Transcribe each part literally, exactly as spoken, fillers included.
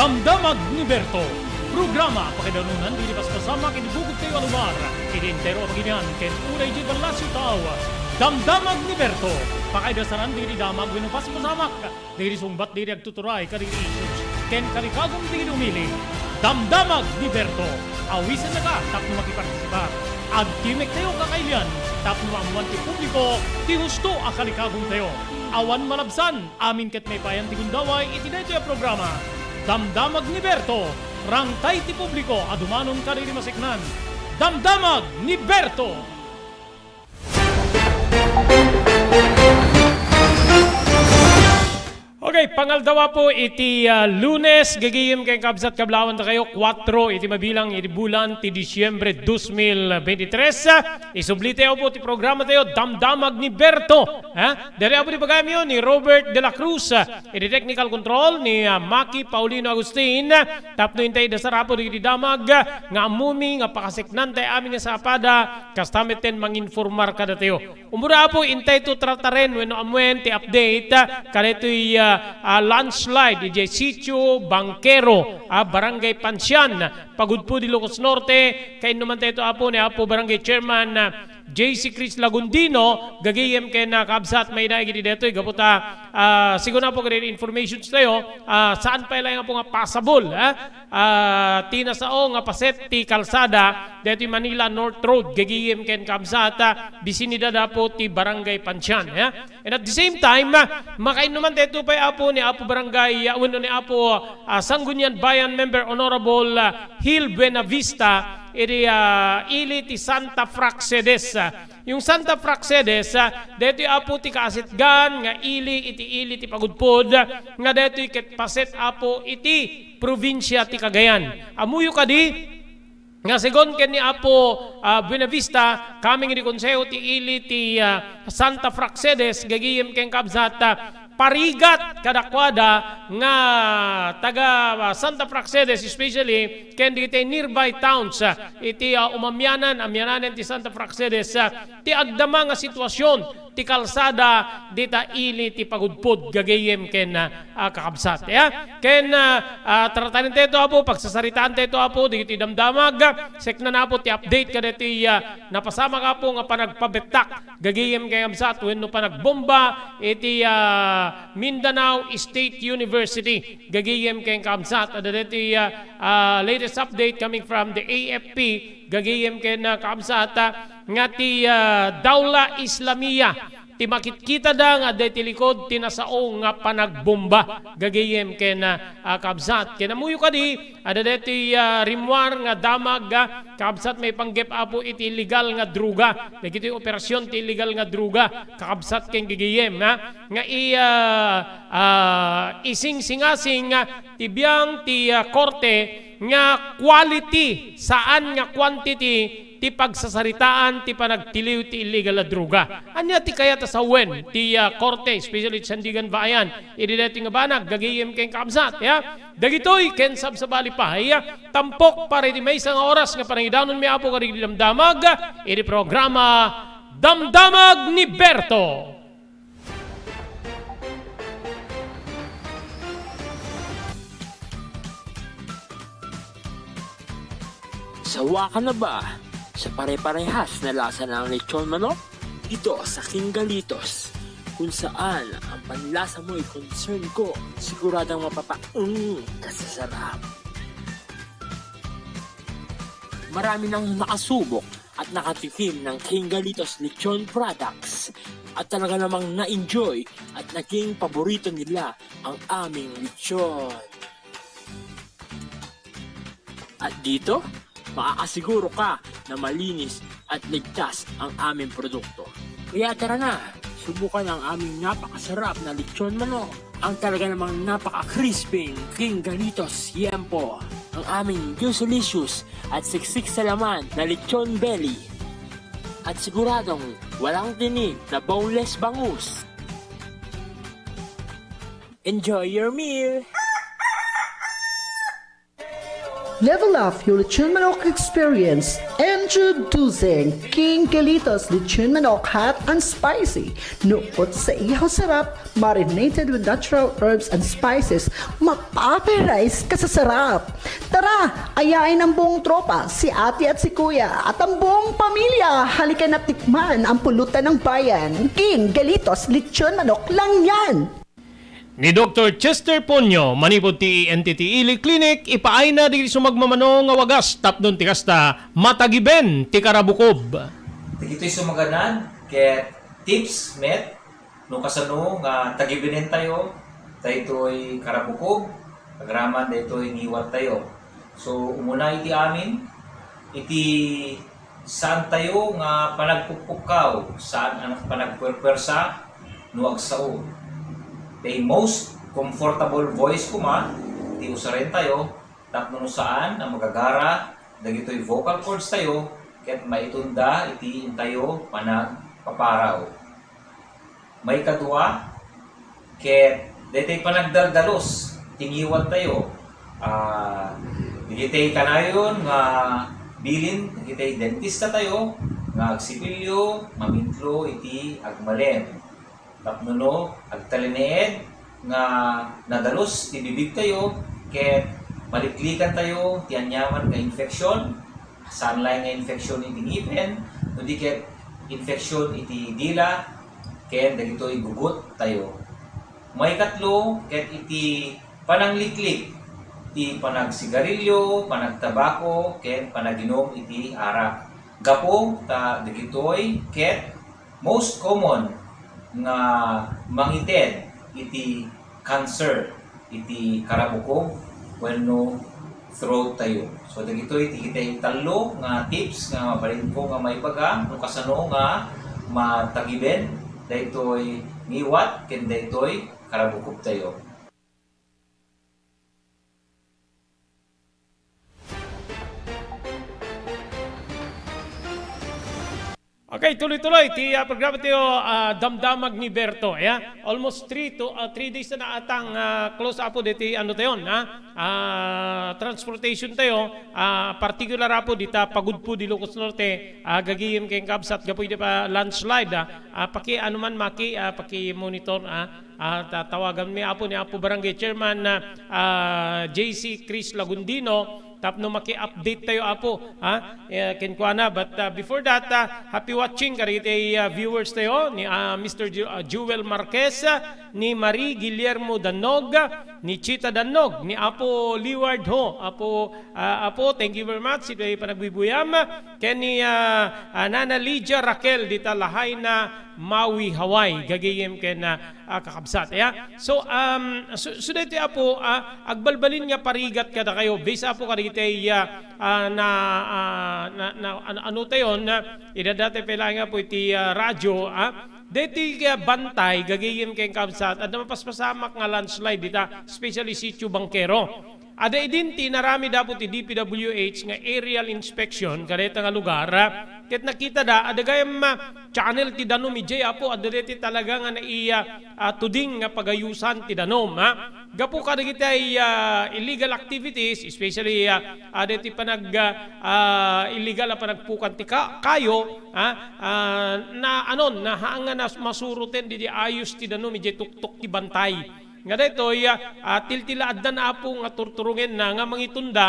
Damdamag ni Berto, programa pakaidanunan dagiti paspasamak iti bugotyo a lugar, iti entero a baginian ken uray idiay ballasiw tao. Damdamag ni Berto, pakaidasanan dagiti damag wenno paspasamak, dagiti sungbat dagiti agtuturay kadagiti issues, ken kalikagum dagiti umili. Damdamag ni Berto, awisennaka tapno makipartisipar. Agtimektayok a kailian tapno maammoan ti publiko ti husto a kalikagumtayo. Awan malabsan, amin ket maipayan ti gundaway iti daytoy a programa. Damdamag ni Berto, rangtay ti publiko a dumanon kadagiti maseknan. Damdamag ni Berto! Okay, pangaldaw, Apo, iti, ah, Lunes, gagayem ken kabsat, kablaawan dakayo, kuatro iti mabilang iti bulan ti Disyembre dos mil veintitrés. Isublitayo, Apo, ti programatayo, Damdamag ni Berto. Ha? Diri, Apo, di bagaymi ni Robert de la Cruz, ah, iti technical control ni, ah, Maki Paulino Agustin. Tapno intay dasar, Apo, dagiti damag, ah, nga ammumi nga pakaseknantay amin nga sapada, kasta metten manginformar kadatayo. Umuna, Apo, intay to trataren wenno ammuen ti update, ah, kadaytoy, ah, ah, landslide idiay Sitio Bangkero, ah, Barangay Pansian, Pagudpud, Ilocos Norte. Kainnuman tayo to, Apo, ni Apo Barangay Chairman, ah, J C Chris Lagundino, gagayem ken, ah, kabsat, maida iti daytoy gapu ta, ah, sigun, Apo, kadaytoy informations tayo, ah, saan pay laeng, Apo, nga pasabol, ah, ah, ti nasao nga paset ti kalsada daytoy Manila North Road, gagayem ken kabsat, ah, bisinidad, Apo, ti Barangay Pansian, ha? And at the same time, ah, makainnuman tayo pay, Apo, ni Apo Barangay, ah, wenno ni Apo, ah, Sangguniang Bayan Member Honorable, ah, Gil Buenavista, iti, ah, ili ti Santa Praxedes. Yung Santa Praxedes, ah, daytoy, Apo, ti kaasitgan nga ili iti ili ti Pagudpud, nga daytoy ket paset, Apo, iti probinsia ti Cagayan. Ammoyo kadi nga segun ken ni Apo, ah, Buenavista, coming idi konseho ti ili ti, ah, Santa Praxedes, gagayem ken kabsat, ah, parigat kadakuada nga taga, ah, Santa Praxedes, especially ken dagiti nearby towns, ah, iti, ah, umamianan, amiananen ti Santa Praxedes, ah, ti agdama nga sitwasyon ti kalsada dita ili ti Pagudpud, gagayem ken, ah, ah, kakabsat. Ya? Ken, ah, ah, taratanen tayo to, Apo, pagsasaritaan tayo to, Apo, dagiti damdamag, seknan, Apo, ti update kadaytoy, ah, napasamak, Apo, nga panagpabettak, gagayem ken kabsat, wenno panagbomba iti, ah, Mindanao State University, gagayem ken kabsat. Adda daytoy, ah, ah, latest update coming from the A F P, gagayem ken, ah, kabsat, ah, nga ti, ah, Daula Islamia ti makitkitada nga adda iti likod ti nasao nga panagbomba, gagayem ken, ah, ah, kabsat. Ken ammoyo kadi, adda daytoy, ah, rimmuar nga damag, ah, kabsat, maipanggep, Apo, iti illegal nga droga. Dagitoy operasyon ti illegal nga droga, kakabsat ken gagayem, ha? Nga i-, ah, ah, isingsingasing, ah, ti biang ti, ah, korte nga quality, saan nga quantity ti pagsasaritaan ti panagtiliw ti illegal a droga. Ania ti kayat a sawen ti, ah, korte, especially ti Sandigan Bayan, idi daytoy nga banag, gagayem ken kabsat, ya? Dagitoy ken sabsabali pay, tampok para iti maysa nga oras nga panangidanonmi, Apo, kadagiti damdamag, iti programa Damdamag ni Berto. Sawa ka na ba sa pare-parehas na lasa ng lechon manok? Dito sa King Galitos, kung saan ang panlasa mo'y concern ko, siguradong mapapaeng ka sa sarap. Marami nang nakasubok at nakatikim ng King Galitos Lechon Products at talaga namang na-enjoy at naging paborito nila ang aming lechon. At dito, makakasiguro ka na malinis at ligtas ang aming produkto. Kaya tara na, subukan ang aming napakasarap na lechon manok. Ang talaga namang napaka-crispy King Galitos Yempo. Ang aming juicy-licious at siksik sa laman na lechon belly. At siguradong walang tinik na boneless bangus. Enjoy your meal! Level up your lechon manok experience. Introducing King Galitos Lechon Manok Hot and Spicy. Nukot sa ihaw sarap, marinated with natural herbs and spices, mapaparise ka sa sarap. Tara, ayain ang buong tropa, si ate at si kuya, at ang buong pamilya. Halika na tikman ang pulutan ng bayan. King Galitos Lechon Manok lang yan! Ni Doktor Chester Ponyo, manipud ti E N T T Ili Clinic, ipaayna dagiti sumagmamano nga wagas tapno ti kasta, matagiben ti karabukob. Dagitoy sumaganad ket tips met no kasano nga tagibenen tayo daytoy karabukob, agraman daytoy ngiwat tayo. So, umuna iti amin, iti saan tayo nga panagpukpukkaw, saan a panagpuerpuersa no agsao. The most comfortable voice koma ti usaren tayo, tapno no saan a magagara dagitoy vocal cords tayo ket maitunda iti intayo panagpaparaw. Maikadua, ket daytoy panagdaldalus ti ngiwat tayo. Ah, dagitoy kanayon nga bilin dagitoy dentista tayo nga agsipilyo, mamintlo iti agmalem. Tapno no, agtalinaed nga nadalus ti bibig tayo, ket maliklikan tayo ti aniaman nga infeksyon, saan laeng nga infeksyon iti ngipen, no di ket infeksyon iti dila, ken dagitoy gugut tayo. Maikatlo, ket iti panangliklik, ti panagsigarilyo, panagtabako, ken panaginum iti arak. Gapu ta dagitoy ket most common nga mangited iti cancer iti karabukob wenno throat tayo. So, dagitoy ti kitay tallo nga tips nga mabalinko nga maibaga no kasano nga matagiben daytoy ngiwat ken daytoy karabukob tayo. Okay, tuloy-tuloy ti, ah, programa tayo, ah, Damdamag ni Berto, ya. Almost three to, ah, three days na atang, ah, close apo diti, ano tayon, ha? Ah, transportation tayo, ah, particular apo dita Pagudpud, Ilocos Norte, ah, gagayem ken kabsat gapu iti pa landslide, ah, ah, paki, ano man, maki, ah, paki monitor, ah, ah, ta-, tawagan mi apo ni Apo Barangay Chairman, ah, ah, J C Chris Lagundino, tapno maki-update tayo, Apo, ha? Eh, kenkuana. But, ah, before that, ah, happy watching kadagiti, ah, viewers tayo ni, ah, Mister Ju-, ah, Jewel Marquez, ah, ni Marie Guillermo Dannog, ah, ni Chita Dannog, ni Apo Liward ho, Apo, ah, Apo, thank you very much iti panagbubuyam, ken ni, ah, ah, Nana Lydia Raquel dita Lahaina, Maui, Hawaii, gagayem ken, ah, ah, kakabsat, ya. So, um, so, so daytoy, Apo, ah, agbalbalin nga parigat kadakayo, based, Apo, kadagiti, ah, ah, na, ah, na, na, ano, ano tayon, ah, idadati pay laeng, Apo, iti, ah, radyo, ah. Daytoy, ah, Bantay, gagayem ken kabsat, adda mapaspasamak nga landslide dita, especially Sitio Bangkero. Adda idin ti inaramid, Apo, ti D P W H nga aerial inspection kadayta nga lugar, ah, ket nakitada, adda gayam, ah, channel ti danum idiay, Apo, adda daytoy talaga nga nai-, ah, ah, tuding nga pagayusan ti danum, ha? Gapu kadagiti, ah, illegal activities, especially, ah, ah, daytoy panag-, ah, ah, illegal a panagpukan ti ka-, kayo, ha? Ah, na, anon, na, haan nga nas-, masuroten didi ayos ti danum idiay tuktok ti Bantay. Nga daytoy, ah, ah, tiltilaaddan, Apo, nga turturongenna nga mangitunda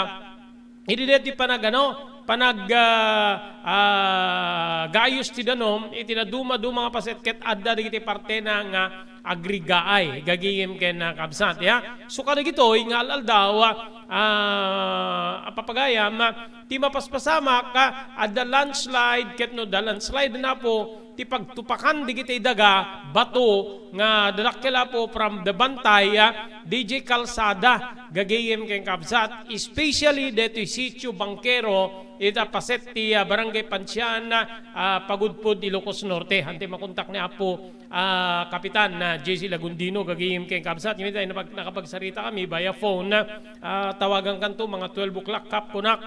idi daytoy panag-, ano, panag-, ah, ah, gayos ti danum iti nadumaduma nga paset ket adda dagiti partena nga agrigaay gagayem ken, ah, kabsat, ya. So, kadagitoy nga al-aldaw, ah, a papagayam, ah, ti mapaspasamak, ah, adda landslide ket no adda landslide, Apo, ti pagtupakan dagiti daga, bato nga dadakkel, Apo, from the Bantay, ah, D J Calzada, gagayem ken kabsat, especially detoy Sitio Bangkero, ita paset ti, ah, Barangay Pancian, ah, Pagudpud, Ilocos Norte. Hantay makontak ni Apo, ah, Kapitan, ah, J C Lagundino, gagayem ken kabsat. Ngem ita, nakapag-, nakapagsarita kami via phone, ah, tawagan kanto mga twelve o'clock kap kunak.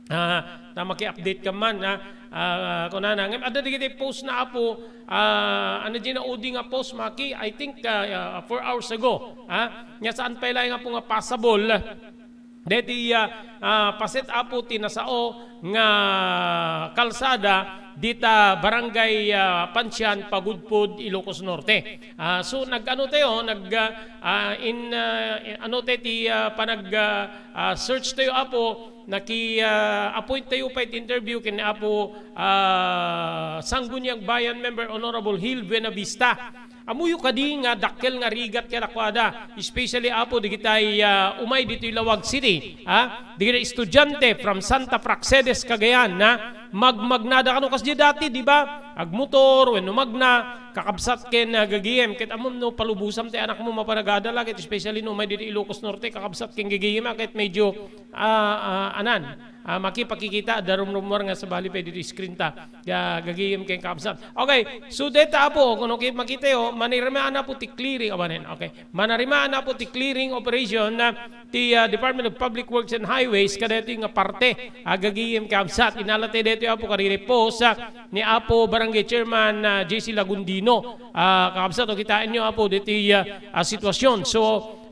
Ah, ta maki-update ka man, ah, ah, kunana. Ngem adda dagiti post na, Apo, ah, ano di na udi nga post, Maki? I think, ah, ah, four hours ago, ah, nga saan pay laeng, Apo, nga possible, Deti, ah, ah, paset, Apo, ti nasao nga kalsada dita Barangay, ah, Pansian, Pagudpod, Ilocos Norte. Ah, so, nag-ano tayo, nag, ah, ah, in, ah, in, ano tayo ti, ah, panag, ah, ah, search tayo, Apo, naki, ah, appoint tayo pay ti interview ken ni Apo, ah, Sangguniang Bayan member Honorable Hil Buenavista. Ammoyo kadi nga dakkel nga rigat kadakuada, especially, Apo, digitay, ah, umay ditoy Laoag City, ha? Digitay estudiante from Santa Praxedes, Cagayan, ha? Magmagnada kano kasdi dati, di ba? Agmotor, wenno magna, kakabsat ken, ah, gagayem. Ket ammom no palubosam ti anakmo mapan agadala, ket especially no umay ditoy Ilocos Norte, kakabsat ken gagayem, ah, ket medyo, ah, ah, anan, ah, makipakikita, adda rumrumuar nga sabali pay ditoy screen ta. Ga-, gagayem ken kakabsat. Okay, so deta, Apo, kuno ki-, makitayo, manarimaan, Apo, ti clearing, awanen, okay. Manarimaan, Apo, ti clearing operation na ti, ah, Department of Public Works and Highways, kadaytoy nga parte, ah, gagayem, kakabsat. Inala tayo daytoy, Apo, kadagiti post, ah, ni Apo Barangay Chairman, ah, J C Lagundino. Ah, kakabsat, o, kitaenyo, Apo, daytoy, ah, ah, sitwasyon. So,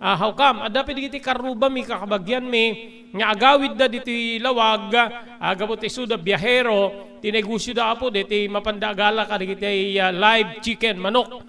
ah, how come? Adda pay dagiti karrubami, kakabagianmi, nga agawidda ditoy Laoag, ah, gapu ta isuda biahero, ti negosyoda, Apo, deti mapanda agala kadagiti, ah, live chicken, manok.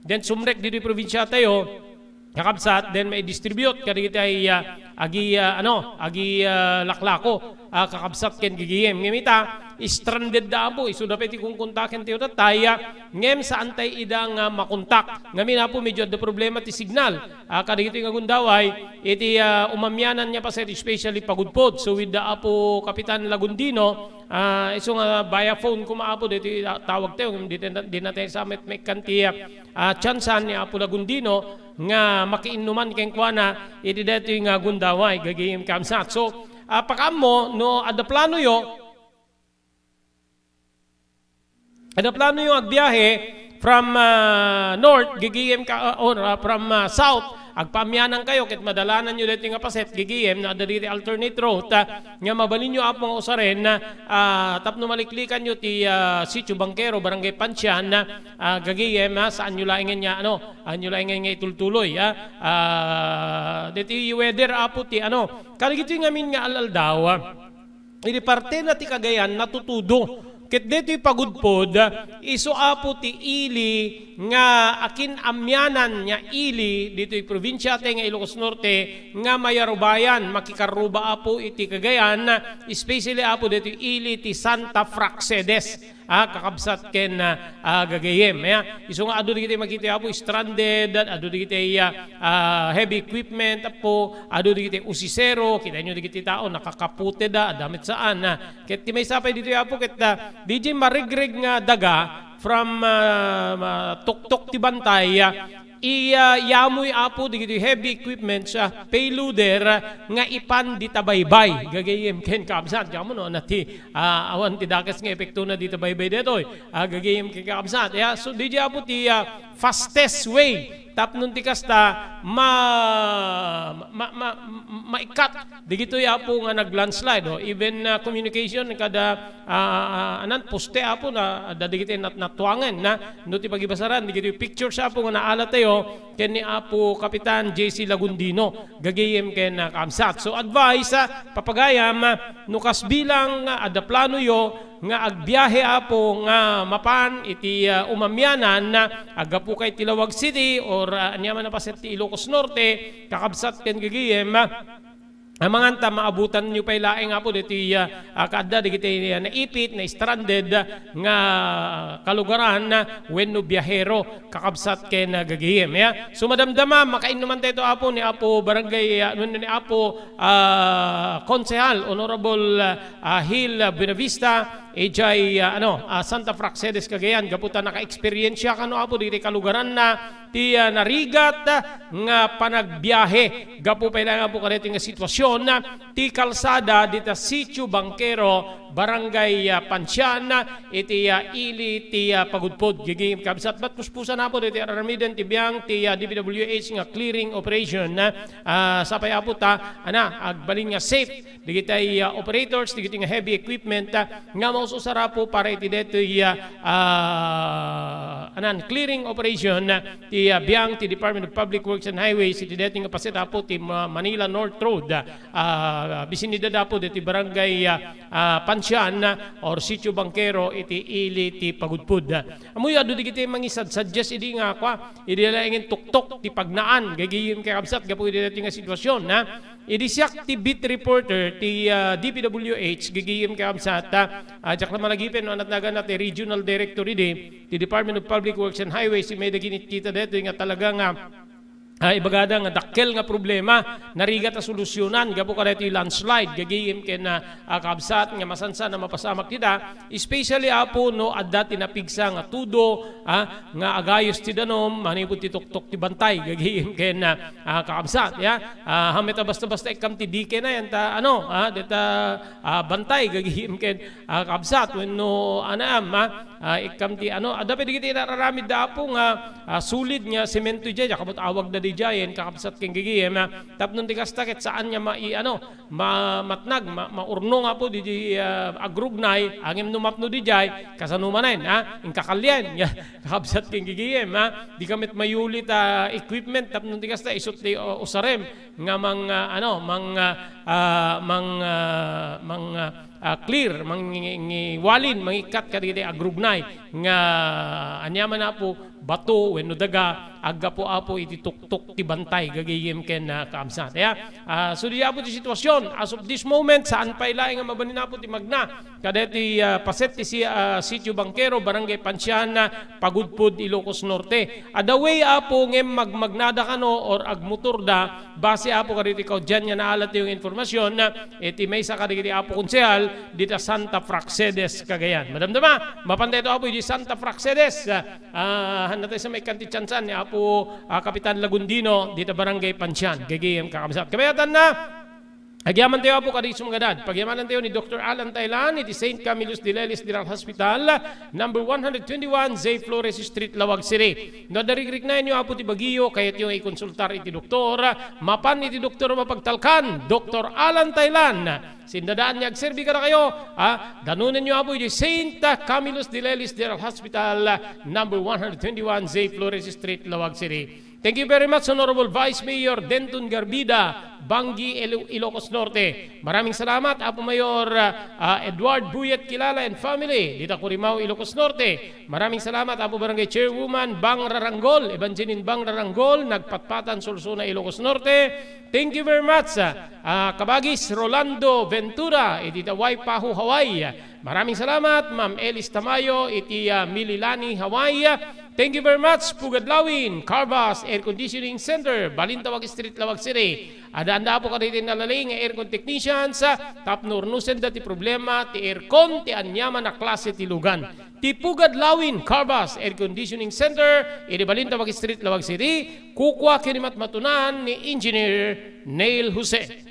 Then sumrek ditoy probinsiatayo, kakabsat, then maidistribute kadagiti, ah, agi, ah, ano, agi, ah, laklako, ah, kakabsat ken gagayem. Ngem ita, stranded da, Apo, isuda pay ti kunkuntaken ti utat tayo, ngem saan tay ida nga makontak. Ngamin, Apo, medyo adda problema ti signal. Ah, kadagitoy nga gundaway, iti, ah, umamianan nga paset, especially Pagudpod. So, with the Apo Kapitan Lagundino, ah, isu nga via phone koma, Apo, deti, ah, tawag tayo, di, di, di na tayo sa met, met kan ti, ah, ah, tsansan ni Apo Lagundino nga makiinnuman kenkuana, iti daytoy nga gundaway, gagayem, kakabsat. So, ah, pakaammo, no, adda planoyo, Ano plano yung agbiyahe from, ah, north, gagayem ka, ah, or, ah, from, ah, south, agpaamianan kayo, ket madalanan nyo daytoy nga paset, gagayem, no adda dagiti alternate route, ah, nga mabalinyo, Apo, nga usaren, ah, tapno maliklikanyo ti, ah, Sitio Bangkero, Barangay Pansian, ah, gagayem, ah, saanyo laengen nga, ano, saanyo laengen nga itultuloy, ah, ah, daytoy weather, Apo, ti, ano, kadagitoy ngamin nga al-aldaw, ah, Idi partena ti Cagayan, natutudo. Ket daytoy Pagudpod, isu, Apo, ti ili nga akin-amianan nga ili ditoy probinsia ti nga Ilocos Norte nga mayarubayan, makikarruba, Apo, iti Cagayan, especially, Apo, daytoy ili ti Santa Praxedes. Ah, kakabsat ken, ah, ah, gagayem. Ya, isu nga adu dagiti makita, Apo, stranded, adu dagiti, ah, ah, heavy equipment, Apo, adu dagiti usisero, kitaenyo dagiti tao, nakakaputeda, adda met saan, ah. Ket ti maysa pay ditoy, Apo, ket, ah, D J, marigreg nga daga from, ah, ma-, tuktok ti bantay, ah, iya, yamoy, Apo, dagiti heavy equipments, ah, payloader, ah, nga ipan dita baybay. Gagayem ken kakabsat, kamo no, nati, ah, awan ti dakes nga epektona dita baybay detoy. Ah, gagayem ken kakabsat. Ya, so, D J, Apo, ti, ah, fastest way tapno ti kasta ma-, ma-, ma-, maikat dagitoy, Apo, nga nag-landslide, oh. Even, ah, communication kada, ah, ah, anan, poste, Apo, na, adda dagiti nat-, natuangen, na, no ti pagibasaran, dagitoy pictures, Apo, nga naala tayo ken ni Apo Kapitan J C Lagundino, gagayem ken, ah, kakabsat. So, advice, ah, papagayam, ah, no kas bilang, ah, adda planoyo nga agbiahe, Apo, nga mapan iti, ah, umamianan, ah, aggapu kay ti Laoag City or, ah, ania man a paset ti Ilocos Norte, kakabsat ken gagayem, ah, amangan ta maabutanyo pay laeng, Apo, ditoy, ah, ah, kaadda dagiti, ah, naipit, na-stranded, ah, nga kalugaran, ah, wenno biahero, kakabsat ken, ah, gagayem, ya. So, madamdama, makainnuman tayo, Apo, ni Apo Barangay, ah, wenno ni Apo, ah, Konsehal, Honorable, ah, ah, Hil, ah, Buenavista, ijay, ah, ano, ah, Santa Praxedes, Cagayan, gapu ta naka-experience siya kano, Apo, ditoy kalugaran na, ti, ah, narigat, ah, nga panagbiahe. Gapu pay laeng, Apo, kadaytoy nga sitwasyon, ah, ti kalsada dita Sitio Bangkero, Barangay, ah, Pansian, iti, ah, ili ti, ah, Pagudpod. Gigi-, kabsat, ket puspusan apo dagiti ar-aramiden ti biang ti, ah, D P W H nga clearing operation, ah, sapay apo ta, ana, agbalin nga safe dagiti, ah, operators, dagiti nga heavy equipment, ah, nga maus-usar apo para iti daytoy, ah, ah, anan, clearing operation, ah, ti, ah, biang ti Department of Public Works and Highways iti daytoy nga paset apo ti Ma-, Manila North Road, ah, ah, bisinidad apo daytoy barangay, ah, ah, Pansian, ah, or Sitio Bangkero iti ili ti Pagudpod. Ammoyo, adu dagiti mangisadsuggest idi nga, kua, idi laengen tuktok ti pagnaan, gagayem kakabsat, gapu iti daytoy nga sitwasyon, ha? Idi siak ti beat reporter ti, ah, D P W H, gagayem kakabsat, ah, ah, diak la malagipen no anat nagan ti regional director idi ti Department of Public Works and Highways, ti may dagiti kita daytoy nga talaga nga, ah, ibagada nga dakkel nga problema, narigat a solusyonan gapu kadaytoy landslide, gagayem ken, ah, ah, kabsat, nga masansan a mapasamak dita, especially apo no adda ti napigsa nga tudo, ah, nga agayos ti danum, manipud ti tuktok ti bantay, gagayem ken, ah, ah, kakabsat, ya. Ah, hamet a basta-basta ikkam ti dike na yan, ta, ano, ah, deta, ah, bantay, gagayem ken, ah, kabsat, wenno, anaam, ah, ah, ikkam ti, ano, adda pay dagiti nararamid da apo nga, ah, solid nga semento diay, diak ammo ti awagda diay, kakabsat ken gagayem, ah, tapno ti kasta ket saan nga mai-, ano, ma-, matnag, ma-, maurnong apo diay, ah, agrugnay, ngem no mapno diay, kasano manen, ah, inkakalian, kakabsat ken gagayem, ah, dika met mayuli ta equipment, tapno ti kasta, isu ti, uh, usarem, nga mang, ah, ano, mang, ah, ah, mang, ah, mang, ah, ah, clear, mangi-, ngiwalin, mangikkat kadagiti agrugnay nga aniaman apo, bato wenno daga, aggapu apo iti tuktok ti bantay, gagayem ken, ah, kakabsat. Ya, ah, so, diay apo ti sitwasyon. As of this moment, saan pay laeng nga mabalin apo ti magna kadaytoy, ah, paset ti si-, ah, Sitio Bangkero, Barangay Pansian, ah, Pagudpod, Ilocos Norte. Adda way apo ngem magmagnada kano or agmotorda, base apo kadagiti kaudian nga naalatayo nga informasyon, ah, iti maysa kadagiti apo konsehal dita Santa Praxedes, Cagayan. Madamdama, mapan daytoy apo iti Santa Praxedes, ah, hannatayo sa maikkan ti tiansan ni Apo, ah, Kapitan Lagundino dita Barangay Pansian, gagayem kakabsat. Kabayatanna, agyamanen tayo, Apo, kadagiti sumagadan. Pagyamanantayo ni Doktor Alan Tailan iti Saint Camillus de Lelis General Hospital, number one hundred twenty-one, Zay Flores Street, Laoag City. No adda rikriknaenyo, Apo, ti bagiyo, kayatyo nga ikonsultar iti doktor, mapan iti doktor a mapagtalkan, Doktor Alan Tailan. Sindadaan nga agserbi kadakayo, ah, danonenyo, Apo, iti Saint Camillus de Lelis General Hospital, number one hundred twenty-one, Zay Flores Street, Laoag City. Thank you very much, Honorable Vice Mayor Denton Garbida, Banggi, Ilo-, Ilocos Norte. Maraming salamat, Apo Mayor, ah, ah, Edward Buyet Kilala and family, dita Corimao, Ilocos Norte. Maraming salamat, Apo Barangay Chairwoman Bang Raranggol, Evangeline Bang Raranggol, Nagpatpatan, Solsona, Ilocos Norte. Thank you very much, ah, ah, Kabagis Rolando Ventura, iti Waipahu, Hawaii. Maraming salamat, Ma'am Elis Tamayo, iti, ah, Mililani, Hawaii. Thank you very much, Pugad Lawin, Carvas Air Conditioning Center, Balintawak Street, Laoag City. Addaanda, Apo, kadagiti nalaing nga aircon technicians, ah, tapno urnosenda ti problema ti aircon ti aniaman a klase ti lugan. Ti Pugad Lawin Carvas Air Conditioning Center, iti Balintawak Street, Laoag City, kukua ken ni matmatunan ni Engineer Neil Jose.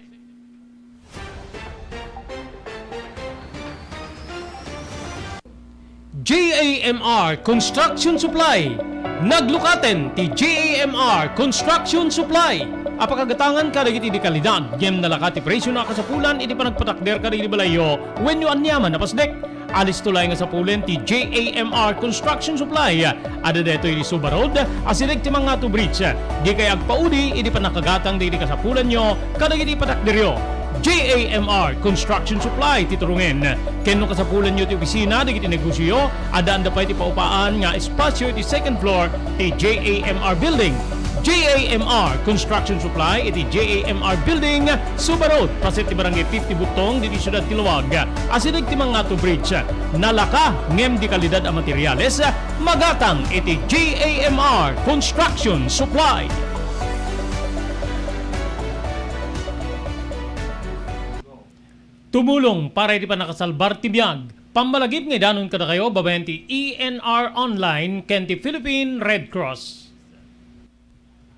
J A M R Construction Supply. Naglukaten ti J A M R Construction Supply a pakagatangan kadagiti di kalidad ngem nalaka ti presio a kasapulan iti panagpatakder kadagiti balayyo wenno aniaman a pasdek. Alisto laeng nga sapulen ti J A M R Construction Supply. Adda daytoy iti Suba Road, asideg ti Mangato Bridge. Dikay agpaudi idi pannakagatang dagiti kasapulanyo kadagiti patakderyo. J A M R Construction Supply ti turongen. Ken no kasapulanyo ti opisina dagiti negosioyo, addaanda pay ti paupaan nga espasio iti second floor ti J A M R Building. J A M R Construction Supply iti J A M R Building, Suba Road, paset ti Barangay fifty Butong, ditoy siudad ti Laoag. Asideg ti Mangato Bridge. Nalaka ngem di kalidad a materiales, magatang iti J A M R Construction Supply. Tumulong para iti pannakasalbar ti biag. Pammalagip nga idanon kadakayo babaen ti E N R Online ken ti Philippine Red Cross.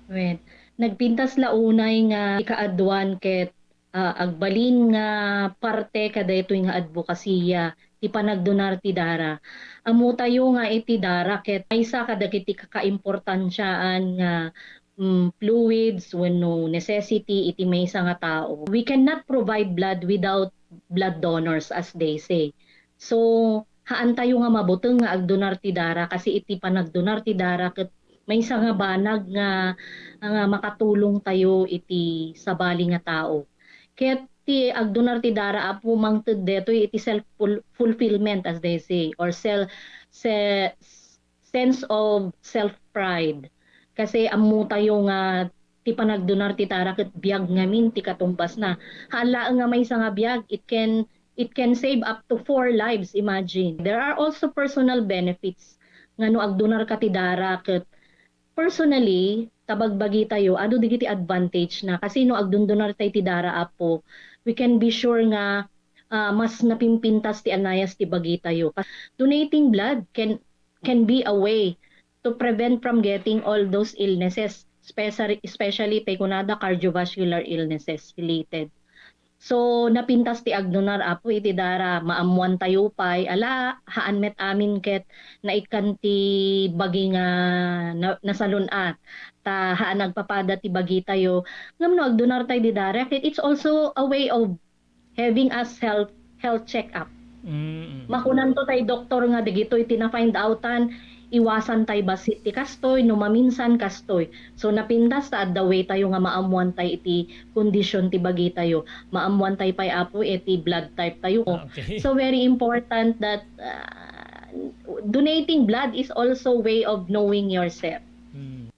Wen, nagpintas la unay nga ikaaduan ket ah, agbalin nga parte kadaytoy nga adbokasiya ti panagdonar ti dara. Ammotayo nga iti dara ket maysa kadagiti kakaimportansiaan nga, mm, fluids wenno necessity iti maysa nga tao. We cannot provide blood without blood donors, as they say. So, haantayo nga mabuteng nga agdonar ti dara kasi iti panagdonar ti dara ket maysa nga banag nga, nga makatulongtayo iti sabali nga tao. Ket ti agdonar ti dara, Apo, mangted detoy iti self ful-, fulfillment, as they say, or sel-, se-, sense of self-pride. Kasi ammotayo nga ti panagdonar ti dara ket biag ngamin ti katumbasna. Haan laeng nga maysa nga biag, it can, it can save up to four lives, imagine. There are also personal benefits nga no agdonarka ti dara ket personally, ta bagbagitayo, adu dagiti advantage na. Kasi no agdondonartay ti dara, Apo, we can be sure nga, ah, mas napimpintas ti anayas ti bagitayo. Donating blood can, can be a way to prevent from getting all those illnesses, especially, especially tay kunada cardiovascular illnesses related. So, napintas ti agdonar, Apo, iti dara, maammoantayo pay, ala, haan met amin ket naikkan ti bagi nga na-, nasalun-at. Ta haan agpapada ti bagitayo. Ngem no agdonartay di dara, ket it's also a way of having us health, health check-up. Mm. Makunanto tay doktor nga dagitoy ti na-find outan, iwasantay bassit ti kastoy, no maminsan kastoy. So, napintas ta adda way tayo nga maammoantay iti kondisyon ti bagitayo. Maammoantay pay, Apo, iti blood type tayo. Ah, okay. So, very important that, ah, donating blood is also way of knowing yourself. Mm.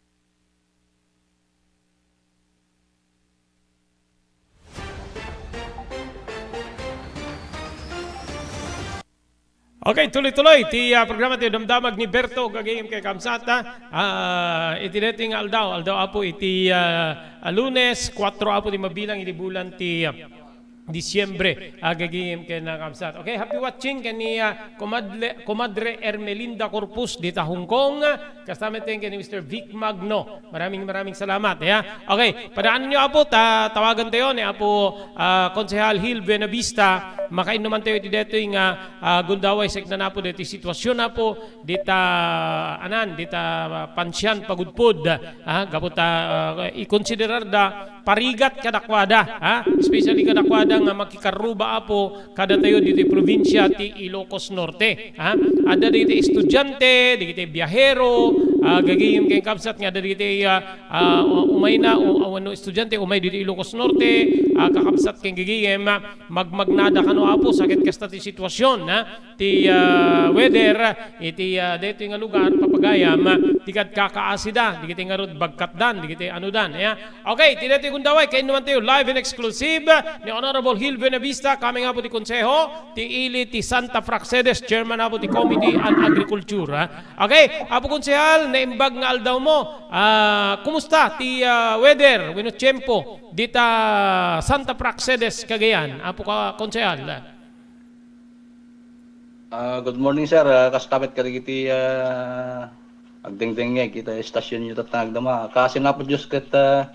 Okay, tuloy-tuloy ti, ah, programa ti Damdamag ni Berto, gagayem ken kakabsat, ah, iti daytoy nga aldaw, aldaw, Apo, iti, ah, ah, Lunes, kuwatro, Apo, ti mabilang iti bulan ti, ah, Disyembre, ah, gagayem ken kakabsat. Okay, happy watching ken ni, ah, Komadre, Komadre Ermelinda Corpus dita Hong Kong. Kasta met ken ni Mister Vic Magno. Maraming, maraming salamat, ya. Okay, padaanenyo, Apo, ta-, tawagan tayo ni Apo, ah, Konsehal Gil Buenavista. Makainnuman tayo iti daytoy nga, ah, gundaway, saan nga, Apo, daytoy sitwasyon, Apo, dita, anan, dita, ah, Pansian Pagudpud, ah, gapu ta, ah, ikonsiderar da parigat kadakuada, ha? Especially kadakuada nga makikarruba, Apo, kadatayo ditoy probinsia ti Ilocos Norte, ha? Adda dagiti estudiante, dagiti biahero, ah, gagayem ken kakabsat nga adda dagiti, ah, ah, umayna, o, o, wenno estudiante, umay ditoy Ilocos Norte, ah, kakabsat ken gagayem, ah, magmagnada kano, Apo, sa ket kasta ti sitwasyon, ha? Ti, ah, weather iti, ah, daytoy nga lugar, papagayam, ti kadkakaasida, dagiti ngarud bagkatdan, dagiti anudan, ya. Okay, ti daytoy gundaway, kainnuman tayo, live and exclusive, ni Honorable Gil Buenavista, coming up ti Konseho, ti ili ti Santa Praxedes, Chairman, Apo, ti Committee on Agriculture, ha. Okay, Apo Konsehal, naimbag nga aldawmo, ah, kumusta ti, ah, weather, wenno tiempo, dita Santa Praxedes, Cagayan, Apo ka-, Konsehal? Ah, good morning, sir. Ah, kasta met kadagiti, ah, agdengdengngeg ita estasyonyo tatta nga agdama. Kaasi nga Apo Dios ket, ah,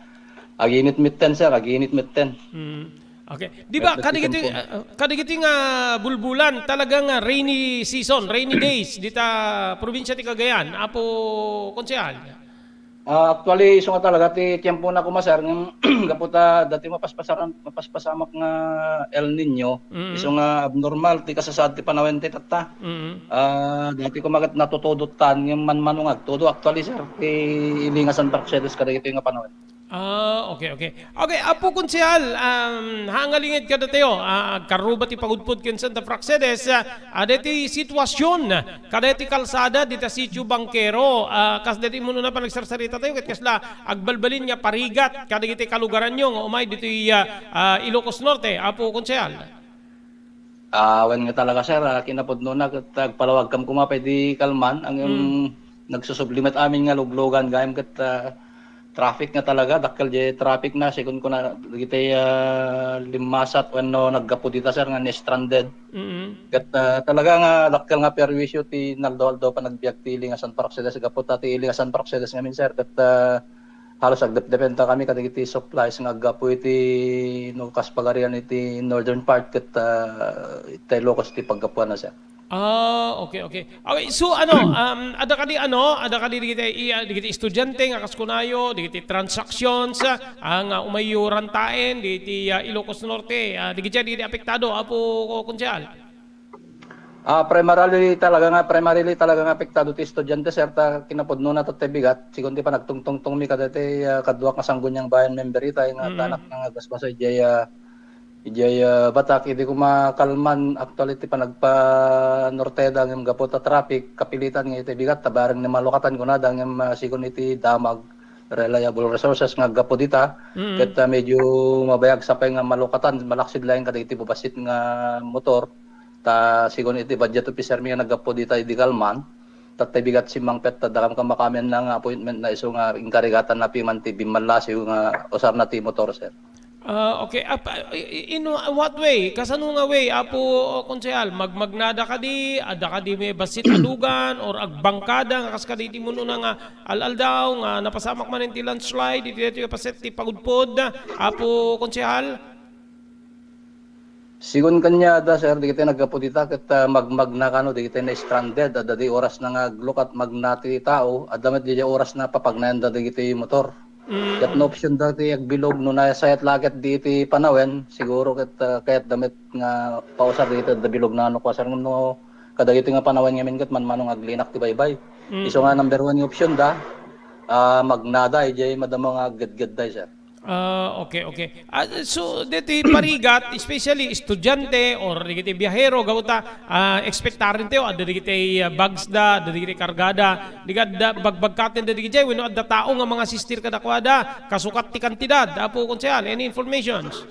aginit metten, sir, aginit metten. Mm. Okay. Di ba, kadagiti, ah, kadagiti nga bulbulan, talaga nga rainy season, rainy days, dita probinsia ti Cagayan, Apo Konsehal? Ah, actually, isu nga talaga ti tiempona koma, sir, ngem gapu ta dati mapaspasaran-, mapaspasamak nga El Niño, mm, isu nga abnormal ti kasasaad ti panawen ti tatta. Mm. Ah, dati koma ket natutudottan ngem manmano nga agtudo. Actually, sir, ti ili nga Santa Praxedes kadagitoy nga panawen. Ah, okay, okay. Okay, Apo Konsehal, um, haan nga linged kadatayo, ah, agkarruba ti pagudpod ken Santa Praxedes, ah, adda ti sitwasyon kadagiti kalsada dita Sitio Bangkero, ah, kas dati immunona panagsarsarita tayo, ket kasla agbalbalin nga parigat kadagiti kalugaranyo nga umay ditoy, ah, ah, Ilocos Norte, Apo Konsehal? Ah, wen nga talaga, sir, ah, kinapudnona ket agpalawagkam koma pay di kalman, ngem, mm, nagsusubli met amin nga luglugan gayam ket, ah, traffic nga talaga, dakkel di traffic na, sigun ko na, dagiti, ah, limmasat wenno naggapu dita, sir, nga na-stranded. Mm. Ket, ah, talaga nga dakkel nga perwisyo ti naldaw-aldaw panagbiag ti ili nga San Praxedes, gapu ta ti ili nga San Praxedes ngamin, sir, ket, ah, halos agdepdependa kami kadagiti supplies nga aggapu iti no kas pagarian iti northern part ket, ah, iti Ilocos ti paggapuanna, sir. Ah, okay, okay. Okay, so ano, um, adda kadi ano, adda kadi dagiti, i-, ah, dagiti estudiante nga kas kunayo, dagiti transactions, ah, nga umayyo rantaen dagiti, ah, Ilocos Norte, ah, dagiti, dagiti apektado, Apo Konsehal? Ah, primarily talaga nga, primarily talaga nga apektado ti estudiante, sir, ta kinapudnona tatta bigat, sigun ti panagtungtungtongmi kadati, ah, kaduak nga Sangguniang Bayan member itay nga, mm, anak nga gaspaso idiay, ah, idiay, ah, Batac, idi kumakalman, actually, ti panagpanorteda ngem gapu ta traffic, kapilitan nga iti bigat, ta bareng ni malukatan kunada ngem, ah, sigun iti damag, reliable resources nga aggapu dita, mm, ket, ah, medyo mabayag sapay nga malukatan, malaksid laeng kadagiti babassit nga motor, ta sigun iti budget officer mi nga naggapu dita idi kalman, tatta bigat simmangpet, ta dakam kamakamian na nga appointment na isu nga inkarigatan na piman ti bimmallasiw nga usarna ti motor, sir. Ah, okay. Ah, pa-, i-, i-, in what way? Kasano nga way, Apo Konsehal? Magmagnada kadi? Adda kadi may bassit a lugan or agbangkada nga kas kadi ti mununa nga al-aldaw nga napasamak manen ti landslide, iti daytoy a paset ti pagudpod, Apo Konsehal? Sigun kaniada, sir, dagiti naggapu dita ket, ah, magmagna kano dagiti na-stranded. Adda di oras na nga aglukat magna ti tao, adda met di oras na papagnayanda dagiti motor. Mm. Ket no option da ti agbilog, no nasayat la ket di iti panawen, siguro ket, ah, kayat da met nga pausar dagiti adda bilog na no kuasar no kadagiti nga panawen ngamin ket manmano nga aglinak ti baybay. Mm. Isu nga number one nga option da, ah, magnada, idiay madama nga aggedgedda, sir. Ah, okay, okay. Ah, so, deti parigat, especially estudiante or dagiti biyahero, gapu ta, ah, expectarentayo, adda dagiti, ah, bags da, adda dagiti kargada, di ka adda bagbagkaten da dagiti, wenno adda tao nga mangasistir kadakuada, kasukat ti kantidad. Apo Konsehal, any informations?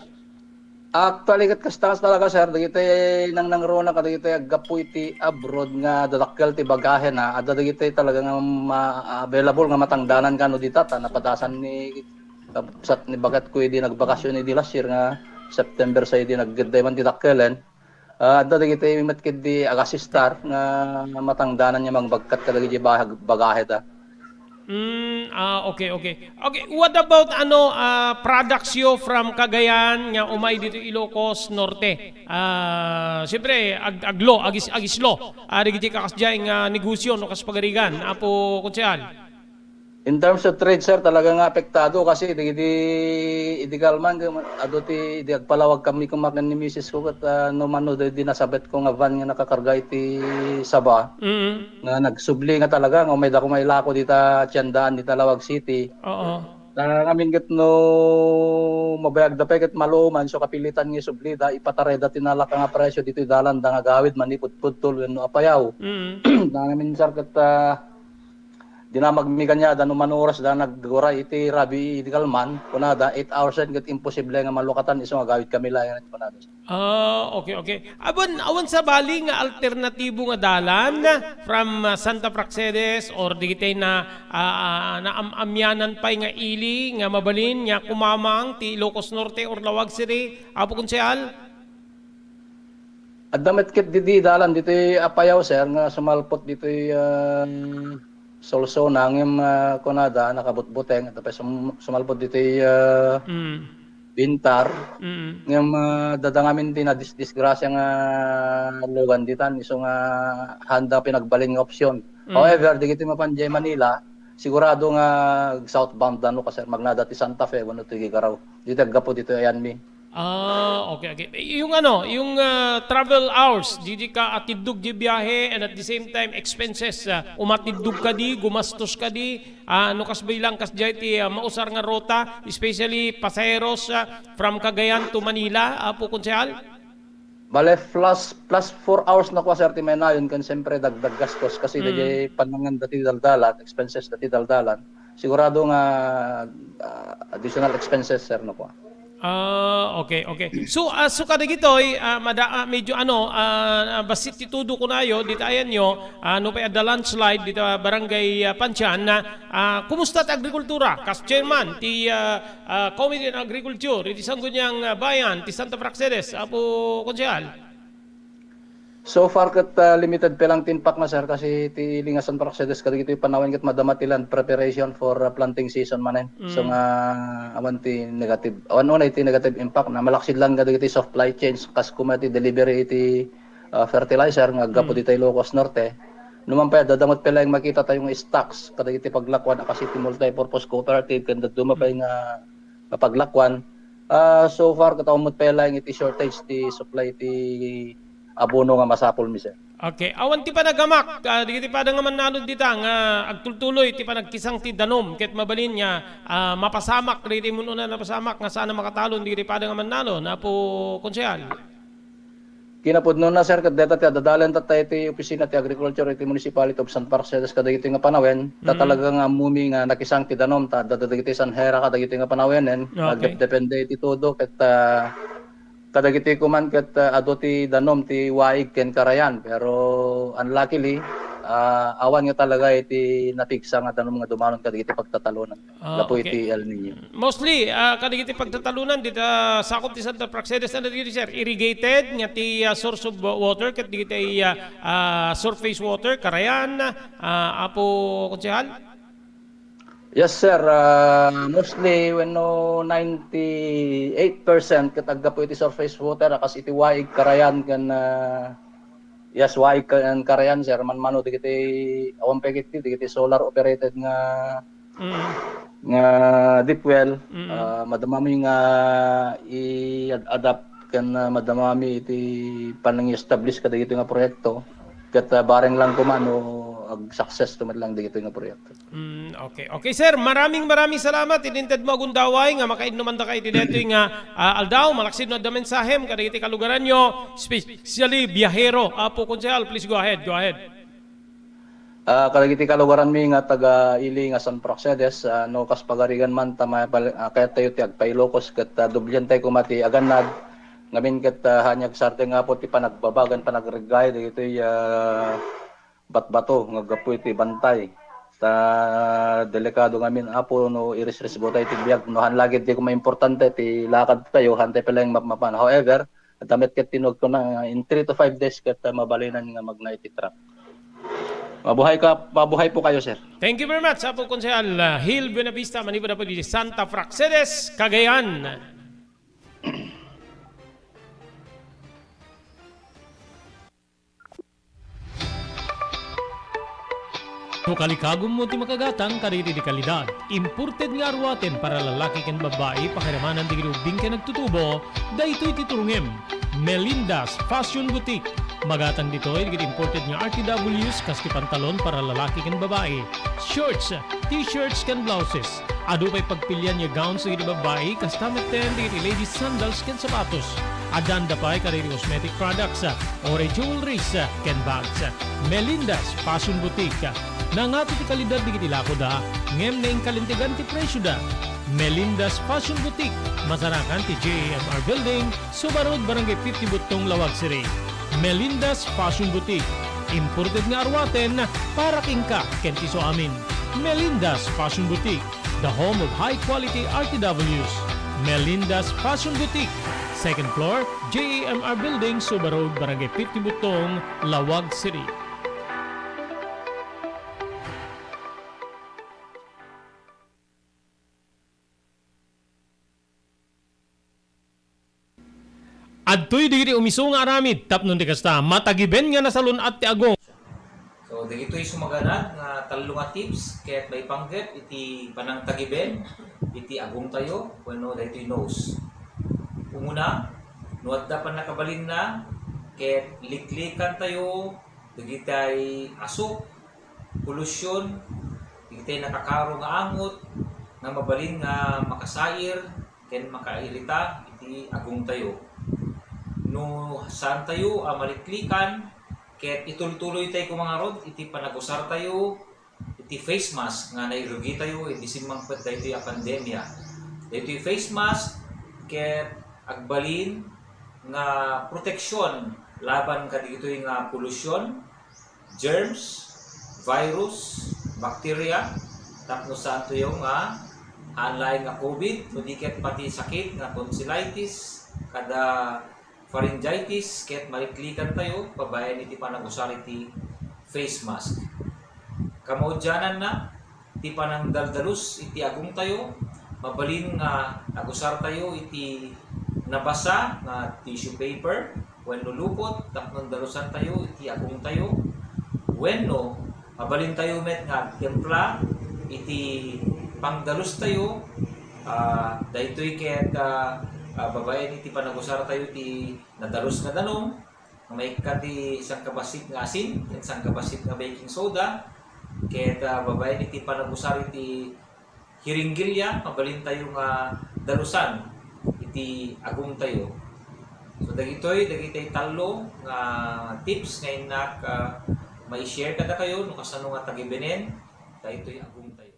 Actually, ket kasta talaga, sir, dagiti nangnangruna kadagiti aggapu iti abroad nga dadakkel ti bagahena, adda dagiti talaga nga ma-, available nga matangdanan kano dita, ta napadasan ni Kabsat ni bagatko idi nagbakasyon idi last year nga September sa idi nagdayman ti dakkelen. Ah, adda dagiti met ketdi agasistar nga matangdanan nga mangbagkat kadagiti bahag-, bagaheda. Mm, ah, okay, okay. Okay, what about ano, ah, products yo from Cagayan nga umay dito Ilocos Norte? Ah, siyempre, ag-, aglo, agis-, agislo. Ah, dagiti kakasdiay nga negosyo no kas pagarigan, Apo Konsehal. In terms of trade, sir, talaga nga apektado kasi idi, idi, idi kalman, adu ti, idi agpalawag kami kumaken ni misis ko, ket, ah, no mano, di, di nasabet ko nga van nga nakakarga iti saba, mm, nga nagsubli nga talaga, nga umay da kumailako dita tiendaan, dita Laoag City. Oo. Ta ngamin ket no mabayag da pay ket maluman, so kapilitan nga isubli da, ipatareda ti nalaka nga presyo ditoy dalan da nga agawid manipud Pudtol wenno Apayao. Mm. Ta ngamin, sir, ket, ah, dinamagmi kaniada no mano oras da nagguray iti rabii idi kalman, kunada, eight hours ket imposible nga malukatan isu nga agawid kami laeng, kunada. Ah, okay, okay. Awan, awan sabali nga alternatibo nga dalan from, ah, Santa Praxedes or digitay na, ah, ah, naam-amianan pay nga ili nga mabalin nga kumamang ti Ilocos Norte or Laoag City, Apo Konsehal? Adda met ket didi dalan ditoy Apayao, sir, nga sumalpot ditoy, ah, Solsona, ngem, ah, kunada, nakabutbuteng, adda pay sum-, sumalpot ditoy, ah, mm, Bintar. Mm. Ngem, ah, adda ngamin ti nadisdisgrasya nga lugan ditan, isu nga haanda pinagbalin nga opsyon. Mm. However, dagiti mapan diay Manila, sigurado nga southbound da no, kas-, magnada ti Santa Fe wenno ti Gigarao. Ditoy aggapu ditoy ayanmi. Ah, okay, okay. Yung ano, yung, ah, travel hours, di, di ka atiddog di biyahe, and at the same time, expenses, ah, umatiddog ka di, gumastos ka di, ah, no kasbay lang kasdiay ti, ah, mausar nga ruta, especially pasaheros, ah, from Cagayan to Manila, Apo Konsehal? Bale, plus, plus four hours na kua, sir, ti mainayon, kan siyempre, dagdag gastos, kasi, mm, dagiti panangan dati daldalan, expenses dati daldalan, sigurado nga, ah, additional expenses, sir, no kua. Ah, okay, okay. So, ah, so kadagitoy, ah, mada-, ah, medyo ano, ah, ah, bassit ti tudo kunayo, dita ayanyo, ah, no pay adda landslide dita Barangay, ah, Pantian, ah, ah, kumusta ti agrikultura? Kas chairman ti, ah, ah, Committee on Agriculture, iti Sangguniang, ah, Bayan, ti Santa Praxedes, Apo Konsehal. So far ket, ah, limited pa lang ti impact na, sir, kasi ti ili nga San Praxedes kadagitoy panawen ket madama ti land preparation for, ah, planting season manen. So Mm. nga awan ti negative, awan unay ti negative impact na malaksid lang kadagiti supply chains kas kuma ti delivery iti, ah, fertilizer nga aggapu Mm. dita Ilocos Norte. Numan pay, adda met pay laeng makita tayo nga stocks kadagiti paglakuan a kas iti multi-purpose cooperative ken dadduma pay Mm. nga, nga paglakuan. Ah, so far, ket awan met pay laeng iti shortage ti supply ti abono nga masapul mi, sir. Okay. Awan ti panagamak, ah, dagiti pada nga mannalon dita nga agtultuloy ti panagkisang ti danum ket mabalin nga, ah, mapasamak dagiti immun-una napasamak nga saan a makatalon dagiti pada nga mannalon, Apo Konsehal. Kinapudnona, sir, ket deta ti adadalan tatta iti opisina ti agriculture iti Municipality of San Praxedes kadagitoy nga panawen, ta Mm. talaga nga ammumi nga nakisang ti danum, ta adda dagiti sanhera kadagitoy nga panawenen, Okay. nagdepdepende iti todo, ket, ah, kadagitoy kuman ket, ah, adu ti danum ti Waig ken Karayan, pero unluckily, ah, awan nga talaga iti napigsa nga danum nga dumalon kadagiti pagtatalonan. Ah, gapu okay. Iti El Niño. Mostly, ah, kadagiti pagtatalonan dita sakup ti Santa Praxedes, ano dagiti, sir? Irrigated nga ti, ah, source of wa-, water ket dagiti, ah, ah, surface water, karayan, ah, Apo Konsehal? Yes, sir. Ah, mostly, wenno ninety-eight percent ket aggapu iti surface water, a kas iti Waig, Karayan, ken, ah, yes, Waig ken Karayan, sir. Manmano dagiti, awan pay ket dagiti solar operated nga Mm. nga deep well, Mm. ah, madamami nga i-ad-, adapt ken, ah, madamami iti panangi-establish kadagitoy nga proyekto. Ket, ah, bareng lang koma no ag-success to met lang dagitoy nga proyekto. Mm, okay. Okay, sir, maraming, maraming salamat. Inintedmo a gundaway nga makainnuman daka iti daytoy nga, ah, aldaw. Malaksid no adda mensahem kadagiti kalugaranyo, especially biyahero. Apo Konsehal, please go ahead. Go ahead. Ah, kadagiti kalugaranmi nga taga ili nga San Praxedes, ah, no kas pagarigan man ta mapal-, ah, kayat tayo ti agpailokos ket, ah, dublian tayo koma ti agannad. Ngamin ket, ah, haan nga agsardeng nga apo ti panagbabagan, panagreggayo dagitoy, ah, batbato nga gapu iti bantay. Ta delikado ngamin apo no irisrisgo tayo ti biag. No haan lagi ti koma importante ti lakad tayo, haan tayo pala yung mapmapan. However, adda met ket tinuod ko na in three to five days ket, ah, mabalinan nga magna iti truck. Mabuhay ka, mabuhay po kayo, sir. Thank you very much, Apo Konsehal, ah, Hil Buenavista, manipud Apo di Santa Praxedes, Cagayan. No kalikagummo ti makagatang kadagiti di kalidad, imported nga aruaten para lalaki ken babbai, pakiramanan dagiti ubbing ken agtutubo, daytoy ti turongem. Melinda's Fashion Boutique. Magatang ditoy dagiti imported nga R T Ws kas ti pantalon para lalaki ken babbai, shorts, t-shirts ken blouses. Adu pay pagpilian nga gowns dagiti babbai, kasta metten dagiti ladies sandals ken sapatos. Addaanda pay kadagiti cosmetic products, uray jewelries, ken bags. Melinda's Fashion Boutique. Nangato ti kalidad dagiti lakoda, ngem naingkalintegan ti presioda. Melinda's Fashion Boutique, masarakan ti J A M R Building, Suba Road, Barangay fifty Buttong, Laoag City. Melinda's Fashion Boutique, imported nga aruaten para kenka ken ti isuamin. Melinda's Fashion Boutique, the home of high quality R T Ws. Melinda's Fashion Boutique, second floor, J A M R Building, Suba Road, Barangay fifty Buttong, Laoag City. Adtoy dagiti umiso nga aramid tapno ti kasta, matagiben nga nasalun-at ti agong. So, dagitoy sumaganad nga tallo nga tips ket maipanggep iti panangtagiben iti agongtayo wenno daytoy nose. Umuna, no adda pannakabalinna ket liklikantayo dagitay asuk, polusyon, dagitay nakakaro nga angot nga mabalin nga makasair ken makairita iti agongtayo. No saantayo a maliklikan ket itultuloytay koma ngarud iti panagusartayo iti face mask nga nairugitayo idi simmangpet daytoy a pandemia. Daytoy face mask ket agbalin nga proteksyon laban kadagitoy nga polusyon, germs, virus, bacteria, tapno saantoyo nga haan laeng nga covid, no di ket pati sakit nga tonsillitis, kada pharyngitis ket maliklikantayo babaen iti panagusar iti face mask. Kamaudiananna, ti panangdaldalus iti agongtayo, mabalin nga agusartayo iti nabasa nga tissue paper wenno lupot tapno dalusantayo iti agongtayo, wenno mabalintayo met nga agtimpla iti pangdalustayo. Ah, daytoy ket, ah, ah, babaen iti panagusartayo ti nadalus nga danum, nga maikkat ti sangkabassit nga asin ken sangkabassit nga baking soda, ket, ah, babaen iti panagusar iti hiringgilya, mabalintayo nga dalusan iti agongtayo. So, dagitoy, dagitoy tallo nga tips nga innak, ah, mai-share kadakayo no kasano nga tagibenen daytoy agongtayo.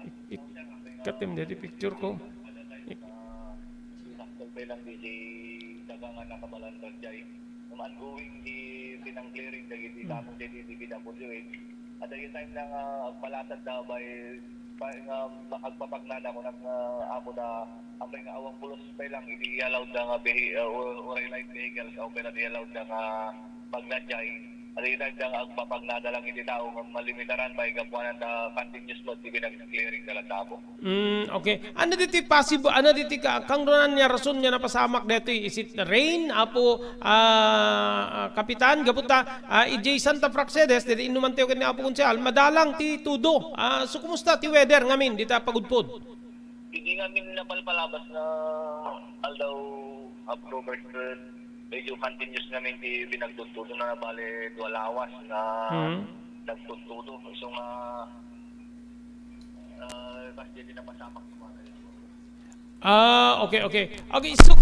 Ik-, ik-, katim daydi picture ko. Ik- Sakto pa lang, D J, daga nga nakabalandag jay. Ngem ongoing ti pinang-clearing dagiti Mm. damo daydi D P W H. At the time na nga agpalasad da by, by nga agpapagnada ko nag, ah, apo da, apay nga awan pulos pay lang iti allowed da nga vehi-, ah, or, or light vehicles, apay nga iti allowed da nga pagnadjay. At the time da nga agpapagnada lang iti tao nga malimitaran pay gapuanan ta continuous met ti pinag-clearing da lang tapo. Mm, okay. Ano diti possible, ano diti ka-, kangrunan nga rason nga napasamak daytoy? Is it rain, Apo, ah, ah, Kapitan? Gapu ta, ah, idiay Santa Praxedes, daydi innumantayo ken ni Apo Konsehal, madalang ti tudo. Ah, so, kumusta ti weather ngamin dita Pagudpud? Idi ngamin napalpalabas nga aldaw, Apo Robert, medyo continuous ngamin ti pinagtudtudona, bale, dua lawas nga Mhm. nagtudtudo. So nga, ah, kas di napasamak. Ah, okay, okay. Okay, so,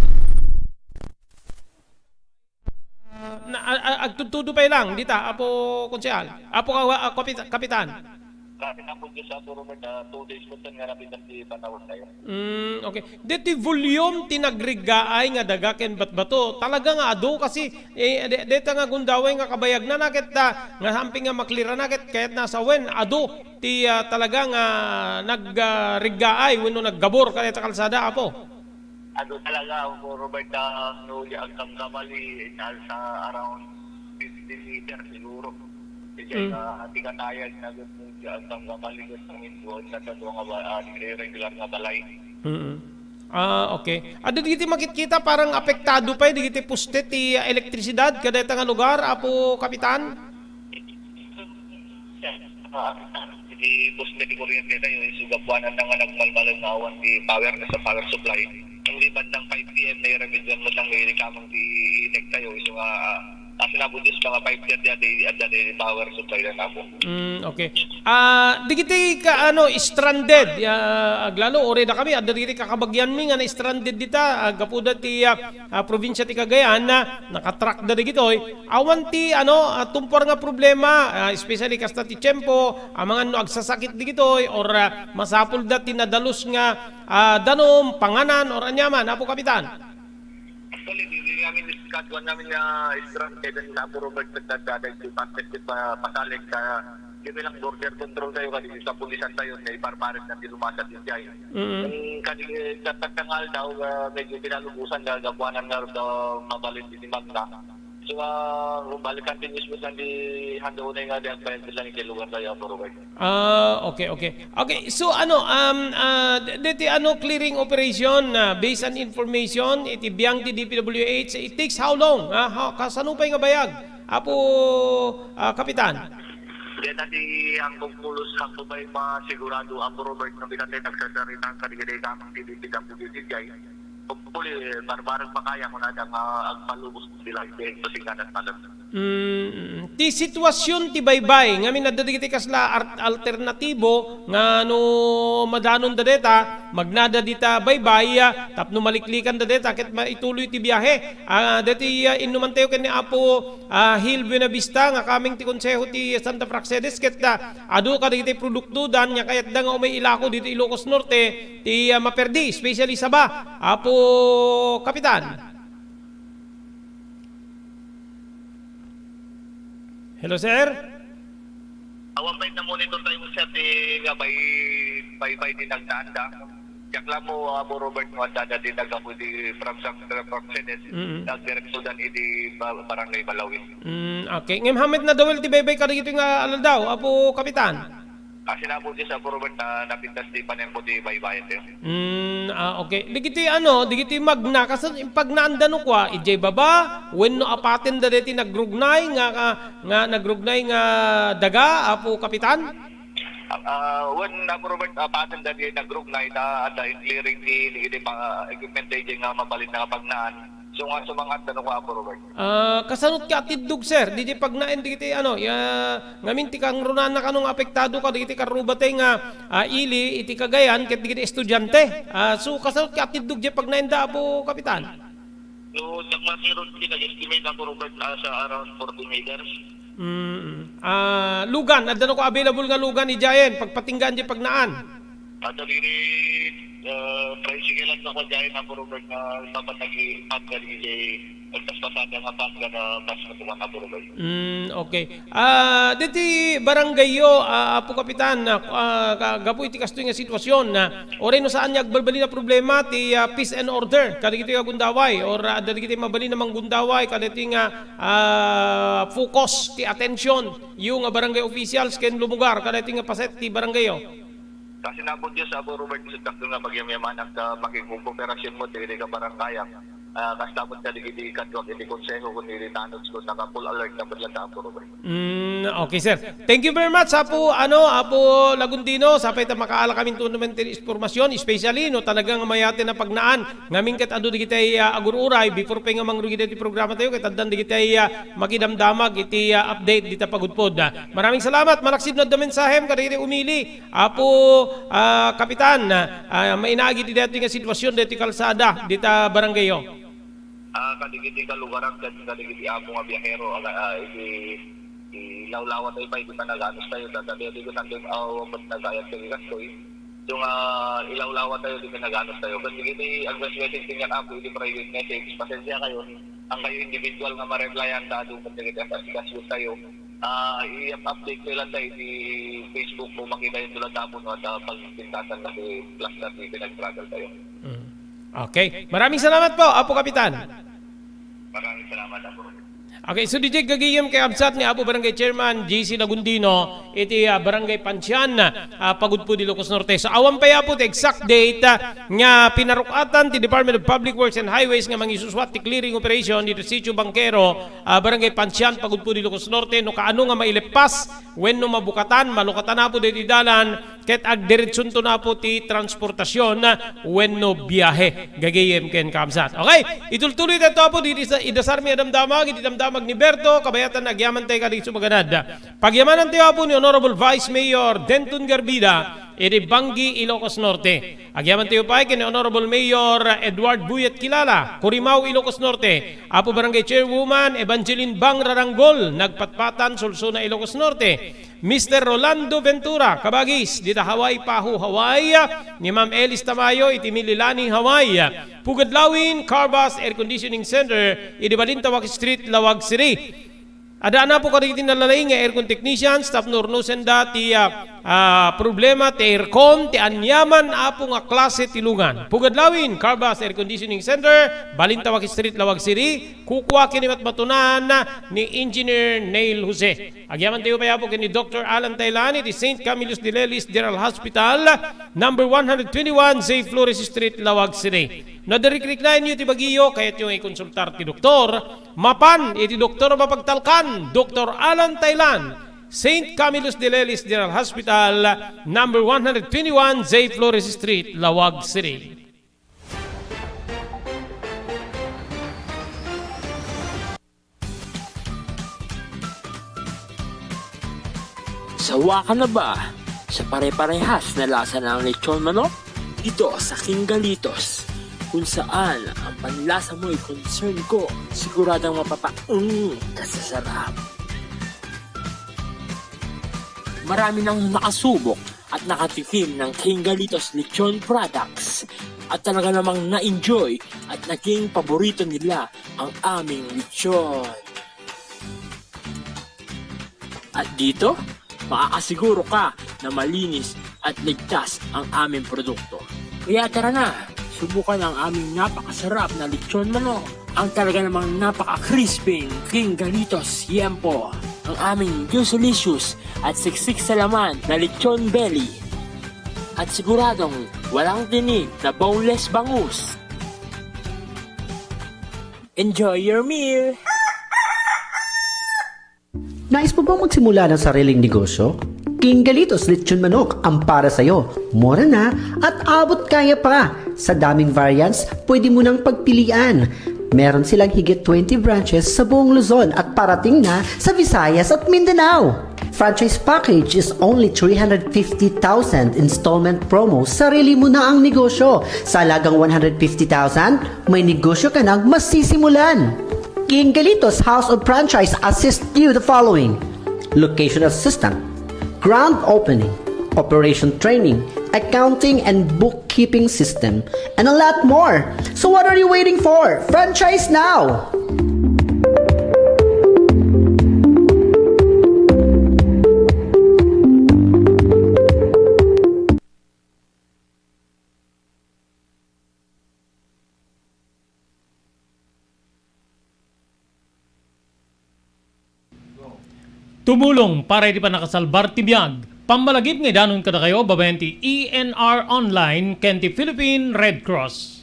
ah, na, a-, a-, agtudtudo pay lang dita, Apo Konsehal. Apo Kawa-, ah, Kapit-, Kapitan. Kasi nga po, Diyos, Apo Robert, ah, two days po nga napitas di panahon tayo. Mm, okay. Ditoy volume ti nagriggaay nga daga ken batbato. Talaga nga adu kasi, eh, de-, deta nga gundaway nga kabayagna na ket, ah, nga hamping nga maklirana ket kayat nasawen, adu ti, ah, talaga nga nag, ah, riggaay wenno naggabor kadayta kalsada, Apo. Adu talaga, Apo Robert, ah, no, di agkamkamali, nasa around fifty meter siguro. Kasi, Mm. ah, ti katayag na gud, no, di agkamkamali, gud, ang induan na sa duwa nga ba-, ah, regular nga balay. Mm. Ah, okay. Adu dagiti makitkita, parang apektado pay dagiti poste ti, ah, elektrisidad kadayta nga lugar, Apo Kapitan? Ah, di poste ti kuryente tayo, isu gapuanan na nga nagmalmalem nga awan ti power sa power supply. Hindi bandang five P M na iramidwan mo nang irikamang ti inek tayo, isu nga, ah, sinabi Diyos, mga five thirty adda, adda ti power supply na nabo. Mm, okay. Ah, dagiti ka, ano, stranded, ya, aglalo, ore da kami, adda dagiti kakabagyanmi nga na-stranded dita, ah, gapu da ti, ah, ah, probinsya ti Cagayan, na nakatrack da dagitoy. Awan ti, ano, ah, tumpar nga problema, ah, especially kasta ti tiempo, amangan no agsasakit dagitoy, or, ah, masapul da ti nadalus nga, ah, danum, panganan, or aniaman, Apo Kapitan? Actually, di, di namin iskaduan namin nga stranded, and Apo Robert, nagdadada iti packet, pa-, pasalik ka, kami lang border control tayo, kadi sa pulisan tayo, na iparparit na ti lumasad yung jay. Mm. Ang kadi, sa tatangal daw, ah, medyo pinalubusan, kagapuanan nga, ah, mabalin di Magna. So, ah, balikan ti news mo, saan di handa unay nga di agbayag lang iti lugar tayo, Apo Robert. Ah, okay, okay. Okay, so ano, um, ah, d-, deti ano, clearing operation, ah, based on information, iti biang ti D P W H, it takes how long? Ah, ha, kasano pay nga bayag? Apo, ah, Kapitan? Diyan na di ang pagpulos, ang pay masigurado, Apo Robert, no, bigat ay nagsasarita ang kaligay-ligay kamang ti D P W H diay. Hopefully, barbareng makaya ko na dang, ah, agpalubos bilang di pasinganan malam. Mm, ti sitwasyon ti baybay, ngamin adda dagiti kasla ar-, alternatibo nga no madanon da deta, magnada dita baybay, ah, tapno maliklikan da deta, ket maituloy ti biyahe. Ah, deti, ah, innumantayo ken ni Apo, ah, Hil Buenavista nga kameng ti Konseho ti Santa Praxedes, ket, ah, adu kadagiti produkto dan nga kayatda nga umay ilako dito Ilocos Norte, ti, ah, maperdi, especially saba. Apo Kapitan. Hello, sir? Awan pay na-monitor tayo, sir, ti nga bay-, baybay ti nagnaanda. Diak la mo, Apo Robert, no, adda di naggapu di from San, from Senate, Mm. nagdirekto dan idi ba-, Barangay Balawin. Mm, okay. Ngem hamet na dawel ti baybay kadagitoy nga aldaw, Apo Kapitan? Kasi na po, Diyos, Apo Robert, na napintas di panempo ti baybayan tayo. Mm, ah, okay. Digiti ano, digiti magna, kasan impagnaanda no kua, idiay baba, wenno apaten da deti nagrugnay nga, nga, nga nagrugnay nga daga, Apo Kapitan? Ah, ah, wen, Apo Robert, apaten da di nagrugnay ta adda in clearing ti, ti, ti pa, equipment da idiay nga mabalin nga pagnaan. So nga sumangat da no kua, Apo Robert. Ah, kasanot ka atiddog, sir? Di, di pagnaen digiti ano, ya, ngamin ti kangrunaan na kano nga apektado ka digiti karrubatay nga, ah, ili iti Cagayan ket digiti estudiante. Ah, so kasanot ka atiddog di pagnaen da, Apo Kapitan? No, diak masirod ti nag-estimate, Apo Robert, nasa around forty meters. Mm. Ah, lugan, adda no ko available nga lugan idiayen, pagpatinggaan di pagnaan. Adda diri, ah, tricycle-an na ko diayen, Apo Robert, nga dapat nag-i-, pangga di, nagpaspasada nga pangga na bus na bukan, Apo Robert. Mm, okay. Ah, diti barangay yo, ah, Apo Kapitan, ah, ah, ka-, gapu iti kastoy nga sitwasyon, ah, uray no saan nga agbalbaliw a problema ti, ah, peace and order kadagitoy nga gundaway, or, ah, adda dagiti mabalin a manggundaway kadagitoy nga, ah, focus ti attention yo nga barangay officials ken lumugar kadagitoy nga paset ti barangay yo. Kasi na po Diyos, Apo Robert, isut dakto nga pagyamyamanak ta makigkooperasyon mo dagiti kabarangayam. Ah, kasta met kadagiti kaduak iti konseho ken iti tanods ko, naka-full alert na met latta, Apo Robert. Mm, okay, sir. Thank you very much, Apo, ano, Apo Lagundino, sapay ta makaala kami iti naman ti impormasyon, especially no talaga nga mayaten a pagnaan ngamin ket adu dagiti, ah, agur-uray before pay nga mangrugida ti programa tayo, ket addan dagiti, ah, makidamdamag iti, ah, update dita pagudpod. Ah, maraming salamat, malaksid no adda mensahem kadagiti umili, Apo, ah, Kapitan, ah, mainaagi ti daytoy nga sitwasyon daytoy kalsada dita barangay yo. Ah, kadagiti kalugaran ken kadagiti apo nga biahero, aga, ah, iti, ilawlawa tayo pay, di pa naganos tayo, ta, ta, di ko saan tayo, ah, met nagayat kayo kastoy. So nga, ilawlawa tayo, di pa naganos tayo. Ken dagiti advance message kaniak, Apo, iti private message, pasensya kayo, ang kayo individual nga ma-replyan ta, adu met dagiti as-, as-, tayo. Ah, i-update ko lang tayo iti Facebook ko, makita yung tulad tapo, no, at, ah, pagpintasan na ti plus na ti pinag-struggle tayo. Mm. Okay. Maraming salamat po, Apo Kapitan. Maraming salamat, Apo. Okay, so D J gagayem kay absat ni Apo Barangay Chairman J C Lagundino iti, ah, Barangay Pansian, ah, Pagudpud, Ilocos Norte. So awan pay, Apo, ti exact date, ah, nga pinaruk-atan ti Department of Public Works and Highways nga mangisuswat ti clearing operation dito Sitio Bangkero, ah, Barangay Pansian, Pagudpud, Ilocos Norte, no kaano nga maileppas wenno mabukatan, malukatan, Apo, daytoy dalan, ket agdiretsonto, Apo, ti transportasyon wenno biahe. Gagayem ken kabsat. Okay, itultuloy tayo, Apo, didi sa idasarmi a damdamag, idi damdamag ni Berto, kabayatan agyaman tayo kadagiti sumaganad. Pagyamanantayo, Apo, ni Honorable Vice Mayor Denton Garbida, iti Bangui, Ilocos Norte. Agyamantayo pay ken ni Honorable Mayor Edward Buyet Kilala, Corimao, Ilocos Norte. Apo Barangay Chairwoman Evangeline Bang Raranggol, Nagpatpatan, Solsona, Ilocos Norte. Mister Rolando Ventura, kabagis, dita Hawaii, Pahu, Hawaii, ni Ma'am Elis Tamayo, iti Mililani, Hawaii. Pugad Lawin, Carvas Air Conditioning Center, idi Balintawak Street, Laoag City. Adda, Apo, kadagiti nalalaing nga aircon technicians tapno urnosenda ti, ah, Ah, problema ti aircon, ti aniaman, Apo, nga klase ti lungan. Pugad Lawin, Carbas Air Conditioning Center, Balintawak Street, Laoag City, kukua ken ni matmatunan ni Engineer Neil Jose. Agyaman tayo pay, Apo, ken ni Doctor Alan Tailan iti Saint Camillus de Lelis General Hospital, number one hundred twenty-one, J Flores Street, Laoag City. No adda rikriknaenyo ti bagiyo, kayatyo nga ikonsultar ti doktor, mapan iti doktor a mapagtalkan, Doctor Alan Tailan, Saint Camillus de Lelis General Hospital, number one hundred twenty-one, J Flores Street, Laoag City. Sawa ka na ba sa pare-parehas na lasa ng lechon manok? Dito sa King Galitos, kung saan ang panlasa mo'y concern ko, siguradong mapapaung ka sa sarap. Marami nang nakasubok at nakatikim ng King Galitos Lechon products at talaga namang na-enjoy at naging paborito nila ang aming lechon. At dito, makakasiguro ka na malinis at ligtas ang aming produkto. Kaya tara na, subukan ang aming napakasarap na lechon manok. Ang talaga namang napaka-crispy King Galitos Yempo. Ang aming juicylicious at siksik sa laman na lechon belly. At siguradong walang tinik na boneless bangus. Enjoy your meal! Nais mo bang magsimula ng sariling negosyo? King Galitos Lechon Manok ang para sa'yo. Mura na at abot kaya pa. Sa daming variants, pwede mo nang pagpilian. Meron silang higit twenty branches sa buong Luzon at parating na sa Visayas at Mindanao. Franchise package is only three hundred fifty thousand, installment promo, sarili mo na ang negosyo. Sa halagang one hundred fifty thousand, may negosyo ka nang masisimulan. King Galitos House of Franchise assist you the following: location assistant, grand opening, operation training, accounting and bookkeeping system, and a lot more. So what are you waiting for? Franchise now! Tumulong para iti pannakasalbar ti biag. Pammalagip nga idanon kadakayo babaen ti E N R Online ken ti Philippine Red Cross.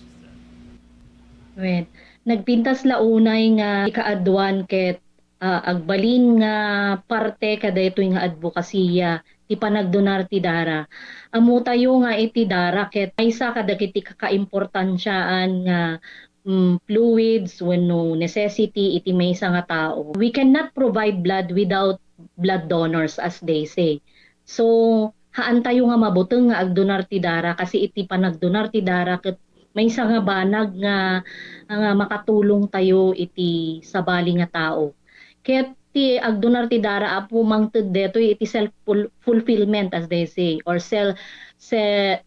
Wen, nagpintas la unay nga ikaaduan ket, ah, agbalin nga parte kadaytoy nga adbokasiya ti panagdonar ti dara. Ammotayo nga iti dara ket maysa kadagiti kakaimportansiaan nga, mm, fluids wenno necessity iti maysa nga tao. We cannot provide blood without blood donors, as they say. So, haantayo nga mabuteng nga agdonar ti dara, kasi iti panagdonar ti dara ket maysa nga banag nga, nga makatulong tayo iti sabali nga tao. Ket ti agdonar ti dara, Apo, mangted detoy iti self ful-, fulfillment, as they say, or sel-, se-,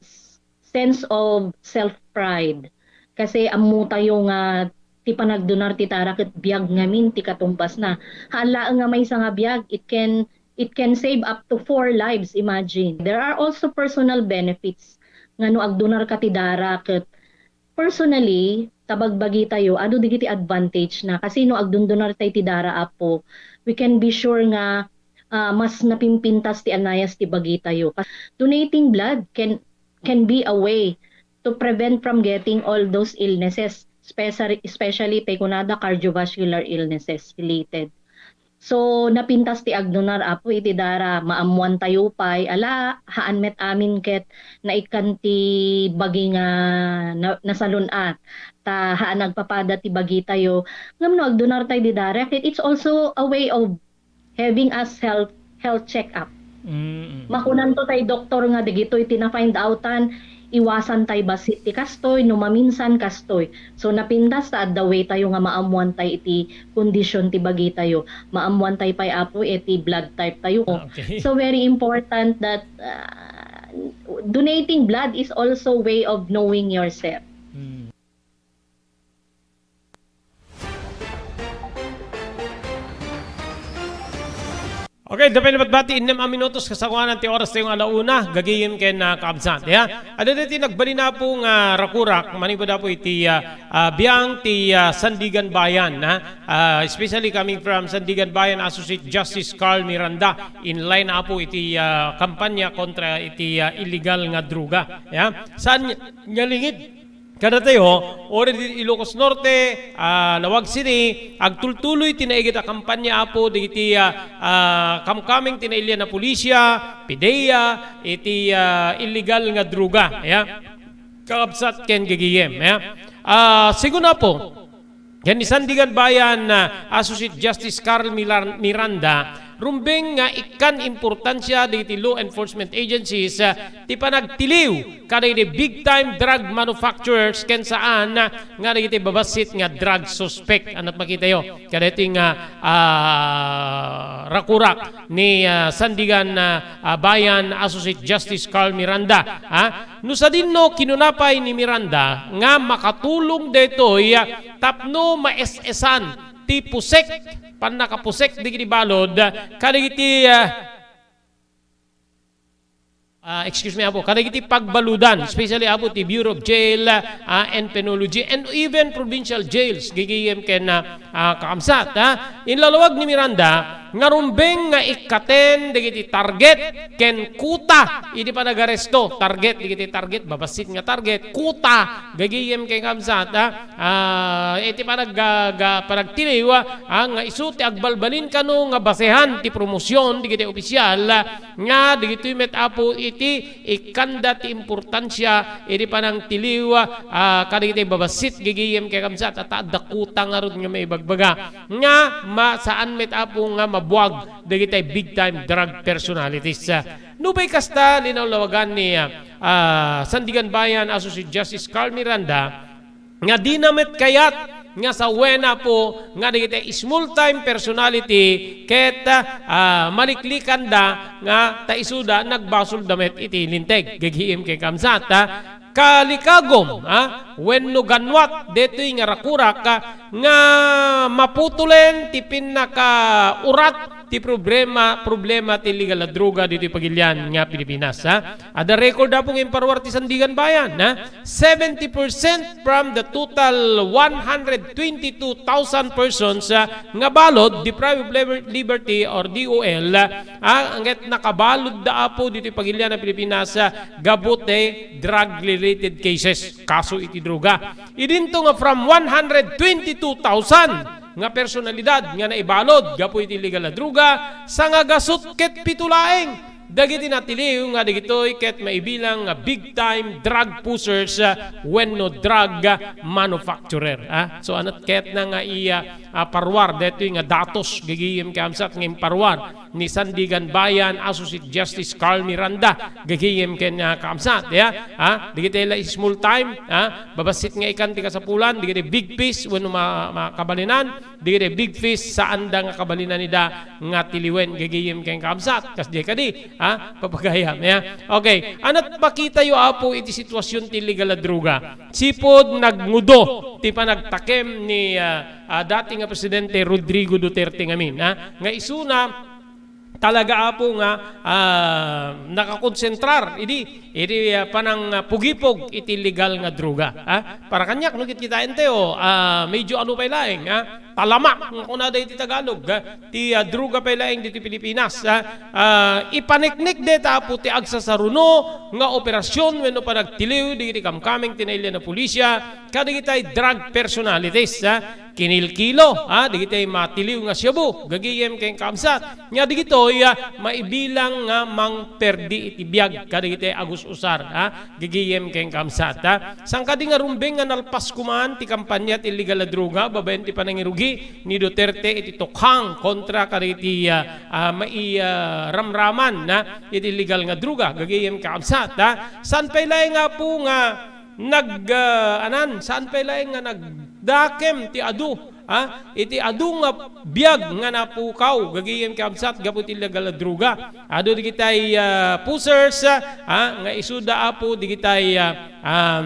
sense of self-pride. Kasi ammotayo nga ti panagdonar ti dara ket biag ngamin ti katumbasna. Haan laeng nga maysa nga biag, it can, it can save up to four lives, imagine. There are also personal benefits nga no agdonar ka ti dara ket personally, ta bagbagitayo, adu dagiti advantage na. Kasi no agdundunar tay ti dara, Apo, we can be sure nga, ah, mas napimpintas ti anayas ti bagitayo. Donating blood can can be a way to prevent from getting all those illnesses, especially, especially tay kunada cardiovascular illnesses related. So, napintas ti agdonar, Apo, iti dara, maammoantayo pay, ala, haan met amin ket naikkan ti bagi nga na-, nasalun-at, ta haan agpapada ti bagitayo. Ngem no agdonar tay di dara, ket it's also a way of having us health, health check-up. Mm. Makunanto tay doktor nga dagitoy ti na-find outan, iwasan tay bassit ti kastoy, no maminsan kastoy. So, napintas ta adda way tayo nga maammuan tay iti condition ti bagi tayo. Maammuan tay pay, Apo, iti blood type tayo. Okay. So, very important that, uh, donating blood is also way of knowing yourself. Mm. Okay, adda pay nabatbati, innem a minutos kasangoanan ti oras tayo nga ala una, gagayem ken, ah, kaabsat, ya. Adda daytoy nagbalin, Apo, nga rakurak, manipud, Apo, iti, ah, ah, biang ti, ah, Sandiganbayan, ha? Ah, especially coming from Sandiganbayan Associate Justice Carl Miranda, in line, Apo, iti, ah, kampanya kontra iti, ah, illegal nga droga, ya. Saan nga lingid? Kadatayo, uri di Ilocos Norte, ah, Laoag City, agtultuloy ti naiget a kampanya, Apo, dagiti, ah, ah, kamkameng ti nailian a pulisya, PDEA, iti, ah, illegal nga droga, ya. Kakabsat ken gagayem, ya. Ah, sigun, Apo, ken ni Sandiganbayan, ah, Associate Justice Carl Milar-, Miranda, rumbeng nga ikkan importansia dagiti law enforcement agencies, ah, ti panagtiliw kadagiti big time drug manufacturers ken saan, ah, nga dagiti babassit nga drug suspect. Anat makitayo kadagiti nga, ah, rakurak ni, ah, Sandigan, ah, ah, Bayan Associate Justice Carl Miranda, ha? No sadino, kinuna pay ni Miranda nga makatulong daytoy, ah, tapno maes-esan ti pusek, pannakapusek dagiti balud, ah, kadagiti, ah, ah, excuse me, Apo, kadagiti pagbaludan, especially, Apo, ti Bureau of Jail, ah, and Penology, and even provincial jails, gagayem ken, ah, ah, kaabsat, ha? Inlalawag ni Miranda nga rumbeng nga ikkaten dagiti target ken kuta idi panagaresto. Target, dagiti target, babassit nga target, kuta, gagayem ken kaabsat, ha? Ah, iti panag-, ga-, panagtiliw, ah, nga isu ti agbalbalin kano nga basehan ti promosion dagiti opisyal, ah, nga dagitoy met, Apo, iti ikkanda ti importansia iti panangtiliw, ah, kadagiti babassit gagayem ken kaabsat, ta adda kuta ngarud nga maibagbaga nga ma-, saan met, Apo, nga mabuag dagiti big time drug personalities. Nupay kasta, linawlawagan ni, ah, ah, Sandiganbayan Associate Justice Carl Miranda, nga dina met kayat nga sawen, Apo, nga dagiti small time personality ket, ah, maliklikanda nga ta isuda nagbasolda met iti linteg. Gagayem ken kaabsat, ah, kalikagum, ah, wenno ganwat daytoy nga rakurak, ah, nga maputolen ti pinnakaurat ti problema, problema ti illegal a droga ditoy pagilian nga Pilipinas, ha? Adda record, Apo, nga imparuar ti Sandiganbayan, ha? Seventy percent from the total one hundred twenty-two thousand persons, ha, nga balud, deprived of liber-, liberty or D O L, ha, ket nakabaludda, Apo, ditoy pagilian nga Pilipinas, ha, gapu ti drug-related cases, kaso iti droga. Idinto nga from one hundred twenty-two thousand nga personalidad nga naibalud gapu iti illegal a droga, sangagasut ket pito laeng dagiti natiliw nga dagitoy ket maibilang nga big time drug pushers, ah, wenno drug, ah, manufacturer, ah. So, anat ket na nga iya, ah, paruar daytoy nga datos, gagayem ken kaabsat, nga imparuar ni Sandiganbayan Associate Justice Carl Miranda, gagayem ken, ah, kaabsat, ya, ah, dagiti la small time, ah, babassit nga ikkan ti kasapulan, dagiti big fish wenno ma-, makabalinan, dagiti big fish, saanda nga kabalinan ida nga tiliwen, gagayem ken kaabsat, kasdiay kadi, ah, papagayam, ya. Okay, anat makitayo, Apo, iti sitwasion ti illegal a droga. Sipud nagngudo ti panagtakem ni, ah, ah, dati nga Presidente Rodrigo Duterte ngamin, ha, nga isuna talaga, Apo, nga, ah, nakakonsentrar idi, idi, ah, panang, ah, pugipog iti legal nga droga, ha? Para kaniak, no, kitkitaentayo, ah, medyo ano pay laeng, ha? Talamak, nga kunada iti Tagalog, ha? Ti, ah, droga pay laeng ditoy Pilipinas, ha? Ah, ipaniknik dayta, Apo, ti agsasaruno nga operasyon wenno panagtiliw dagiti kamkameng ti nailian a pulisya kadagiti drug personalities, ha? Kinilkilo, ha, dagiti matiliw nga shabu, gagayem ken kaabsat, nga dagitoy, ah, maibilang nga mangperdi iti biag kadagiti agus-usar, ha, gagayem ken kaabsat, ha. Saan kadi nga rumbeng nga nalpas koma ti kampanya ti illegal a droga babaen ti panangirugi ni Duterte iti tukhang kontra kadagiti, ah, ah, mai-, ah, ramraman, ha, iti illegal nga droga, gagayem kaabsat, ha. Saan pay laeng, Apo, nga nag-, ah, anan, saan pay laeng nga nagdakem ti adu, ha? Iti adu nga biag nga napukaw, gagayem kaabsat, gapu iti illegal a droga. Adu digitay, ah, pushers, ha? Nga isuda, Apo, digitay, ah, um,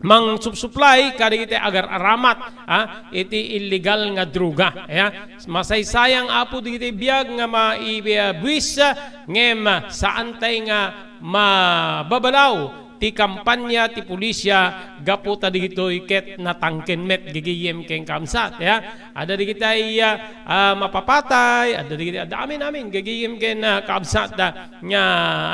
mangsupsuplay kadagiti agar-aramat, ah, iti illegal nga droga. Ya, masaysayang, Apo, dagiti biag nga maibuis, ngem saantay nga mababalaw ti kampanya ti pulisya gapu ta dagitoy ket natangken met, gigiyem ken kabsat. Ya, adda dagiti, ah, ah, mapapatay, adda dagiti, adda amin-amin, gigiyem ken, ah, kabsat, ah, nga,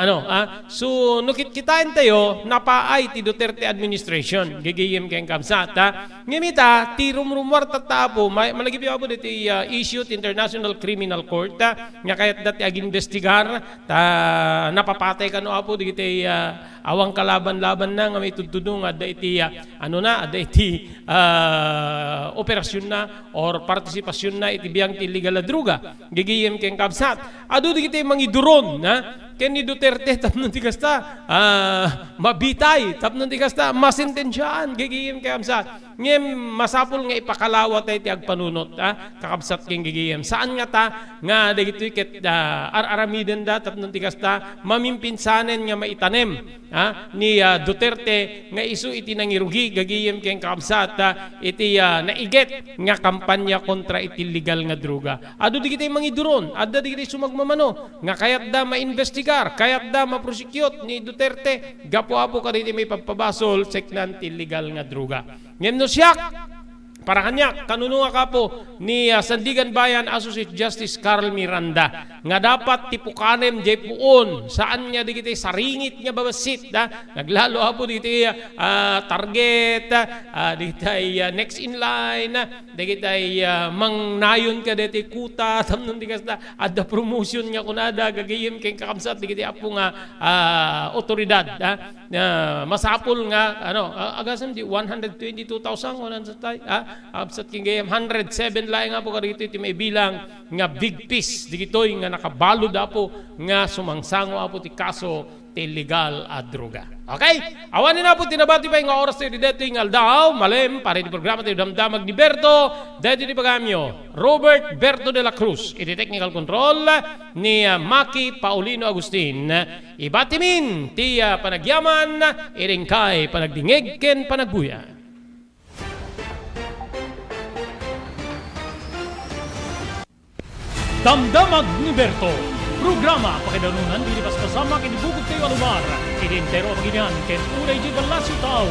ano, ah, so, no kitkitaentayo, napaay ti Duterte administration, gigiyem ken kabsat, ah. Ngem ita, ti rumrumuar tatta, Apo, ma-, malagipyo, Apo, diti, ah, issue ti International Criminal Court, ah, nga kayatda ti agimbestigar, ta napapatay kano, Apo, dagiti, ah, awan kalaban-labanna nga maitudtudo nga adda iti, ah, ano na, adda iti, ah, operasyon na or partisipasyon na iti biag ti illegal a droga. Gigiyem ken kabsat. Adu dagiti mangiduron, ha? Ken ni Duterte tapno ti kasta, ah, mabitay, tapno ti kasta, masentensiaan, gigiyem ken kabsat. Ngem masapul nga ipakalawa tayo ti agpanunot, ha? Kakabsat ken gigiyem. Saan nga ta, nga dagitoy ket, ah, ar-aramidenda tapno ti kasta, mamimpinsanen nga maitanem. Ha, ni, ah, Duterte nga isu iti nangirugi gagayem ken kakabsat, ah, iti, ah, naiget nga kampanya kontra iti illegal nga droga. Adu dagiti mangiduron, adda dagiti sumagmamano nga kayatda maimbestigar, kayatda maprosecute ni Duterte gapu-apu kadagiti maipagpabasol seknan ti illegal nga droga. Ngem no siak, para kaniak, kanunongak, Apo, ni, ah, Sandiganbayan Associate Justice Carl Miranda nga dapat ti pukanem jay puon, saan nga dagiti saringit nga babassit, da? Naglalo, Apo, dagiti, ah, target, ah, dagiti, ah, next in line, dagiti, ah, mangnayon kadagiti kuta, tapno ti kasta, adda promotion nga kunada, gagayem ken kakabsat, dagiti, Apo, nga, ah, otoridad, da? Ah, masapul nga, ano, ah, agasem di one hundred twenty-two thousand one hundred tay, ah, absat ken gayam, hundred seven laeng, Apo, kadagitoy ti maibilang nga big piece digitoy nga nakabalud, Apo, nga sumangsango, Apo, ti kaso ti illegal a droga. Okay? Awanen, Apo, ti nabati pay nga oras tayo ditoy nga aldaw, malem, para iti programa tayo, Damdamag ni Berto, daytoy ti pagaamyo, Robert Berto de la Cruz, iti technical control, ni, ah, Maki Paulino Agustin. Ibatimin ti, ah, panagyaman, iti inkay panagdingeg ken panagbuya. Damdamag ni Berto, programa pakaidanunan dagiti paspasamak iti bukod tayo a lugar, iti entero a pagilian ken unay iti ballasiw tao.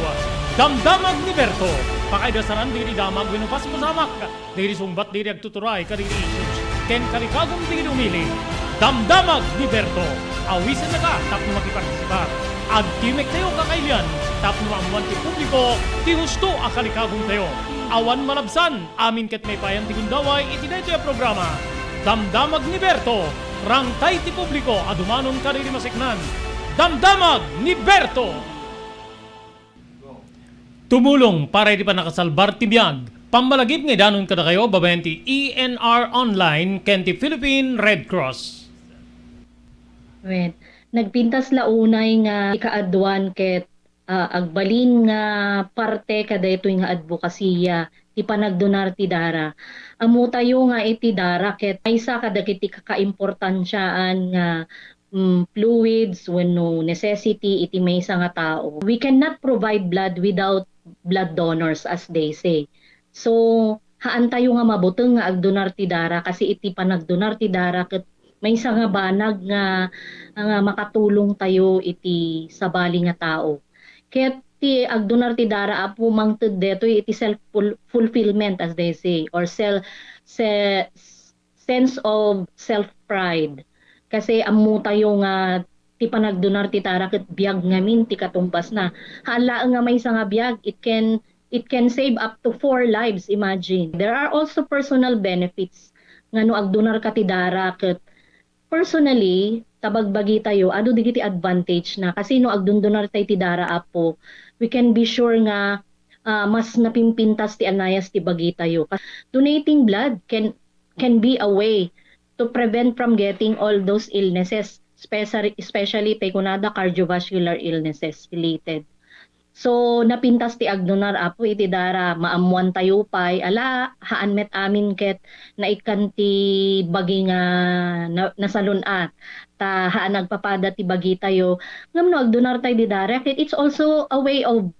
Damdamag ni Berto, pakaidasaran dagiti damag wenno paspasamak. Dagiti sungbat dagiti agtuturay kadagiti issues ken kalikagum dagiti umili. Damdamag ni Berto. Awisennaka tapno makipartisipar. Agtimek tayo kakailian tapno maammuan ti publiko ti husto a kalikagum tayo. Awan malabsan, amin ket maipayan ti gundaway iti daytoy a programa. Damdamag ni Berto. Rangtay ti publiko a dumanon kadagiti maseknan. Damdamag ni Berto. Tumulong para iti pannakasalbar ti biag. Pammalagip nga idanon kadakayo babaen ti E N R Online ken ti Philippine Red Cross. Wen, nagpintas la unay nga ikaaduan ket, ah, agbalin nga parte kadaytoy nga adbokasiya ti panagdonar ti dara. Ammotayo nga iti dara ket maysa kadagiti kakaimportansiaan nga mm, fluids wenno necessity iti maysa nga tao. We cannot provide blood without blood donors, as they say. So, haantayo nga mabuteng nga agdonar ti dara kasi iti panagdonar ti dara ket maysa nga banag nga, nga makatulong tayo iti sabali nga tao. Ket ti agdonar ti dara, Apo, mangted detoy iti self ful-, fulfillment, as they say, or sel-, se-, sense of self-pride. Kasi ammotayo nga ti panagdonar ti dara ket biag ngamin ti katumbasna. Haan laeng nga maysa nga biag, it can, it can save up to four lives, imagine. There are also personal benefits nga no agdonar ka ti dara ket personally, ta bagbagi tayo, adu dagiti advantage na. Kasi no agdundunar tay ti dara, Apo, we can be sure nga, ah, mas napimpintas ti anayas ti bagi tayo. Ka-, donating blood can can be a way to prevent from getting all those illnesses, especially, especially tay kunada cardiovascular illnesses related. So, napintas ti agdonar, Apo, iti dara, maammoan tayo pay, ala, haan met amin ket naikkan ti bagi nga na-, nasalun-at. Ta haan agpapada ti bagi tayo. Ngem no agdonar tayo di dara, ket it's also a way of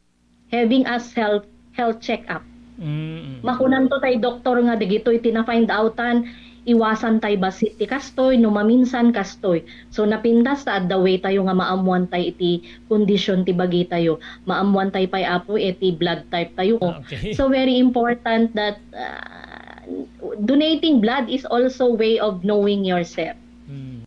having us health, health check-up. Mm. Makunanto tay doktor nga dagitoy ti na-find outan, iwasan tay bassit ti kastoy, no maminsan kastoy. So, napintas ta adda way tayo nga maammuan tay iti kondisyon ti bagitayo. Maammuan tay pay, Apo, iti blood type tayo. Ah, okay. So, very important that, ah, donating blood is also way of knowing yourself. Mm.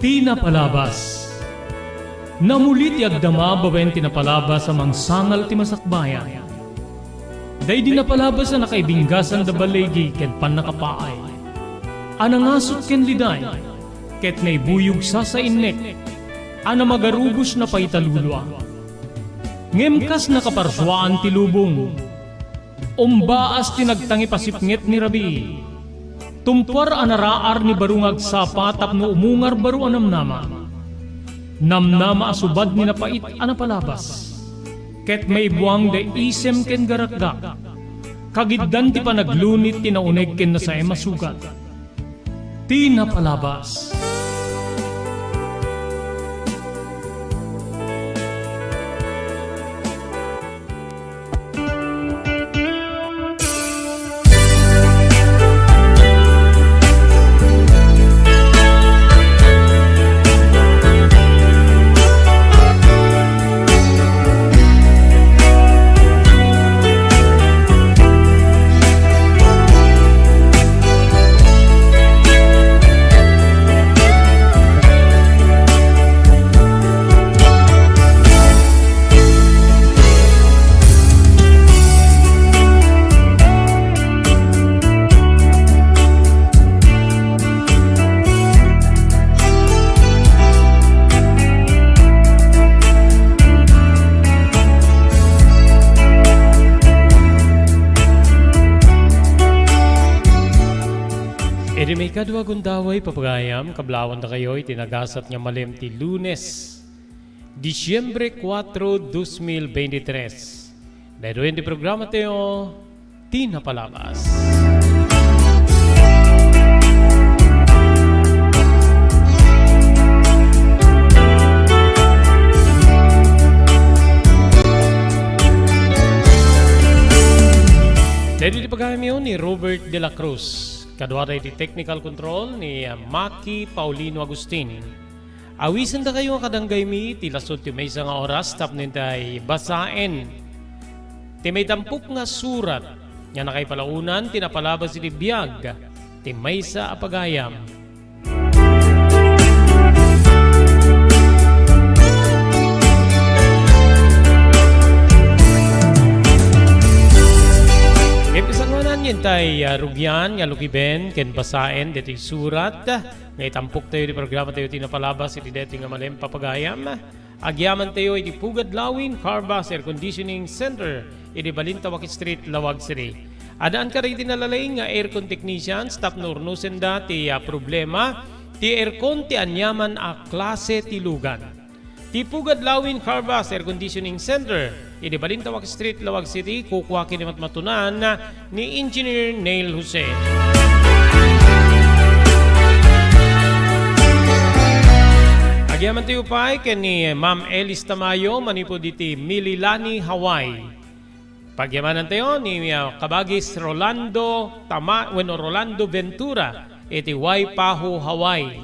Ti napalabas. Namuli ti agdama babaen ti napalabas a mangsangal ti masakbayan. Daydi napalabas a nakaibinggasan da baligi ken pannakapaay. A nangasut ken liday, ket naibuyog sasainnek, a namagarubos na pay ta lulua. Ngem kas nakaparsuaan ti lubong, umbaas ti nagtangipasipnget ni rabii. Tumpuar a naraar ni baro nga agsapa tapno umungar baro a namnama. Namnama a subad ni napait a napalabas. Ket maibuang da isem ken garakgak. Kagiddan ti panaglunit ti nauneg ken nasaem a sugat. Ti napalabas. Idi maikadua gundaway, papagayam, kablawandakayo iti nagasat nga malem ti Lunes, Disyembre kuatro, dos mil beintitres. Daytoyen ti programa tayo, ti napalabas. Daytoy ti pagayamyo ni Robert de la Cruz. Kaduada iti technical control ni, ah, Maki Paulino Agustin. Awisendakayo a kadanggaymi ti lasud ti maysa nga oras tapno intay basaen ti maitampok nga surat nga nakaipalaonan ti napalabas iti biag ti maysa a pagayam. Ngem ti sangoanan nga intay, ah, rugian nga lukiben ken basaen ditoy surat nga itampoktayo iti programatayo ti napalabas iti daytoy nga malem a pagayam. Agyamantayo iti Pugad Lawin Carvas Air Conditioning Center iti Balintawak Street, Laoag City. Addaan kadagiti nalaing nga aircon technicians tapno urnosenda ti, ah, problema ti aircon ti aniaman a klase ti lugan. Ti Pugad Lawin Carvas Air Conditioning Center iti Balintawak Street, Laoag City, kukua ken ni matmatunan ni Engineer Neil Jose. Agyamantayo pay ken ni Ma'am Elis Tamayo manipud iti Mililani, Hawaii. Pagyamanantayo ni, ah, Kabagis Rolando Tama-, wenno Rolando Ventura iti Waipahu, Hawaii.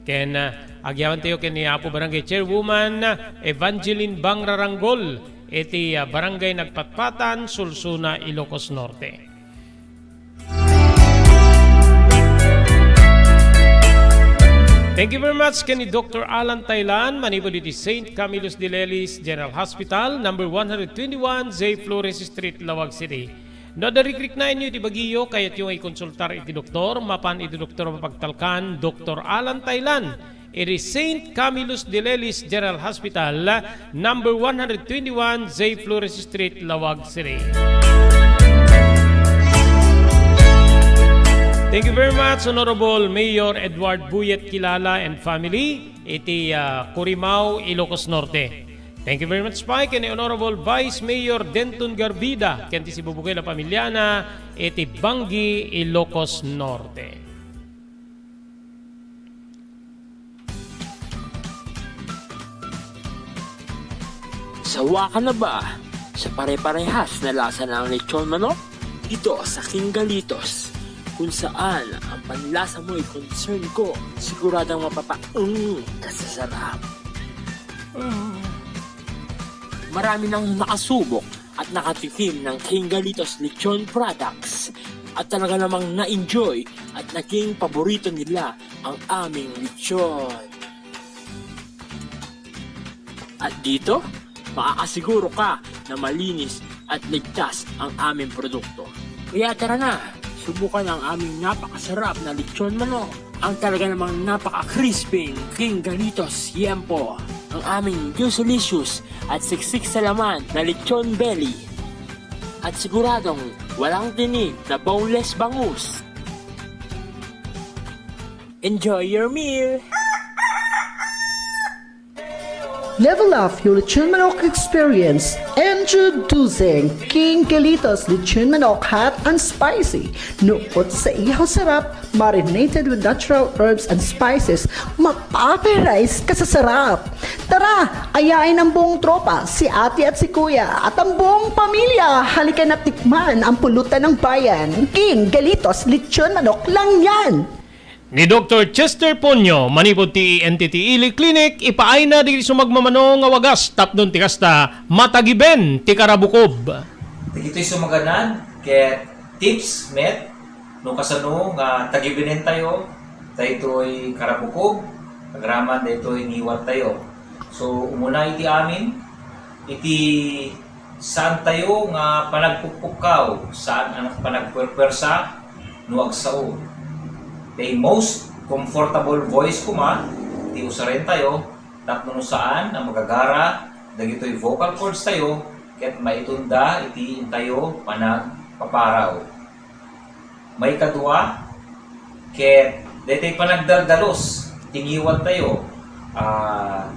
Ken, ah, agyamantayo ken ni Apo Barangay Chairwoman, ah, Evangeline Bangra Ranggol iti, ah, Barangay Nagpatpatan, Solsona, Ilocos Norte. Thank you very much ken ni Doctor Alan Tailan, manipud iti Saint Camillus de Lelis General Hospital, number one hundred twenty-one J Flores Street, Laoag City. No adda rikriknaenyo iti bagiyo, kayatyo nga ikonsultar iti doktor, mapan iti doktor a mapagtalkan, Doctor Alan Tailan, iti Saint Camillus de Lelis General Hospital, number one hundred twenty-one J Flores Street, Laoag City. Thank you very much, Honorable Mayor Edward Buyet Kilala and family, iti, ah, Curimao, Ilocos Norte. Thank you very much, Pai, ken ni Honorable Vice Mayor Denton Garvida, ken ti sibubukel a pamiliana iti Bangui, Ilocos Norte. Sawa ka na ba sa pare-parehas na lasa ng lechon manok? Dito sa King Galitos, kung saan ang panlasa mo'y concern ko, siguradong mapapaung ka sa sarap. Marami nang nakasubok at nakatikim ng King Galitos Lechon products at talaga namang na-enjoy at naging paborito nila ang aming lechon. At dito, makakasiguro ka na malinis at ligtas ang aming produkto. Kaya tara na, subukan ang aming napakasarap na lechon manok. Ang talaga namang napaka-crispy King Galitos Yempo. Ang aming juicy-licious at siksik sa laman na lechon belly. At siguradong walang tinik na boneless bangus. Enjoy your meal! Level up your lechon manok experience. Introducing King Galitos Lechon Manok Hot and Spicy. Nukot sa ihaw sarap, marinated with natural herbs and spices, mapaparize ka sa sarap. Tara, ayain ang buong tropa, si ate at si kuya, at ang buong pamilya. Halika na tikman ang pulutan ng bayan. King Galitos Lechon Manok lang yan! Ni Doktor Chester Ponyo, manipud ti N T T Ili Clinic, ipaayna dagiti sumagmamano nga wagas tapno ti kasta, matagiben ti karabukob. Dagitoy sumaganad ket tips met no kasano nga tagibenen tayo daytoy karabukob, agraman daytoy ngiwat tayo. So, umuna iti amin, iti saan tayo nga panagpukpukkaw, saan a panagpuerpuersa no agsao. Ti most comfortable voice koma ti usaren tayo tapno no saan a magagara dagitoy vocal cords tayo ket maitunda iti intayo panagpaparaw. Maikadua, ket daytoy panagdaldalus ti ngiwat tayo. Ah,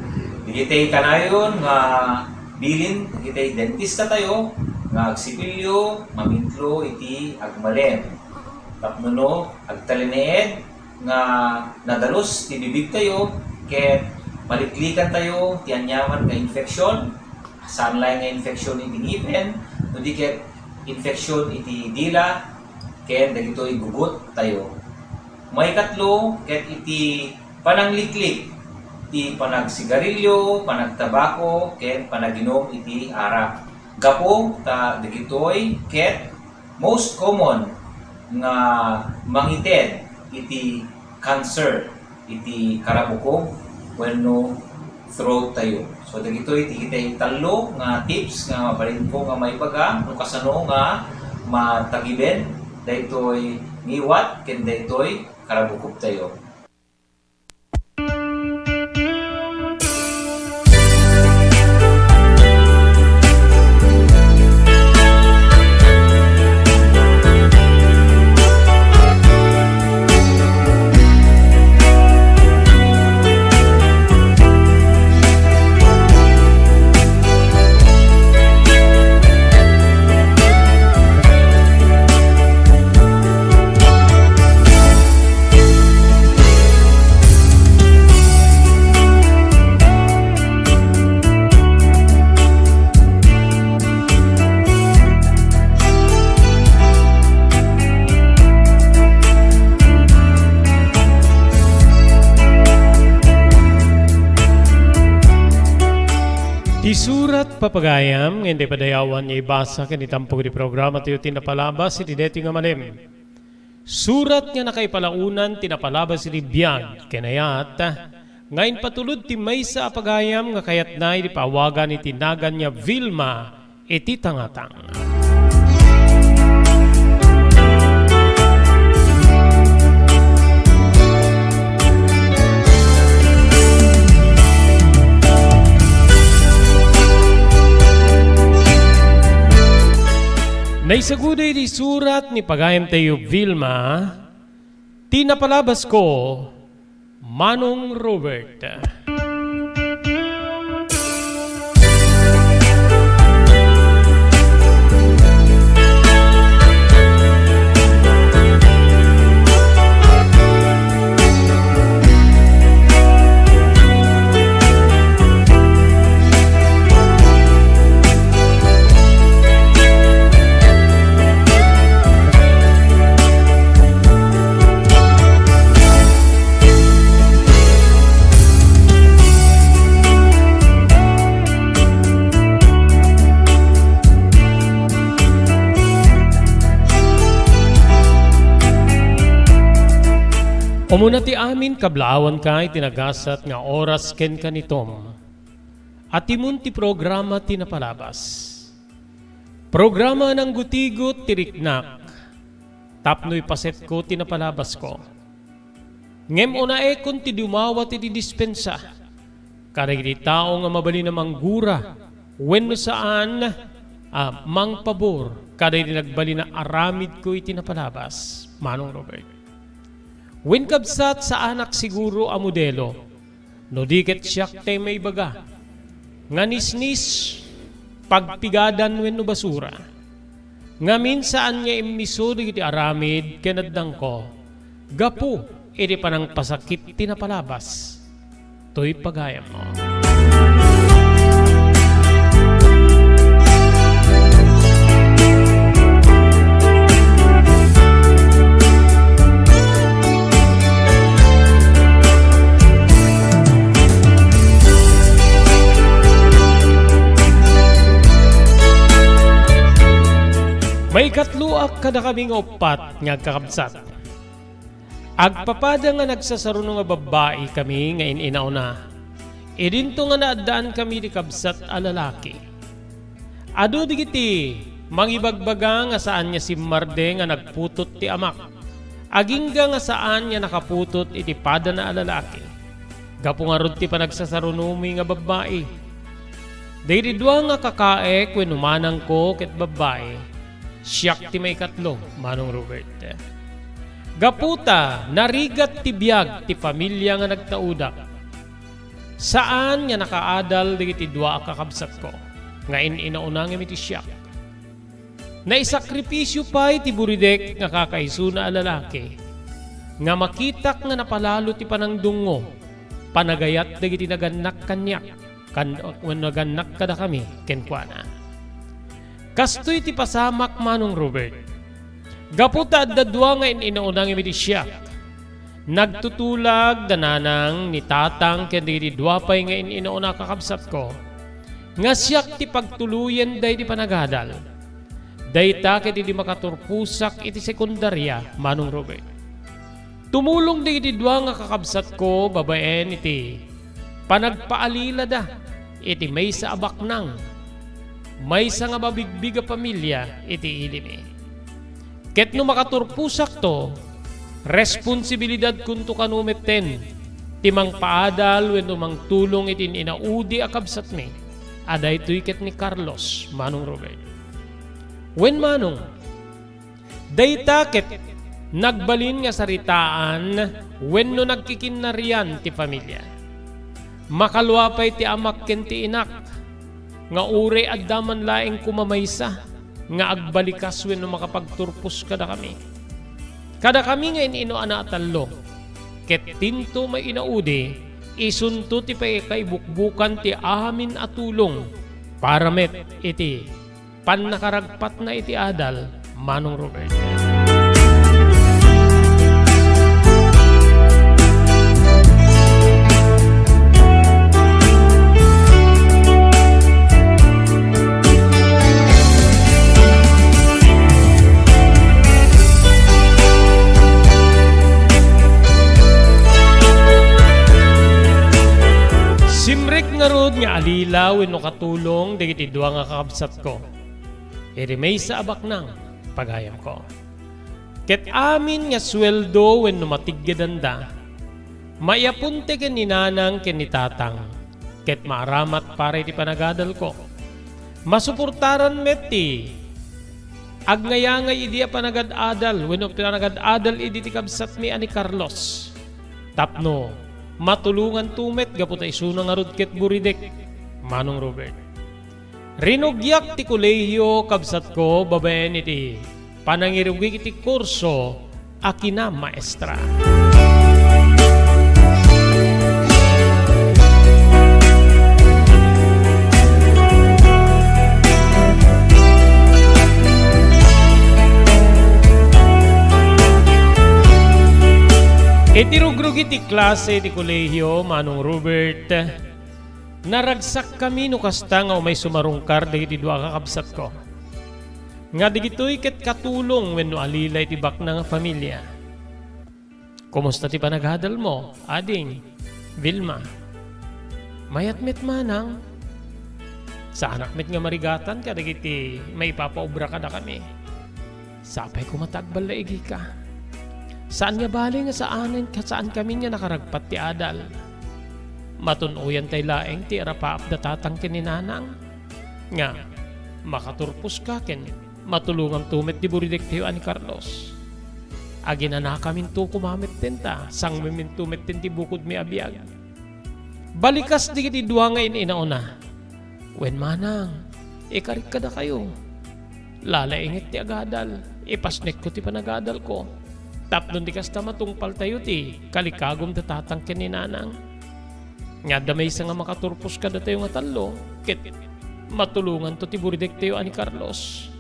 dagitoy kanayon nga bilin dagitoy dentista tayo nga agsipilyo, mamitlo iti agmalem. Tapno no agtalinaed nga nadalus ti bibig tayo, ket maliklikan tayo ti aniaman nga infeksyon, saan laeng nga infeksyon iti ngipen, no di ket infeksyon iti dila, ken dagitoy gugut tayo. Maikatlo, ket iti panangliklik ti panagsigarilyo, panagtabako, ken panaginum iti arak. Gapu ta dagitoy ket most common nga mangited iti cancer iti karabukob wenno throat tayo. So, dagitoy ti kitay tallo nga tips nga mabalinko nga maibaga no kasano nga matagiben daytoy ngiwat ken daytoy karabukob tayo. Ti surat, papagayam, nga intay padayawan nga ibasa ken itampok iti programa tayo ti napalabas iti daytoy nga malem. Surat nga nakaipalaonan ti napalabas iti biag ken ayat nga impatulod ti maysa a pagayam nga kayatna idi paawagan iti nagan nga Vilma iti tangatang. Naisagud iti surat ni pagayam tayo Vilma, ti napalabasko, Manong Robert. Umuna ti amin, kablaawanka iti nagasat nga oras ken kanitom a timon ti programa ti napalabas. Programa a nanggutigot ti riknak tapno ipasitko ti napalabasko. Ngem unaekon ti dumawat iti dispensa kadagiti tao nga mabalin a manggura wenno saan a mangpabor kadagiti nagbalin a aramidko iti napalabas, Manong Robert. Wen kabsat, saanak siguro a modelo, no di ket siak ti maibaga nga nisnis, pagpigadan wenno basura, ngamin saan nga immiso dagiti aramid ken addangko gapu iti panangpasakit ti napalabas. Toy pagayammo. Maikatloak kadakami nga uppat nga agkakabsat. Agpapada nga nagsasaruno nga babbai kami nga in-inauna. Idinto nga naaddaan kami ti kabsat a lalaki. Adu dagiti mangibagbaga nga saan nga simmarde nga nagputot ti amak, agingga nga saan nga nakaputot iti padana a lalaki. Gapu ngarud ti panagsasarunomi nga babbai. Dagiti dua nga kakaek wenno manangko ket babbai, siak ti maikatlo, Manong Robert. Gapu ta narigat ti biag ti familia nga nagtaudak, saan nga nakaadal dagiti dua a kakabsatko nga in-inauna ngem iti siak. Naisakripisio pay ti buridek nga kakaisuna a lalaki nga makitak nga napalalo ti panangdungngo, panagayat dagiti nagannak kaniak, kan-, wenno nagannak kadakami kenkuana. Kastoy ti pasamak, Manong Robert. Gapu ta adda dua nga in-inauna ngem idi siak. Nagtutulag da nanang ni tatang ken dagiti dua pay nga in-inauna a kakabsatko nga siak ti pagtuloyen daydi panagadal. Dayta ket idi makaturposak iti sekundaria, Manong Robert. Tumulong dagiti dua nga kakabsatko babaen iti panagpaalilada iti maysa a baknang, maysa nga mabigbig a pamilia iti ilimi. Ket no makaturposakto, responsibilidadkonto kano metten ti mangpaadal wenno mangtulong iti inaudi a kabsatmi a daytoy ket ni Carlos, Manong Robert. Wen, Manong, dayta ket nagbalin nga saritaan wenno nagkikinnarian ti familia. Makalua pay ti amak ken ti inak nga uray adda man laeng koma maysa nga agbalikas wenno makapagturpos kadakami. Kadakami nga in-inauna a tallo, ket tinto mainaudi, isunto ti pakaibukbukan ti amin a tulong para met iti pannakaragpatna iti adal, Manong Robert. Simrek ngarud nga alila wenno katulong dagiti dua nga kakabsatko. Iti maysa a baknang, pagayamko. Ket amin nga sueldo wenno matiggadanda, maiyaponte ken ni nanang ken ni tatang, ket maaramat para iti panagadalko. Masuportaran met ti agnayangay idi a panagad-adal wenno panagad-adal idi ti kabsatmi a ni Carlos. Tapno matulonganto met gapu ta isuna ngarud ket buridek, Manong Robert. Rinugiak ti kolehio, kabsatko, babaen iti panangirugik iti kurso a kinamaestra. Iti rugrugit ti klase iti kolehio, Manong Robert, naragsakkami no kasta nga umay sumarungkar dagiti dua a kakabsatko, nga dagitoy ket katulong wenno alila iti baknang a familia. Kumusta ti panagadalmo, ading? Vilma. Mayat met manang. Saanak met nga marigatan kadagiti maipapaobra kadakami. Sapay koma ta agballaigika. Saan nga bali nga saanen, saankami nga nakaragpat ti adal. Matun-oyantay laeng ti arapaap da tatang ken ni nanang. Nga, makaturposka ken matulonganto met ti buridektayo a ni Carlos. Aginanakaminto koma metten ta sangmiminto metten ti bukodmi a biag. Balikas dagiti dua nga in-inauna. Wen manang, ikarik kadakayo. Lalainget ti agadal, ipasnekko ti panagadalko. Tapno di kasta matungpaltayo ti kalikagum da tatang ken ni nanang. Nga adda maysa nga makaturpos kadatayo nga tallo, ket matulonganto ti buridektayo a ni Carlos.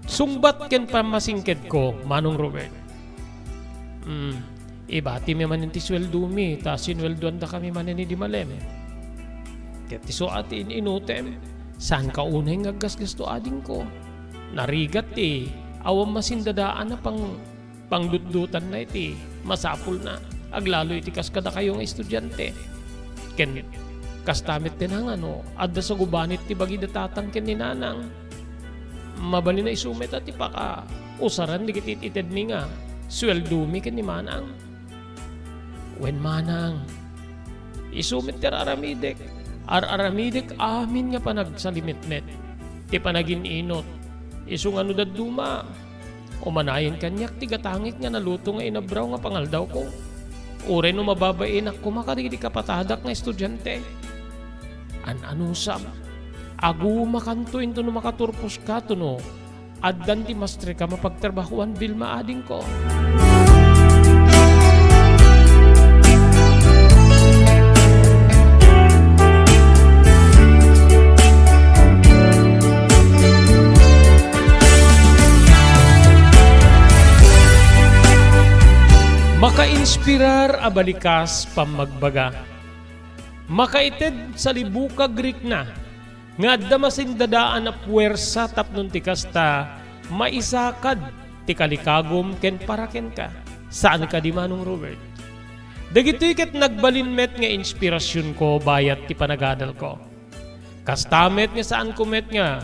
Sungbat ken pammasingkedko, Manong Robert. Hmm, ibatimi manen ti sueldomi, ta sinueldoandakami manen idi malem. Ket isu a ti in-inutem, saanka unay nga aggasgasto adingko. Narigat ti awan masindadaan a pang- pangdutdutanna iti masapulna, aglalo iti kas kadakayo nga estudiante. Ken kasta met ti nangano, adda sagubanit ti bagi da tatang ken ni nanang. Mabalin a isu met a ti pakausaran dagiti it-itedmi nga sueldomi ken ni manang. Wen manang, isu met ti ar-aramidek, ar-aramidek amin nga panagsalimetmet, ti panagin-inot, isu nga no dadduma, umanayen kaniak ti gatangek nga naluto nga inabraw nga pangaldawko. Uray no mababainak koma kadagiti kapatadak nga estudiante. An-anusam, agumakanto inton no makaturposka, tuno addan ti mastreka mapagtrabahoan, Vilma, adingko. Makainspirar a balikas pammagbaga. Makaited salibukag rikna nga adda masindadaan a puwersa tapno ti kasta, maisakad ti kalikagum ken para kenka. Saan kadi, Manong Robert? Dagitoy ket nagbalin met nga inspirasionko bayat ti panagadalko. Kasta met nga saanko met nga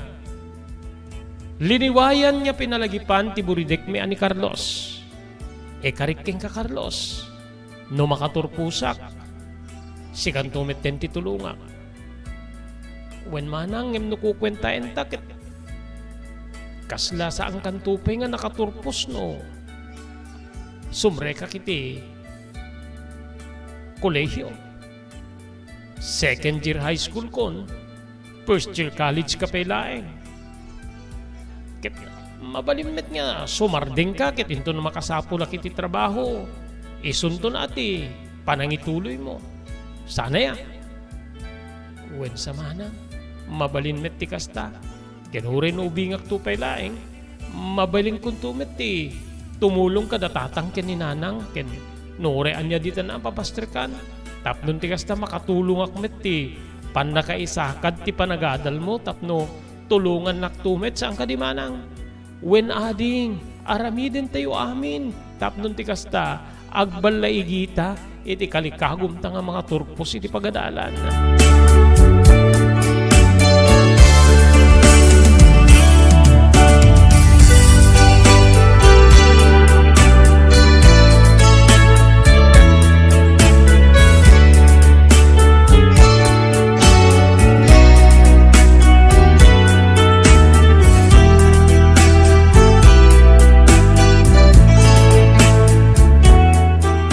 liniwayan nga pinalagipan ti buridekmi a ni Carlos. Ikarik kenka, Carlos. No makaturposak, sikanto metten ti tulongak. Wen manang, ngem no kukuentaenta ket kasla saankanto pay nga nakaturpos no sumrekak iti kolehio. Second year high school kon, first year college ka pay laeng. Ket mabalin met nga sumardengka ket inton makasapulak iti trabaho, isunto na ti panangituloymo. Sanay a. Wen sa manang, mabalin met ti kasta. Ken uray no ubingakto pay laeng, mabalinkonto met ti tumulong kada tatang ken ni nanang, ken no uray ania ditan a papastrekan, tapno ti kasta makatulongak met ti pannakaisakad ti panagadalmo tapno tulongannakto met, saan kadi, manang? Wen ading, aramidentayo amin tapno ti kasta, agballaigita iti kalikagumta nga mangaturpos iti pagadalan.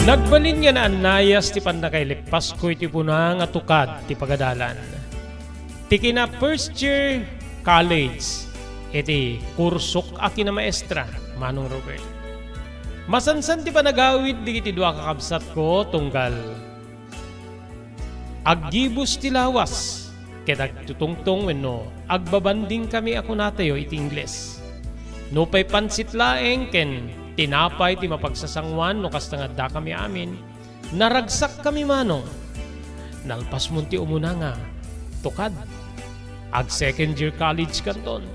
Nagbalin nga naannayas ti pannakailippasko iti puna nga tukad ti pagadalan. Ti kina first year college iti kursok a kinamaestra, Manong Robert. Masansan ti panagawid dagiti dua a kakabsatko tunggal aggibus ti lawas ket agtutungtong wenno agbabanding kami a kunatayo iti Ingles. Nupay pansit laeng ken tinapay ti mapagsasanguan no kasta nga addakami amin, naragsakkami manong. Nalpasmon ti umuna nga tukad. Ag second year college kanton.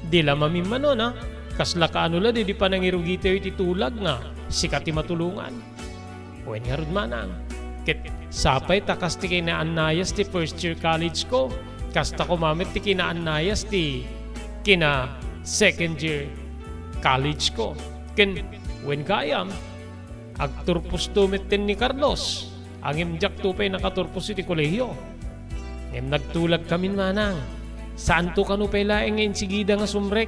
Di la mamimmanona, kasla kaano la di, di panangirugitayo iti tulag nga sika ti matulongan. Wen ngarud, manang, ket sapay ta kas ti kinaannayas ti first year college ko, kasta koma met ti kinaannayas ti kina second year college ko. Ken wen gayam, agturposto metten ni Carlos. Ngem diakto pay nakaturpos iti kolehiyo. Ngem nagtulagkamin, manang. Saanto kano pay laeng nga insigida nga sumrek.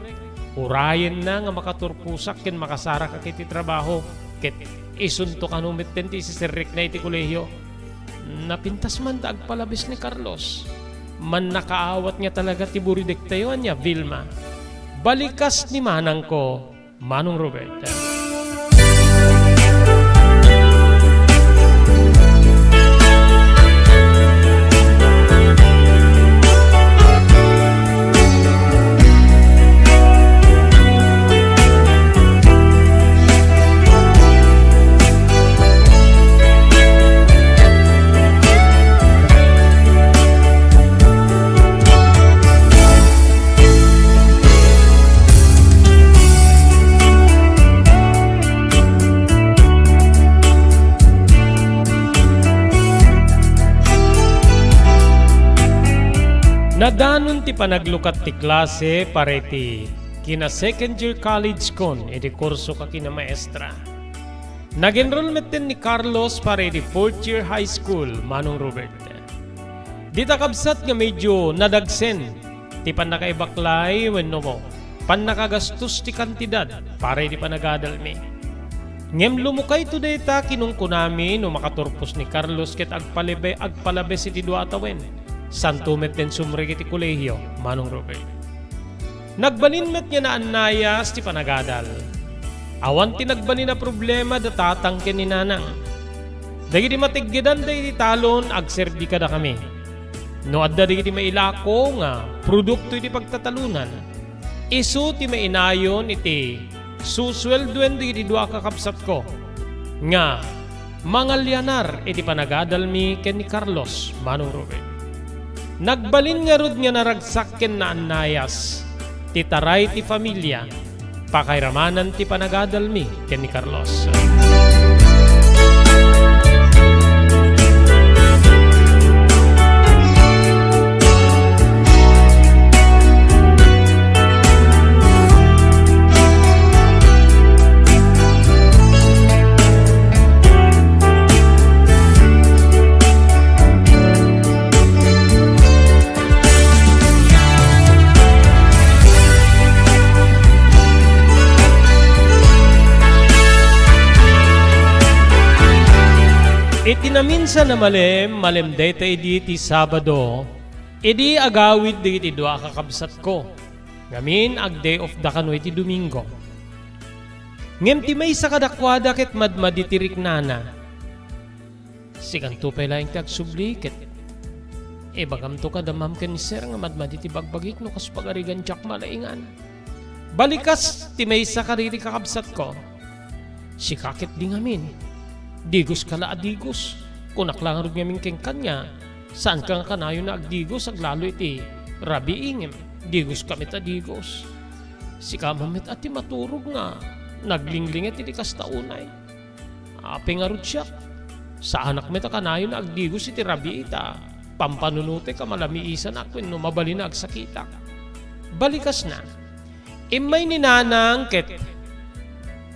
Urayenna nga makaturposak ken makasarakak iti trabaho. Ket isunto kano metten ti isiserrekna iti kolehiyo. Napintas man ta agpalabes ni Carlos. Mannakaawat nga talaga ti buridektayo, ania, Vilma? Balikas ni manangko. Manong Robert. Nadanon ti panaglukat ti klase para iti kina second year college kon iti kurso ka kina maestra. Nag-enroll metten ni Carlos para iti fourth year high school, Manong Robert. Dita kabsat nga medyo nadagsen ti pannakaibaklay wenno pannakagastos ti kantidad para iti panagadalmi. Ngem lumukayto dayta kinunkunami no makaturpos ni Carlos ket agpalebe-, agpalabes iti dua a tawen. Santo met den sumrek iti kolehiyo, Manong Robert. Nagbalin met nga naannayas ti panagadal. Awan ti nagbalin a problema da tatang ken ni nanang. Dagiti matiggedan dagiti talon, agserbi kadakami. No adda dagiti mailako nga produkto iti pagtatalonan, isu ti mainayon iti susueldoen dagiti dua a kakabsatko nga mangalianar iti panagadalmi ken ni Carlos, Manong Ruben. Nagbalin ngarud nga naragsak ken naannayas ti taray ti familia, pakairamanan ti panagadalmi ken ni Carlos. Iti naminsan a malem, malem dayta idi ti Sabado, idi agawid dagiti dua a kakabsatko. Ngamin, ag-day off da kano iti Domingo. Ngem ti maysa kadakuada ket madmadi ti riknana. Sikanto pay laeng ti agsubli ket ibagamto kada ma'am ken sir nga madmadi ti bagbagik no kas pagarigan diak malaingan. Balikas ti maysa kadagiti kakabsatko. Sika ket di ngamin. Digoska la a digos. Kunak la ngarud ngamin kenka nga, saanka nga kanayon a agdigos aglalo iti rabii ngem digoska met a digos. Sika man met a ti maturog nga naglinglinget iti kasta unay. Apay ngarud siak? Saanak met a kanayon a agdigos iti rabii ta pampanunotek a malamiisanak wenno mabalin a agsakitak. Balikasna, immay ni Nanang ket,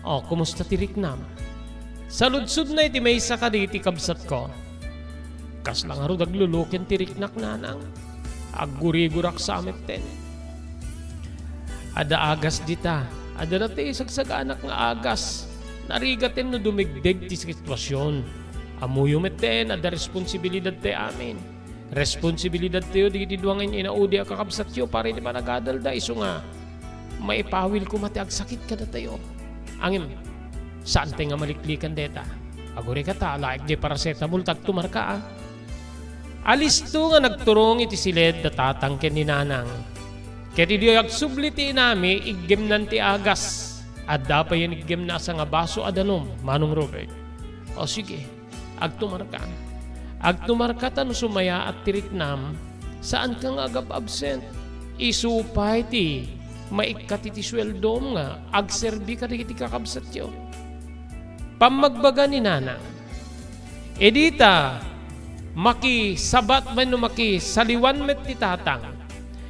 "O, kumusta ti riknam?" Saludsodna iti maysa kadagiti kabsatko, "Kasla ngarud agluluken ti riknak, Nanang. Aggurigurak sa metten. Adda agas dita. Adda dati sagsaganak nga agas. Narigaten no dumigdeg ti situasion. Ammoyo metten, adda responsibilidadtayo amin. Responsibilidadtayo dagiti dua nga in-inaudi a kakabsatyo para iti panagadalda, isu nga maipawil koma ti agsakit kadatayo. Ngem, saantay nga maliklikan dayta. Agurika ta, alaek diay paracetamol ta agtumarka, a." Alisto nga nagturong iti siled da tatang ken ni Nanang. Ket idi agsubli ti inami, iggemnan ti agas. Adda pay yan iggemna a sangabaso a danum, Manong Robert. O sige, agtumarka. Agtumarka ta no sumayaat ti riknam, saanka nga agab-absent. Isu pay ti maikkat iti sueldom nga agserbi kadagiti kakabsatyo. Pammagbaga ni Nanang, Idi ta makisabat wenno makisaliwan met ti tatang,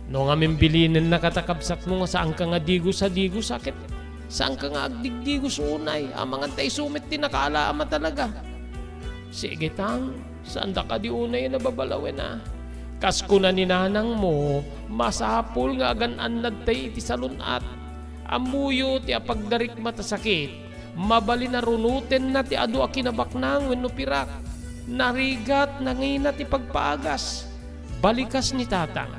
no ngamin bilinenna kata kabsatmo nga saanka nga digos a digos, a ket saanka nga agdigdigos unay, amangan ta isu met ti nakaala a matalaga. Sige, tang, saanda kadi unay a nababalawen a. Kas kuna ni nanangmo, masapul nga agan-annadtay iti salun-at. Ammoyo ti apagdarikmat a sakit, mabalin a runotenna ti adu a kinabaknang wenno pirak. Narigat, nangina ti pagpaagas. Balikas ni tatang.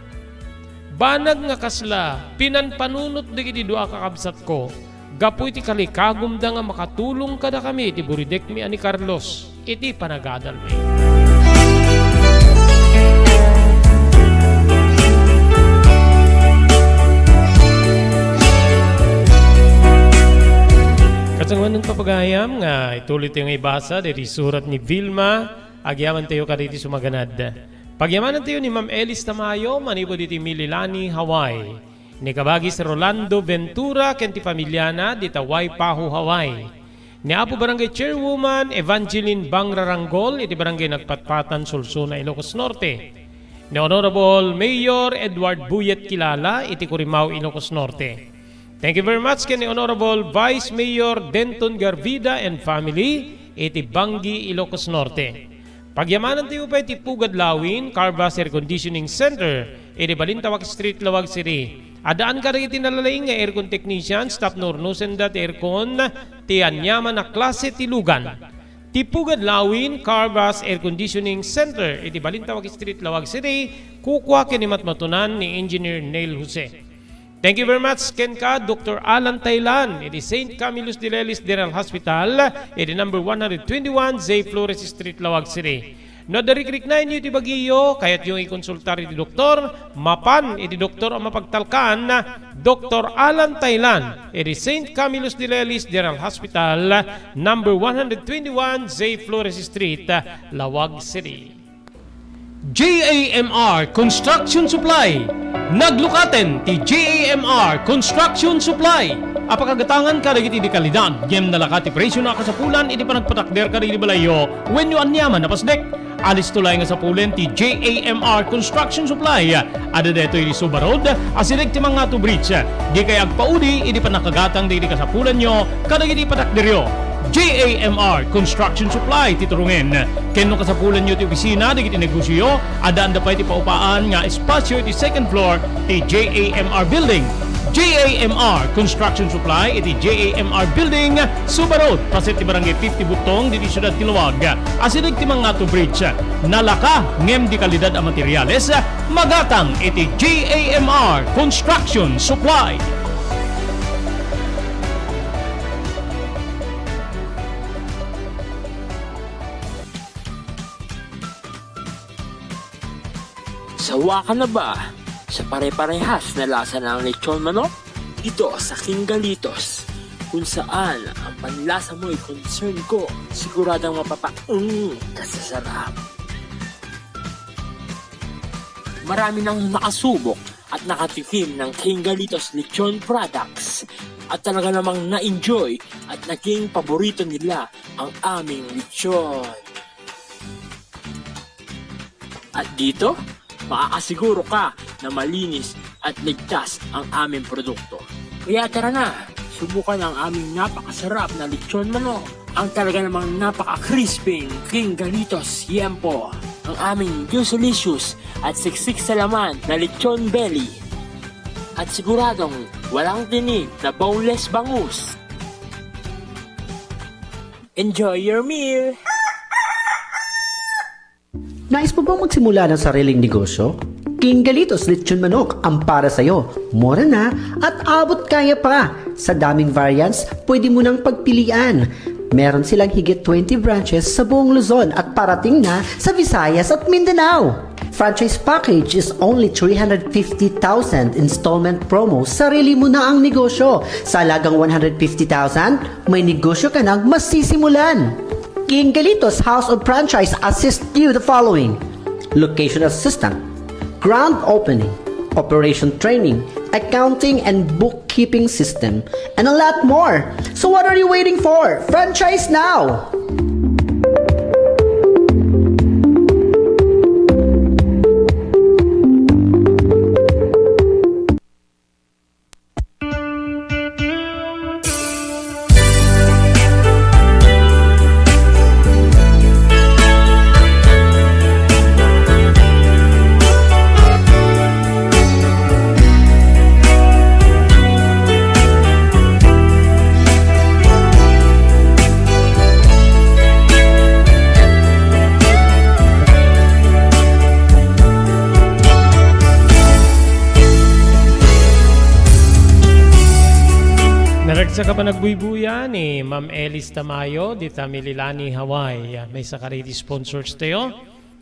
Banag nga kasla pinanpanunot dagiti dua a kakabsatko, gapu iti kalikagumda nga makatulong kadakami ti buridekmi a ni Carlos iti panagadalmi. Kasangwanan, papagayam, nga ituloy tayo nga ibasa dagiti surat ni Vilma, agyaman tayo kadagiti sumaganad. Pagyamanantayo ni Ma'am Elis Tamayo, manipud iti Mililani, Hawaii. Ni kabagis Rolando Ventura ken ti familiana, dita Waipahu, Hawaii. Ni Apo Barangay Chairwoman Evangeline Bangraranggol iti Barangay Nagpatpatan, Solsona, Ilocos Norte. Ni Honorable Mayor Edward Buyet Kilala iti Curimao, Ilocos Norte. Thank you very much ken ni Honorable Vice Mayor Denton Garvida and family iti Bangui, Ilocos Norte. Pagyamanantayo pay ti Pugad Lawin Carvas Air Conditioning Center iti Balintawak Street, Laoag City. Addaan kadagiti nalalaing nga aircon technicians tapno urnosenda ti aircon ti aniaman a klase ti lugan. Ti Pugad Lawin Carvas Air Conditioning Center iti Balintawak Street, Laoag City, kukua ken ni matmatunan ni Engineer Neil Jose. Thank you very much kenka, Doktor Alan Taylan, iti Saint Camillus de Lelis General Hospital, iti number one hundred twenty-one J Flores Street, Laoag City. No adda rikriknaenyo iti bagiyo, kayatyo nga ikonsultar iti doktor, mapan iti doktor a mapagtalkan, Doktor Alan Taylan, iti Saint Camillus de Lelis General Hospital, number one hundred twenty-one J Flores Street, Laoag City. J A M R Construction Supply. Naglukaten ti J A M R Construction Supply a pakagatangan kadagiti di kalidad ngem nalaka ti presio a kasapulan iti panagpatakder kadagiti balayyo wenno aniaman a pasdek. Alisto laeng nga sapulen ti J A M R Construction Supply. Adda daytoy iti Suba Road, asideg ti Mangatu Bridge. Dikay agpaudi iti pannakagatang dagiti kasapulanyo kadagiti patakderyo. J A M R Construction Supply ti turongen. Ken no kasapulanyo ti opisina dagiti negosioyo, addaanda pay ti paupaan nga espasio iti second floor ti J A M R Building. J A M R Construction Supply iti J A M R Building, Suba Road, paset ti Barangay fifty Butong, diti siudad ti Laoag. Asideg ti Mangatu Bridge. Nalaka ngem di kalidad a materiales, magatang iti J A M R Construction Supply. Sawa ka na ba sa pare-parehas na lasa ng lechon manok? Dito sa King Galitos, kung saan ang panlasa mo'y concern ko, siguradong mapapaeng ka sa sarap. Marami nang nakasubok at nakatikim ng King Galitos Lechon Products at talaga namang na-enjoy at naging paborito nila ang aming lechon. At dito, makakasiguro ka na malinis at ligtas ang aming produkto. Kaya tara na, subukan ang aming napakasarap na lechon manok, ang talaga namang napaka-crispy King Galitos Yempo, ang aming juicelicious at siksik sa laman na lechon belly, at siguradong walang tinik na boneless bangus. Enjoy your meal! Nais mo bang magsimula ng sariling negosyo? King Galitos Lechon Manok ang para sa'yo. Mura na at abot kaya pa. Sa daming variants, pwede mo nang pagpilian. Meron silang higit twenty branches sa buong Luzon at parating na sa Visayas at Mindanao. Franchise package is only three hundred fifty thousand, installment promo, sarili mo na ang negosyo. Sa halagang one hundred fifty thousand, may negosyo ka nang masisimulan. King Galitos House of Franchise assist you the following: location assistant, grand opening, operation training, accounting and bookkeeping system, and a lot more. So what are you waiting for? Franchise now! Sa kapan nagbuybuya ni Ma'am Elis Tamayo, dita Mililani, Hawaii. Maysa kadagiti sponsors tayo.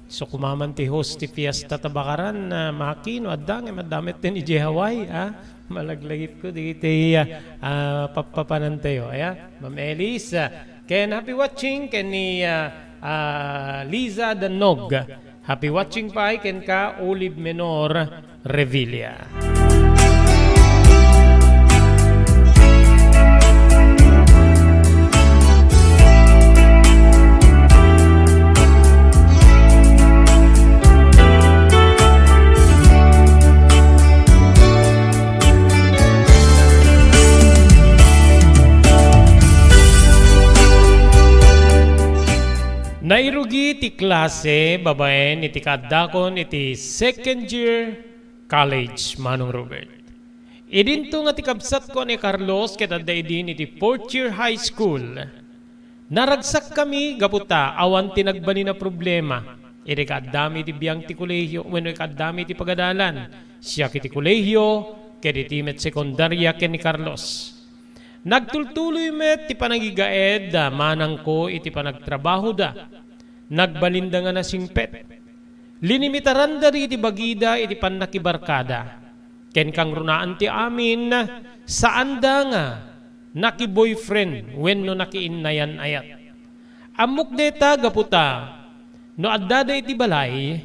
So, kumaman ti host ti Fiesta Tabakaran, ah, Maki, no adda, ngem adda met ten idiay Hawaii, ah. Malaglagipko dagiti, ah, ah, pappapanantayo, aya, Ma'am Elis, ah, ken happy watching ken ni, ah, ah, Liza Danog. Happy watching pay kenka, Olive Menor Revilla. Nairugi ti klase babaen iti kaaddakon iti second year college, Manong Robert. Idinto nga ti kabsatko a ni Carlos ket adda idin iti fourth year high school. Naragsakkami gapu ta awan ti nagbalin a problema idi kaaddami iti biang ti kolehio wenno ikaaddami iti pagadalan, siak iti kolehio ket iti met sekundaria ken ni Carlos. Nagtultuloy met ti panangigaedda manangko iti panagtrabahoda. Nagbalinda nga nasingpet. Linimitaranda dagiti bagida iti pannakibarkada. Ken kangrunaan ti amin, saanda nga nakiboyfriend wenno nakiinnayan-ayat. Ammok dayta gapu ta no addada iti balay,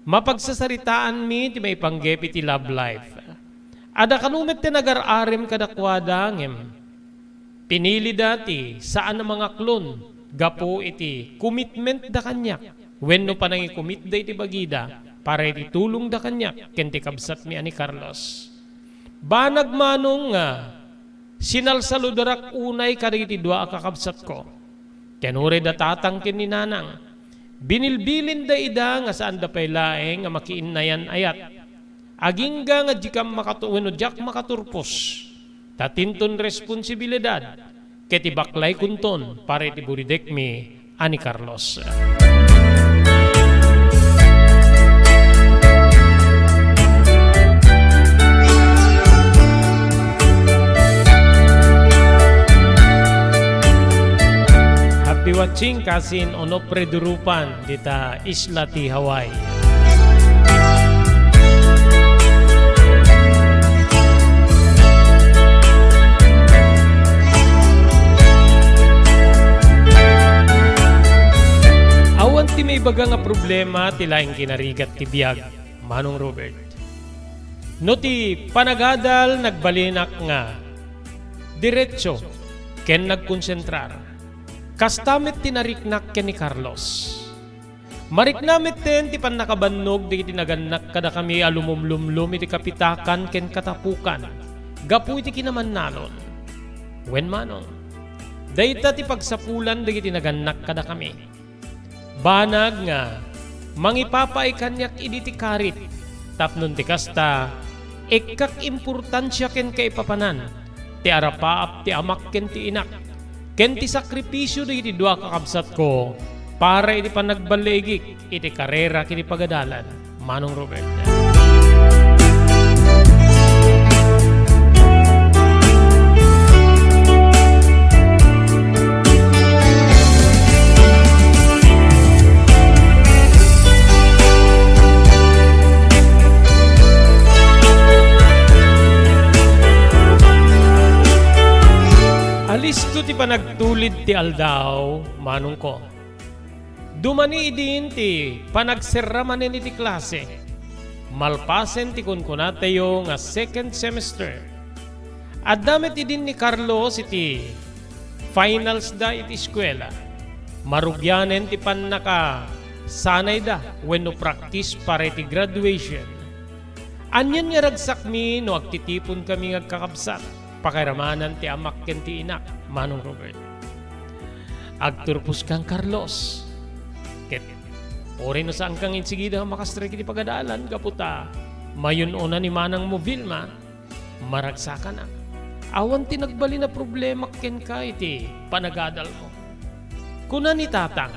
mapagsasaritaanmi ti maipanggep iti love life. Adda kano met ti nagar-arem kadakuada ngem pinilida ti saan a mangaklon gapu iti commitment da kaniak wenno panangikomitda iti bagida para iti tulongda kaniak ken ti kabsatmi a ni Carlos. Banag manong nga sinalsaludarak unay kadagiti dua a kakabsatko. Ken uray da tatang ken ni nanang, binilbilinda ida nga saanda pay laeng a makiinnayan-ayat. Agingga nga dikam makatu-, wenno diak makaturpos, ta tinton responsibilidad ket ibaklaykonton para iti buridekmi a ni Carlos. Happy watching, kasin Onofre Durupan, dita isla ti Hawaii. Awan ti maibaga nga problema ti laeng kinarigat ti biag, Manong Robert. No ti panagadal nagbalinak nga diretso ken nagkonsentrar, kasta met ti nariknak ken ni Carlos. Marikna metten ti pannakabannog dagiti nagannak kadakami a lumumlumlom iti kapitakan ken katapukan gapu iti kinamannalon. Wen manong, dayta ti pagsapulan dagiti nagannak kadakami. Banag nga mangipapaay kaniak idi ti karit, tapno ti kasta, ikkak importansia ken kaipapanan ti arapaap ti amak ken ti inak, ken ti sakripisio dagiti dua a kakabsatko para iti panagballiigik iti karera ken iti pagadalan. Manong Robert. Alisto ti panagtulid ti aldaw, manongko. Dumani idin ti panagserra manen iti klase. Malpasen ti kunkunatayo nga second semester. Adda met idin ni Carlos iti finals da iti eskuela. Marugianen ti pannakasanayda wenno practice para iti graduation. Anian nga ragsakmi no agtitiponkami nga agkakabsat, pakairamanan ti amak ken ti inak, Manong Robert. Agturposkan, Carlos. Ket uray no saanka nga insigida nga makastre iti pagadalan gapu ta mayun-una ni manangmo Vilma, maragsakanak. Awan ti nagbalin a problema kenka iti panagadalmo. Kuna ni Tatang,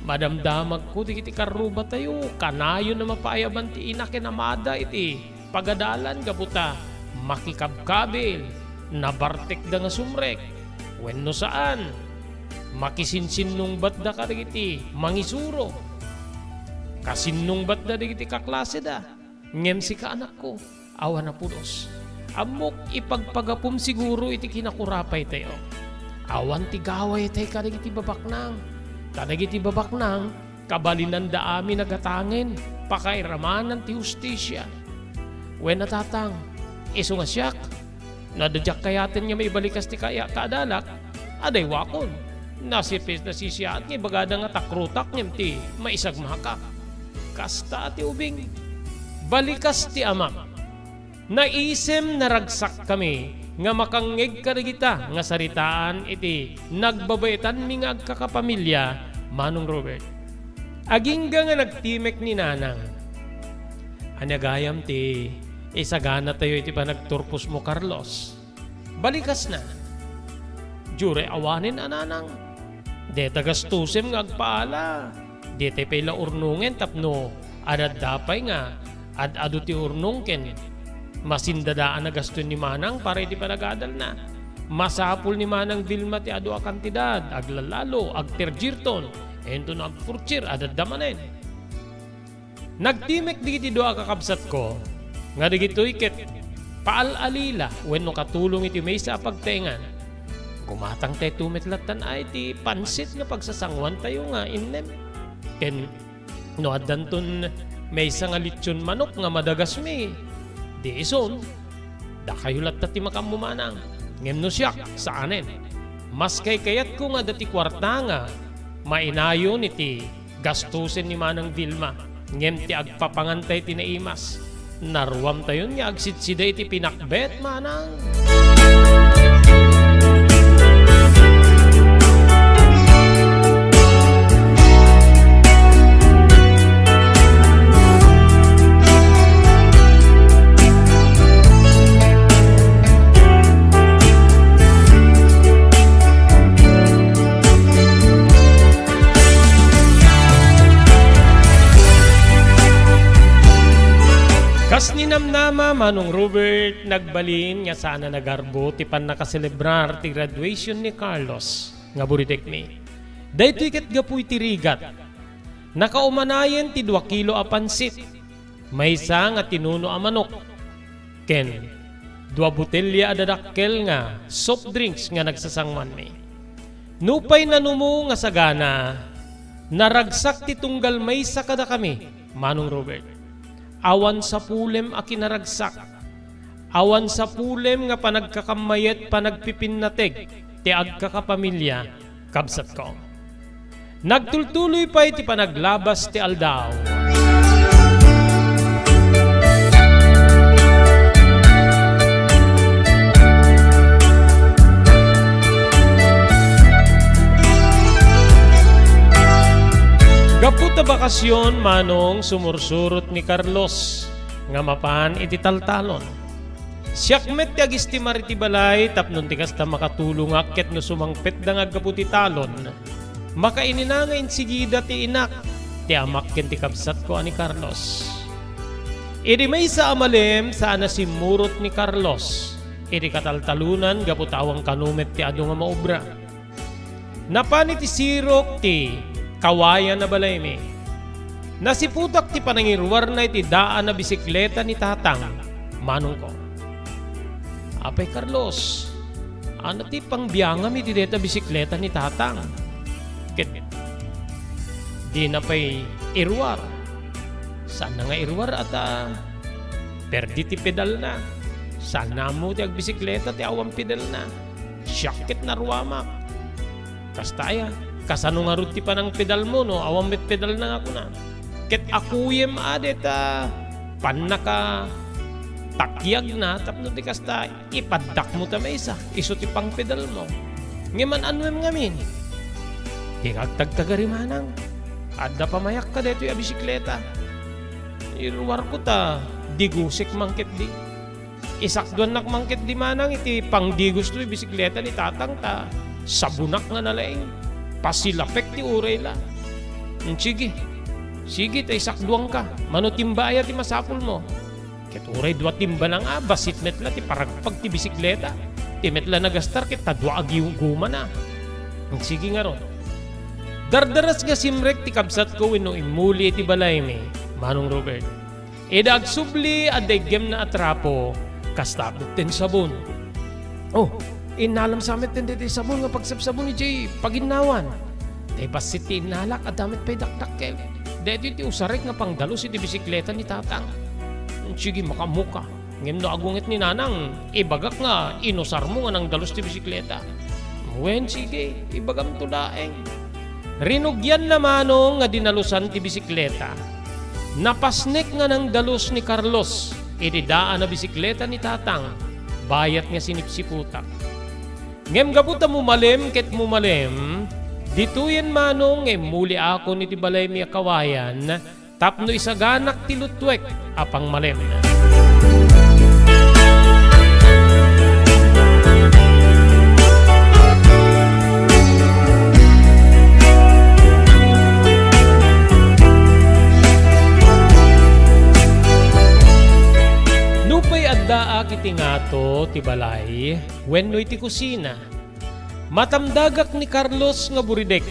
"Madamdamagko dagiti karrubatayo, kanayon a mapaayaban ti ina ken amada iti pagadalan gapu ta makikabkabil Nabartekda nga sumrek wenno saan. Makisinsinnungbatda kadagiti mangisuro. Kasinnungbatda dagiti kaklaseda. Ngem sika, anakko, awan a pulos. Ammok, ipagpagapum siguro iti kinakurapaytayo. Awan ti gawaytay kadagiti babaknang. Kadagiti babaknang, kabalinanda amin a gatangen, pakairamanan ti hustisia. Wen a, tatang, isu nga siak, no adda diak kayaten nga maibalikas ti kaya-, kaadalak, adaywakon. Nasipis-, nasisiaat nga ibagada nga takrotak ngem ti maisagmakak. Kasta a ti ubing. Balikas ti amak. Naisem naragsakkami nga makangngeg kadagita nga saritaan iti nagbabaetanmi nga agkakapamilia, Manong Robert. Agingga nga nagtimek ni Nanang. Ania gayam ti isaganatayo iti panagturposmo, Carlos? Balikasna. Diyo ray awanen a, Nanang. Deta gastosem nga agpaala. Deta pay la urnongen tapno adda pay nga ad-adu ti urnong ken masindadaan a gastoen ni Manang para iti panagadalna. Masapul ni Manang Vilma ti adu a kantidad, aglalalo, agtergirton, inton agpurtier, adda manen. Nagtimek dagiti dua a kakabsatko nga dagitoy ket paal-alila wenno katulong iti maysa a pagtaengan. Gumatangtayto met lattan a iti pansit nga pagsasanguantayo nga innem. Ken no addanton maysa nga litson manok nga madagasmi, di isun, dakayo latta ti makaammo, Manang. Ngem no siak, saanen. Mas kaykayatko nga adda ti kuarta nga mainayon iti gastosen ni Manang Vilma, ngem ti agpapangantay ti naimas. Naruamtayon nga agsidsida iti pinakbet, Manang. Kas ninamnama, Manong Robert, nagbalin nga saan a nagarbo ti pannakaselebrar ti graduation ni Carlos nga buridekmi. Daytoy ket gapu iti rigat. Nakaumanayen ti dua kilo a pansit, maysa nga tinuno a manok, ken dua botelya a dadakkel nga soft drinks nga nagsasanguanmi. Nupay nanumo nga sagana, naragsak ti tunggal maysa kadakami, Manong Robert. Awan sapulem a kinaragsak. Awan sapulem nga panagkakammayat, panagpipinnateg ti agkakapamilia, kabsatko. Nagtultuloy pay ti panaglabas ti aldaw. Gapu ta bakasyon, Manong, sumursurot ni Carlos nga mapan iti taltalon. Siak met ti agistimar iti balay tapno ti kasta makatulongak ket no sumangpetda nga aggapu ti talon, makainina nga insigida ti inak, ti amak ken ti kabsatko a ni Carlos. Idi maysa a malem, saan a simmurot ni Carlos iti kataltalonan gapu ta awan kano met ti adu nga maobra. Napan iti sirok ti kawayan a balaymi. Nasiputak ti panangiruarna iti daan a bisikleta ni Tatang, manongko. Apay Carlos, ania ti pangbiangam iti dayta bisikleta ni Tatang? Ket dina pay iruar. Saanna nga iruar a ta perdi ti pedalna. Saanna ammo ti agbisikleta ti awan pedalna. Siak ket naruamak. Kasta aya, kasano ngarud ti panangpedalmo no awan met pedalna nga kuna? Ket akuyem a deta pannakatakyagna tapno ti kasta ipaddakmo ta maysa, isu ti pangpedalmo. Ngem an-anoem ngamin? Di nga agtagtagari manang. Adda pamayakka daytoy a bisikleta. Iruarko ta digusek man ketdi. Isakduannak man ketdi manang iti pangdigos toy bisikleta ni Tatang ta sabonak nga nalaing. Pasilapek ti uray la. Mm, sige. Sige, ta isakduanka. Mano timba aya ti masapulmo? Ket uray dua timba la nga, bassit met la ti paragpag ti bisikleta. Ti met la nagastar ket ta dua a giw-, gumana. Sige ngarud. Dardaras nga simrek ti kabsatko wenno immuli iti balaymi, Manong Robert. Ida agsubli, adda iggemna a trapo, kasta met ten sabon. Oh, innalam sa met ten daytoy sabon nga pagsabsabon idiay paginnawan. Tay bassit ti innalak, adda met pay dakdakkel. Daytoy ti usarek nga pangdalus iti bisikleta ni Tatang. Sige, makaammoka. Ngem no agunget ni Nanang, ibagak nga inusarmo nga nangdalus ti bisikleta. Wen, sige, ibagamto laeng. Rinugianna, Manong, nga dinalusan ti bisikleta. Napasnek nga nangdalus ni Carlos iti daan a bisikleta ni Tatang, bayat nga sinipsiputak. Ngem gapu ta mumalem ket mumalem, ditoyen, Manong, nga immuliakon iti balaymi a kawayan, tapno isaganak ti luttuek a pangmalem. Nupay addaak iti ngato ti balay wenno iti kusina, matamdagak ni Carlos nga buridek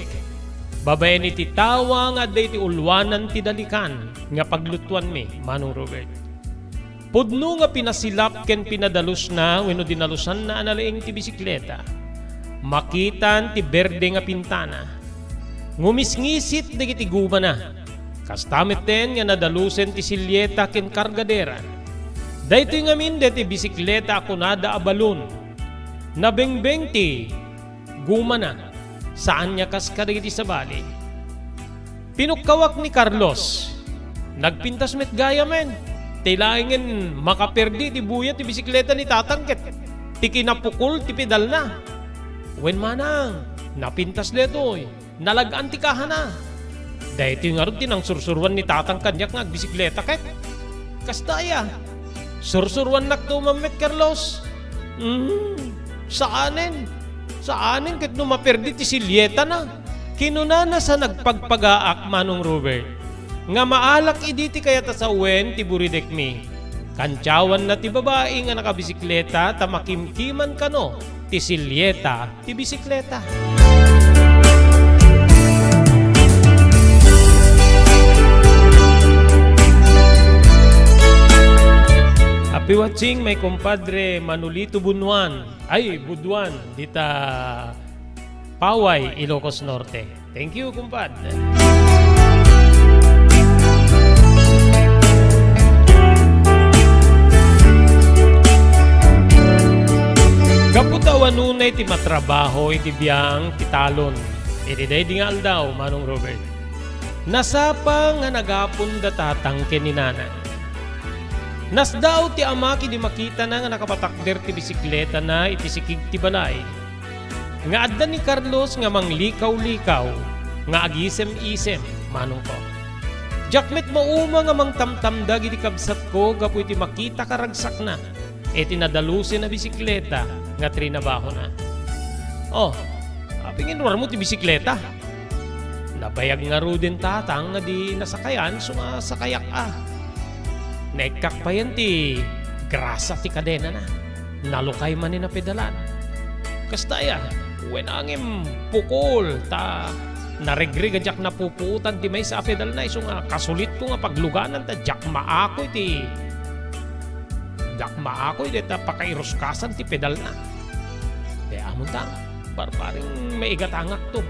babaen iti tawa nga adda iti ulwanan ti dalikan nga pagluttuanmi, Manong Robert. Pudno nga pinasilap ken pinadalusna wenno dinalusanna a nalaing ti bisikleta. Makitan ti berde nga pintana. Ngumisngisit dagiti gumana. Kasta metten nga nadalusen ti silyeta ken kargadera. Daytoy ngamin daytoy bisikleta a kunada a balon. Nabengbeng ti gumana, saan nga kas kadagiti sabali. Pinukkawak ni Carlos. Nagpintas met gayamen. Ti laengen makaperdi ti buya ti bisikleta ni Tatang ket ti kinapukol ti pedalna. Wen, Manang, napintas daytoy. Nalag-an ti kahana. Daytoy ngarud ti nangsursuroan ni Tatang kaniak nga agbisikleta ket. Kasta aya. Sursuroannakto man met, Carlos. Mm, saanen. Saanen ket no maperdi ti silyetana. Kinunana sa nagpagpagaak, Manong Robert, nga maalak idi ti kayat a sawen ti buridekmi. Kantiawanna ti babai nga nakabisikleta ta makimkiman kano ti silyeta ti bisikleta. Happy watching, my compadre Manolito Bunuan. Ay, Buduan, dita Paway, Ilocos Norte. Thank you, kumpad. Gapu ta awan unay ti matrabaho iti biang ti talon iti daydi nga aldaw, Manong Robert. Nasapa nga nagapon da Tatang ken ni Nanang. Nasdaaw ti ama idi makitana nga nakapatakder ti bisikletana iti sikig ti balay. Nga adda ni Carlos nga manglikaw-likaw nga agisem-isem, manongko. Diak met mauma nga mangtamtamdag iti kabsatko gapu iti makita karagsakna iti nadalusen a bisikleta nga trinabahona. Oh, apay nga inruarmo ti bisikleta? Nabayag ngaruden Tatang nga di nasakayan, isu nga sakayak a. Naikkak payen ti grasa ti kadenana. Nalukay manen a pedalan. Kasta aya, wen angem pukol ta naregreg a diak napupuotan ti maysa a pedalna, isu nga kasulitko nga pagluganan ta diak maakoy ti, diak maakoy dayta pakairuskasan ti pedalna. Ti amonta, parparing maigatangakto.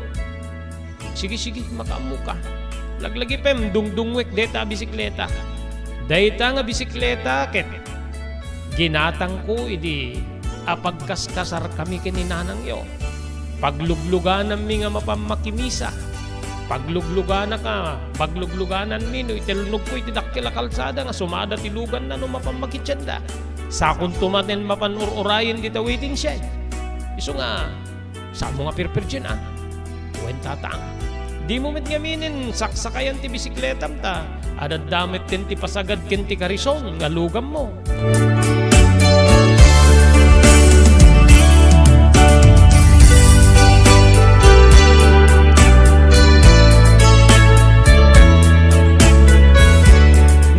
Sige, sige, makaammoka. Laglagipem, dungdungnguek dayta a bisikleta. Dayta nga bisikleta ket ginatangko idi a pagkaskasarkami ken ni nanangyo. Pagluglugananmi nga mapan makimisa. Paglugluganak a, pagluglugananmi no itelnogko iti dakkel a kalsada nga sumada ti luganna no mapan makitienda. Sakonto manen mapan ur-urayen dita waiting shed. Isu nga, Saanmo nga pirpirdien, a? Wen, Tatang, dimo met ngaminen saksakayan ti bisikletam ta adda met ken ti pasagad ken ti karison nga lugammo.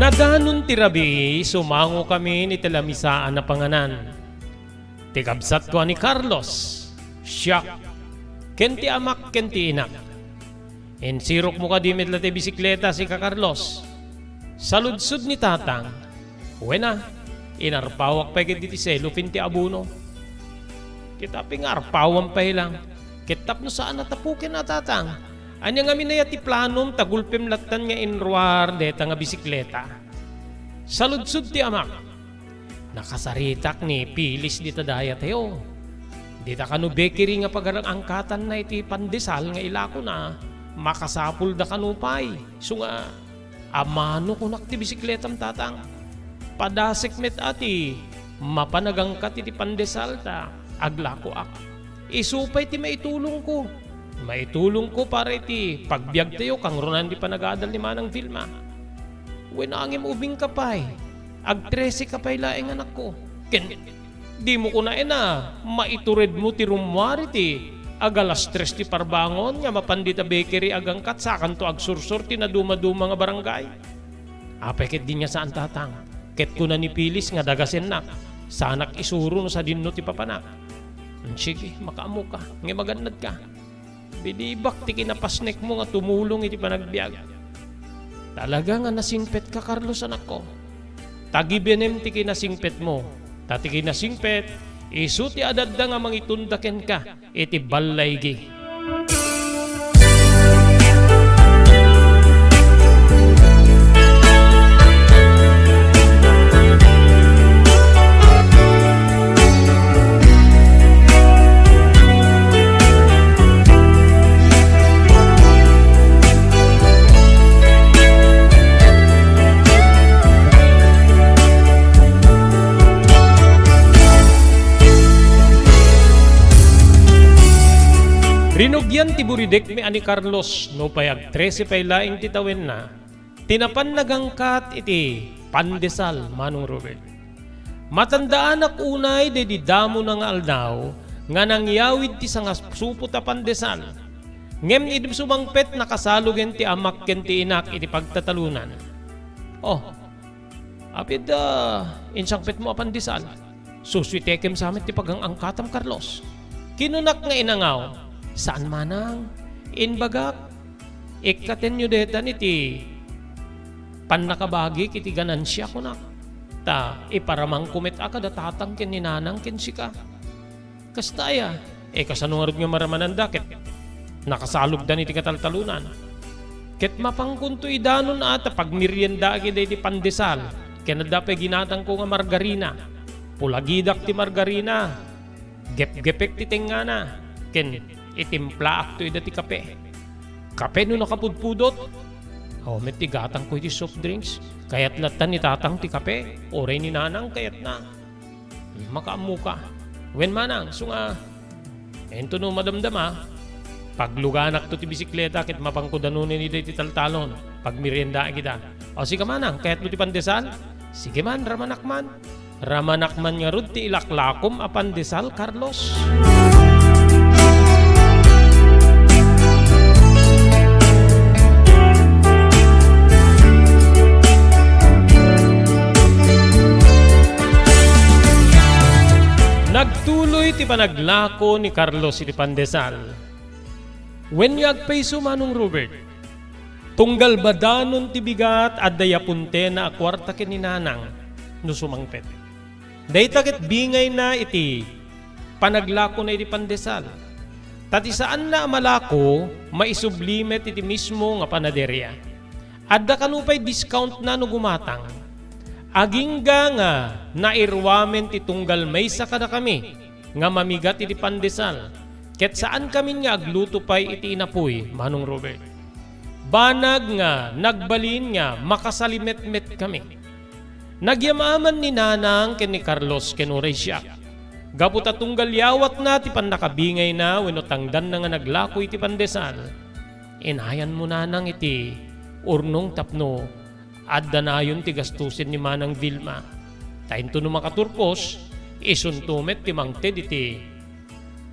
Nadanon ti rabii, sumangokamin iti lamisaan a panganan. Ti kabsatko a ni Carlos, siak, ken ti amak ken ti inak. Insirokmo kadi met la ti bisikleta, sika, Carlos? Saludsod ni Tatang. Wen a, inarpawak pay ketdi ti cellophane ti abono. Ket apay nga arpawan pay lang? Ket tapno saan a tapuken a, Tatang. Ania ngamin aya ti planom ta gulpem lattan nga inruar deta nga bisikleta? Saludsod ti amak. Nakasaritak ni Pilis dita dayatayo. Dita kano bakery nga pagarang-angkatanna iti pandesal nga ilakona, makasapulda kano pay. Isu nga, amano kunak ti bisikletam, Tatang. Padasek met a ti mapan agangkat iti pandesal ta aglakoak. Isu pay ti maitulongko. Maitulongko para iti pagbiagtayo, kangrunaan ti panagadal ni Manang Vilma. Wen a ngem ubingka pay. Agtrese ka pay laeng, anakko. Ken dimo kunaen a maituredmo ti rummuar iti agalas tres ti parbangon nga mapan dita bakery agangkat sakanto agsursor ti nadumaduma nga barangay. Apay ketdi nga saan, Tatang? Ket kuna ni Pilis nga dagasennak, saanak isuro no sadinno ti papanak. Sige, makaammoka, ngem agannadka. Binibak ti kinapasnekmo nga tumulong iti panagbiag. Talaga nga nasingpetka, Carlos, anakko. Tagibenem ti kinasingpetmo. Ta ti kinasingpet, isu ti adda nga mangitunda kenka iti ballaygi. Rinugian ti buridekmi a ni Carlos, nupay agtrese pay laeng ti tawenna. Ti napan nagangkat iti pandesal, Manong Robert. Matandaanak unay daydi damona nga aldaw nga nangyawid ti sangasupot a pandesal. Ngem idi sumangpet, nakasalogen ti amak ken ti inak iti pagtatalonan. Oh, apid, ah, insangpetmo a pandesal? Susuitekem sa met ti pagang-angkatam, Carlos. Kinunak nga inangaw, saan manang, imbagak, ikkatenyo detan iti pannakabagik iti ganansia, kunak. Ta iparamangko met a kada tatang ken ni nanang ken sika. Kasta aya, e, kasano ngarud nga maramananda ket nakasalogdan iti kataltalonan? Ket mapankonto idanon a ta pagmeriendaak ida iti pandesal, ken adda pay ginatangko nga margarina. Pulagidak ti margarina, gepgepek ti tengngana, ken itimplaakto ida ti kape. Kape no nakapudpudot? Awan met ti gatangko iti soft drinks. Kayat latta ni tatang ti kape, uray ni nanang kayatna. Makaammoka. Wen manang, isu nga, intono madamdama, pagluganakto ti bisikleta ket mapanko danonen ida iti taltalon. Pagmeriendaak ida. O, sika manang, kayatmo ti pandesal? Sige man, ramanak man. Ramanak man ngarud ti ilaklakom a pandesal, Carlos. Nagtuloy ti panaglako ni Carlos iti pandesal. Wen nga agpayso, Manong Robert, tunggal badanon ti bigat, adda yapuntena a kuarta ken ni nanang no sumangpet. Dayta ket bingayna iti panaglakona iti pandesal. Ta ti saanna a malako, maisubli met iti mismo nga panaderia. Adda kano pay discountna no gumatang. Agingga nga nairuamen ti tunggal maysa kadakami nga mamigat iti pandesal, ket saankamin nga agluto pay iti inapuy, Manong Robert. Banag nga nagbalin nga makasalimetmetkami. Nagyam-aman ni Nanang ken ni Carlos ken uray siak. Gapu ta tunggal yawatna ti pannakabingayna wenno tangdanna nga naglako iti pandesal, inayanmo, Nanang, iti urnong tapno addanayon ti gastusen ni Manang Vilma. Ta intono makaturpos, isunto met ti mangted iti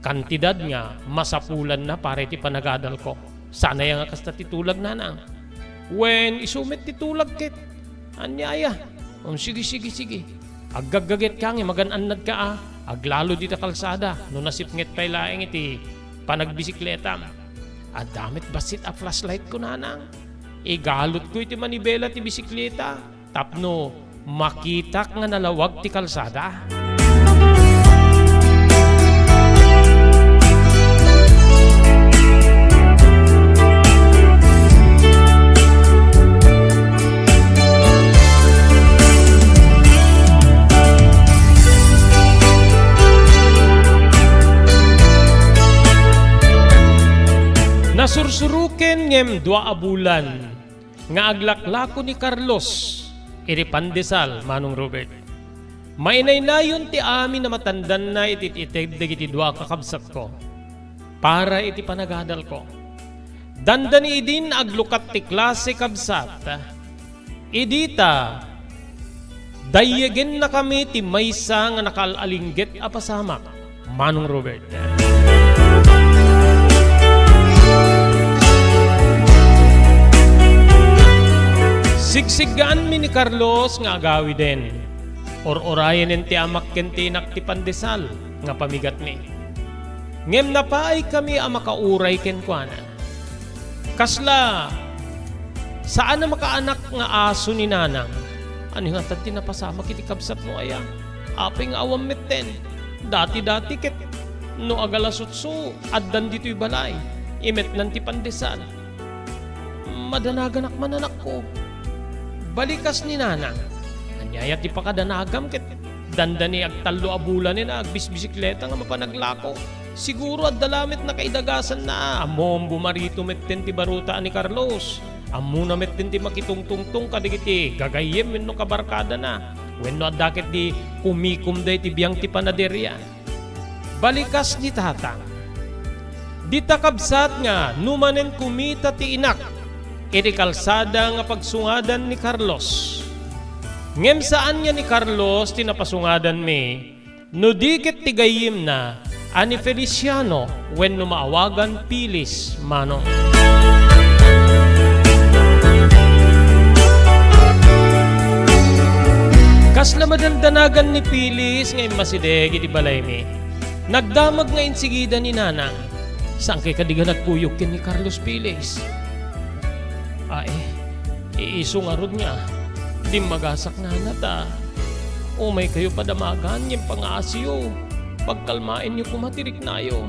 kantidad nga masapulanna para iti panagadalko. Saan aya nga kasta ti tulag, Nanang? Wen, isu met ti tulag ket. Ania aya? Um, sige, sige, sige. Aggaggagetka nga magan-annadka a. Aglalo dita kalsada no nasipnget pay laeng iti panagbisikleta. Adda met bassit a flashlight ko, nanang. Igalutko iti manibela ti bisikleta tapno makitak nga nalawag ti kalsada. Nasursuroken ngem dua a bulan nga aglaklako ni Carlos iti Pandesal, Manong Robert. Mainaynayon ti amin a matandanna iti ited dagiti dua a kakabsatko para iti panagadalko. Dandani idin aglukat ti klase, kabsat. Idi ta, dayyegennakami ti maysa nga nakaal-alingget a pasamak, Manong Robert. Sigsiggaanmi ni Carlos nga agawiden. Ur-urayanen ti amak ken ti inak ti pandesal nga pamigatmi. Ngem napaaykami a makauray kenkuana. Kasla, saan a makaanak nga aso ni nanang. Ania ngatan ti napasamak iti kabsatmo aya? Apay nga awan metten. Dati-dati ket no agalasutso, addan ditoy balay. Imetnan ti pandesal. Madanaganak man, anakko. Balikas ni nanang. Ania aya ti pakadanagam ket dandani agtallo a bulanen a agbisbisikleta nga mapan aglako. Siguro adda lamet nakaidagasanna. Ammom, bumarito metten ti baruta a ni Carlos. Ammona metten ti makitungtungtong kadagiti gagayyem wenno kabarkadana. Wenno adda ket di kumikomda iti biang ti panaderia. Balikas ni tatang. Dita kabsat nga numanen kumita ti inak iti kalsada nga pagsungadan ni Carlos. Ngem saan nga ni Carlos ti napasungadanmi, no di ket ti gayyemna a ni Feliciano wenno maawagan Pilis, Manong. Kasla madandanagan ni Pilis nga immasideg iti balaymi. Nagdamag nga insigida ni Nanang. Saan kay kadi nga nagkuyog ken ni Carlos Pilis? Ay, iisu ngarud nga dimmagasak nana ta umaykayo padamagan ngem pangaasiyo. Pagkalmaenyo koma ti riknayo.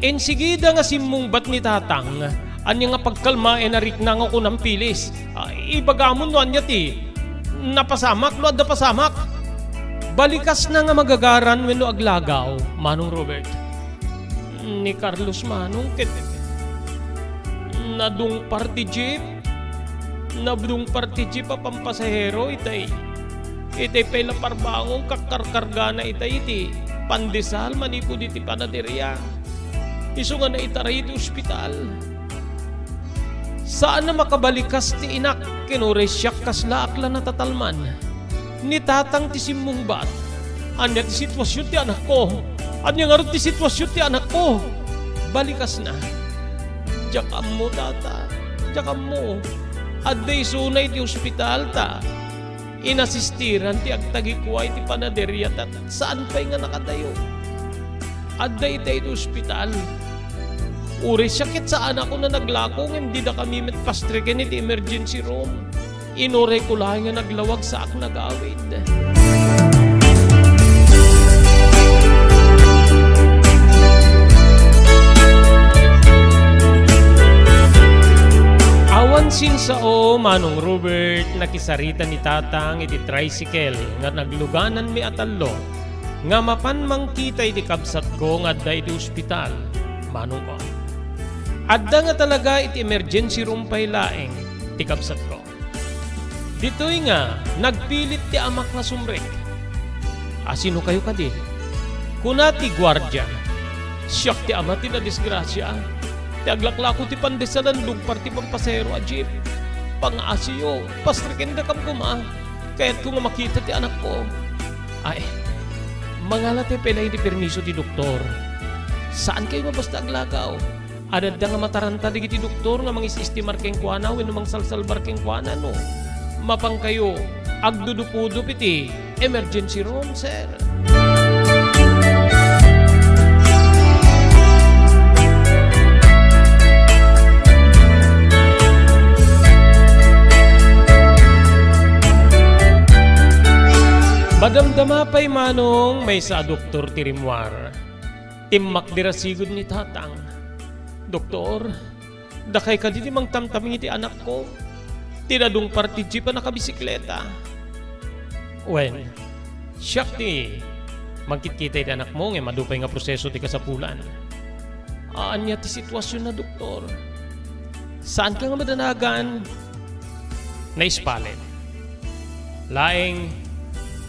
Insigida nga simmungbat ni Tatang, ania nga pagkalmaen a rikna nga kunan Pilis? Ah, ibagamon no ania ti napasamak, no adda pasamak. Balikasna nga magagaran wenno aglagaw, Manong Robert. Ni Carlos, Manong, ket nadungpar ti jeep. Nadungpar ti jeep a pampasahero itay. Itay pay la parbangon kakkarkargana itay iti pandesal manipud iti panaderia. Isu nga naitaray iti ospital. Saan a makabalikas ti inak ken uray siak kasla ak la natatalman. Ni Tatang ti simmungbat. Ania ti situasion ti anakko? Ania ngarud ti situasion ti anakko? Balikasna. Diak ammo, Tata. Diak ammo. Adda isuna iti ospital ta inasistiran ti agtagikua iti panaderia ta saan pay nga nakadayo. Adda ita iti ospital. Uray siak ket saan a kunak naglako ngem didakami met pastreken iti emergency room. Inurayko laeng nga naglawag saak nagawid. Awan sinsao, Manong Robert, nakisarita ni Tatang iti tricycle nga naglugananmi a tallo nga mapan mangkita iti kabsatko nga adda iti ospital, Manong. Adda nga talaga iti emergency room pay laeng ti kabsatko. Ditoy nga nagpilit ti amak nga sumrek. "A, sinokayo kadi?" kuna ti guardia. "Siak ti ama ti nadisgrasia. Ti aglaklako ti pandesal, nadungpar ti pampasahero a jeep. Pangaasiyo, pasrekendakam koma. Kayatko nga makita ti anakko." "Ay, mangalatayo pay laeng ti permiso ti doktor. Saankayo nga basta aglagaw. Adda nga mataranta dagiti doktor nga mangis-estimar kenkuana wenno mangsalsalbar kenkuana no mapankayo agdudupudup iti emergency room, sir." Madamdama pay manong maysa a doktor ti rimmuar. Timmakder a sigud ni tatang. "Doktor, dakay kadi ti mangtamtaming iti anakko? Ti nadungpar ti jeep a nakabisikleta." "Wen, siak ti mangkitkita iti anakmo ngem adu pay nga proseso ti kasapulan." "Ania ti situasionna, doktor?" "Saanka nga madanagan?" Naispalen. "Laeng,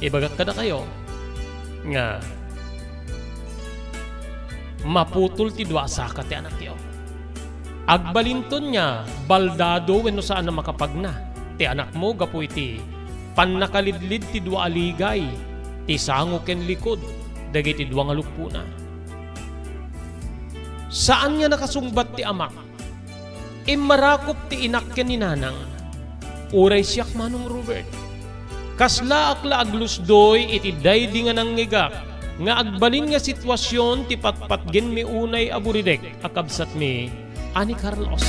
ibagak kadakayo nga maputol ti dua a saka ti anakyo. Agbalinton nga baldado wenno saan a makapagna ti anakmo gapu iti pannakalidlid ti dua a ligay ti sango ken likod dagiti dua nga luppona. Saan nga nakasungbat ti amak. Immarakop ti inak ken ni nanang. Uray siak manong Robert, kaslaak la aglusdoy iti daydi nga nangngegak nga agbalin nga situasion ti patpatgenmi unay a buridek a kabsatmi a ni Carlos."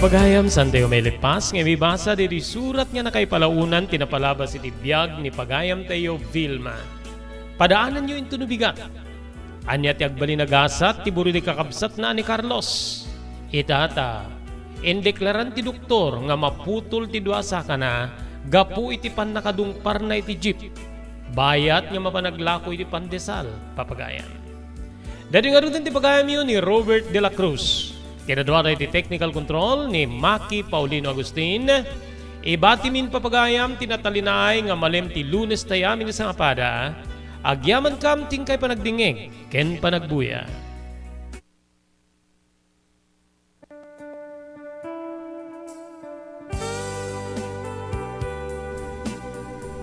Papagayam, saantayo mailippas nga mibasa ditoy surat nga nakaipalaonan ti napalabas iti biag ni pagayamtayo, Vilma. Padaananyo inton no bigat. Ania ti agbalin a gasat ti buridek a kabsatna a ni Carlos? Ita ta, indeklaran ti doktor nga maputol ti dua a sakana gapu iti pannakadungparna iti jeep. Bayat nga mapan aglako iti pandesal, papagayam. Daytoy ngaruden ti pagayamyo ni Robert de la Cruz. Kinaduada iti technical control ni Maki Paulino Agustin. Ibatimin, papagayam, ti natalinaay nga malem ti Lunes ti amin a sangapada. Agyamankam ti inkay panagdingngeg ken panagbuya.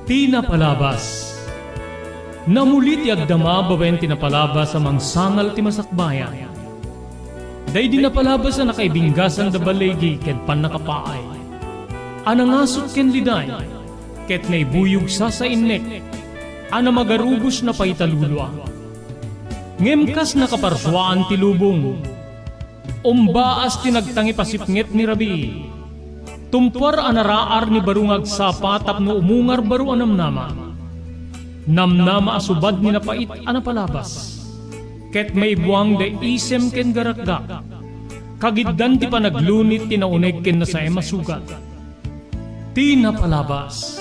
Ti napalabas. Namuli ti agdama babaen ti napalabas a mangsangal ti masakbayan. Daydi napalabas a nakaibinggasan da baligi ken pannakapaay, a nangasut ken liday, ket naibuyog sasainnek, a namagarubos napaitalulua. Ngem kas nakaparsuaan ti lubong, umbaas ti nagtangipasipnget ni rabii. Tumpuar a naraar ni baro nga agsapa tapno umungar baro a namnama. Namnama a subad ni napait a napalabas. Ket maibuang da isem ken garakgak. Kagiddan ti panaglunit ti nauneg ken nasaem a sugat. Ti napalabas.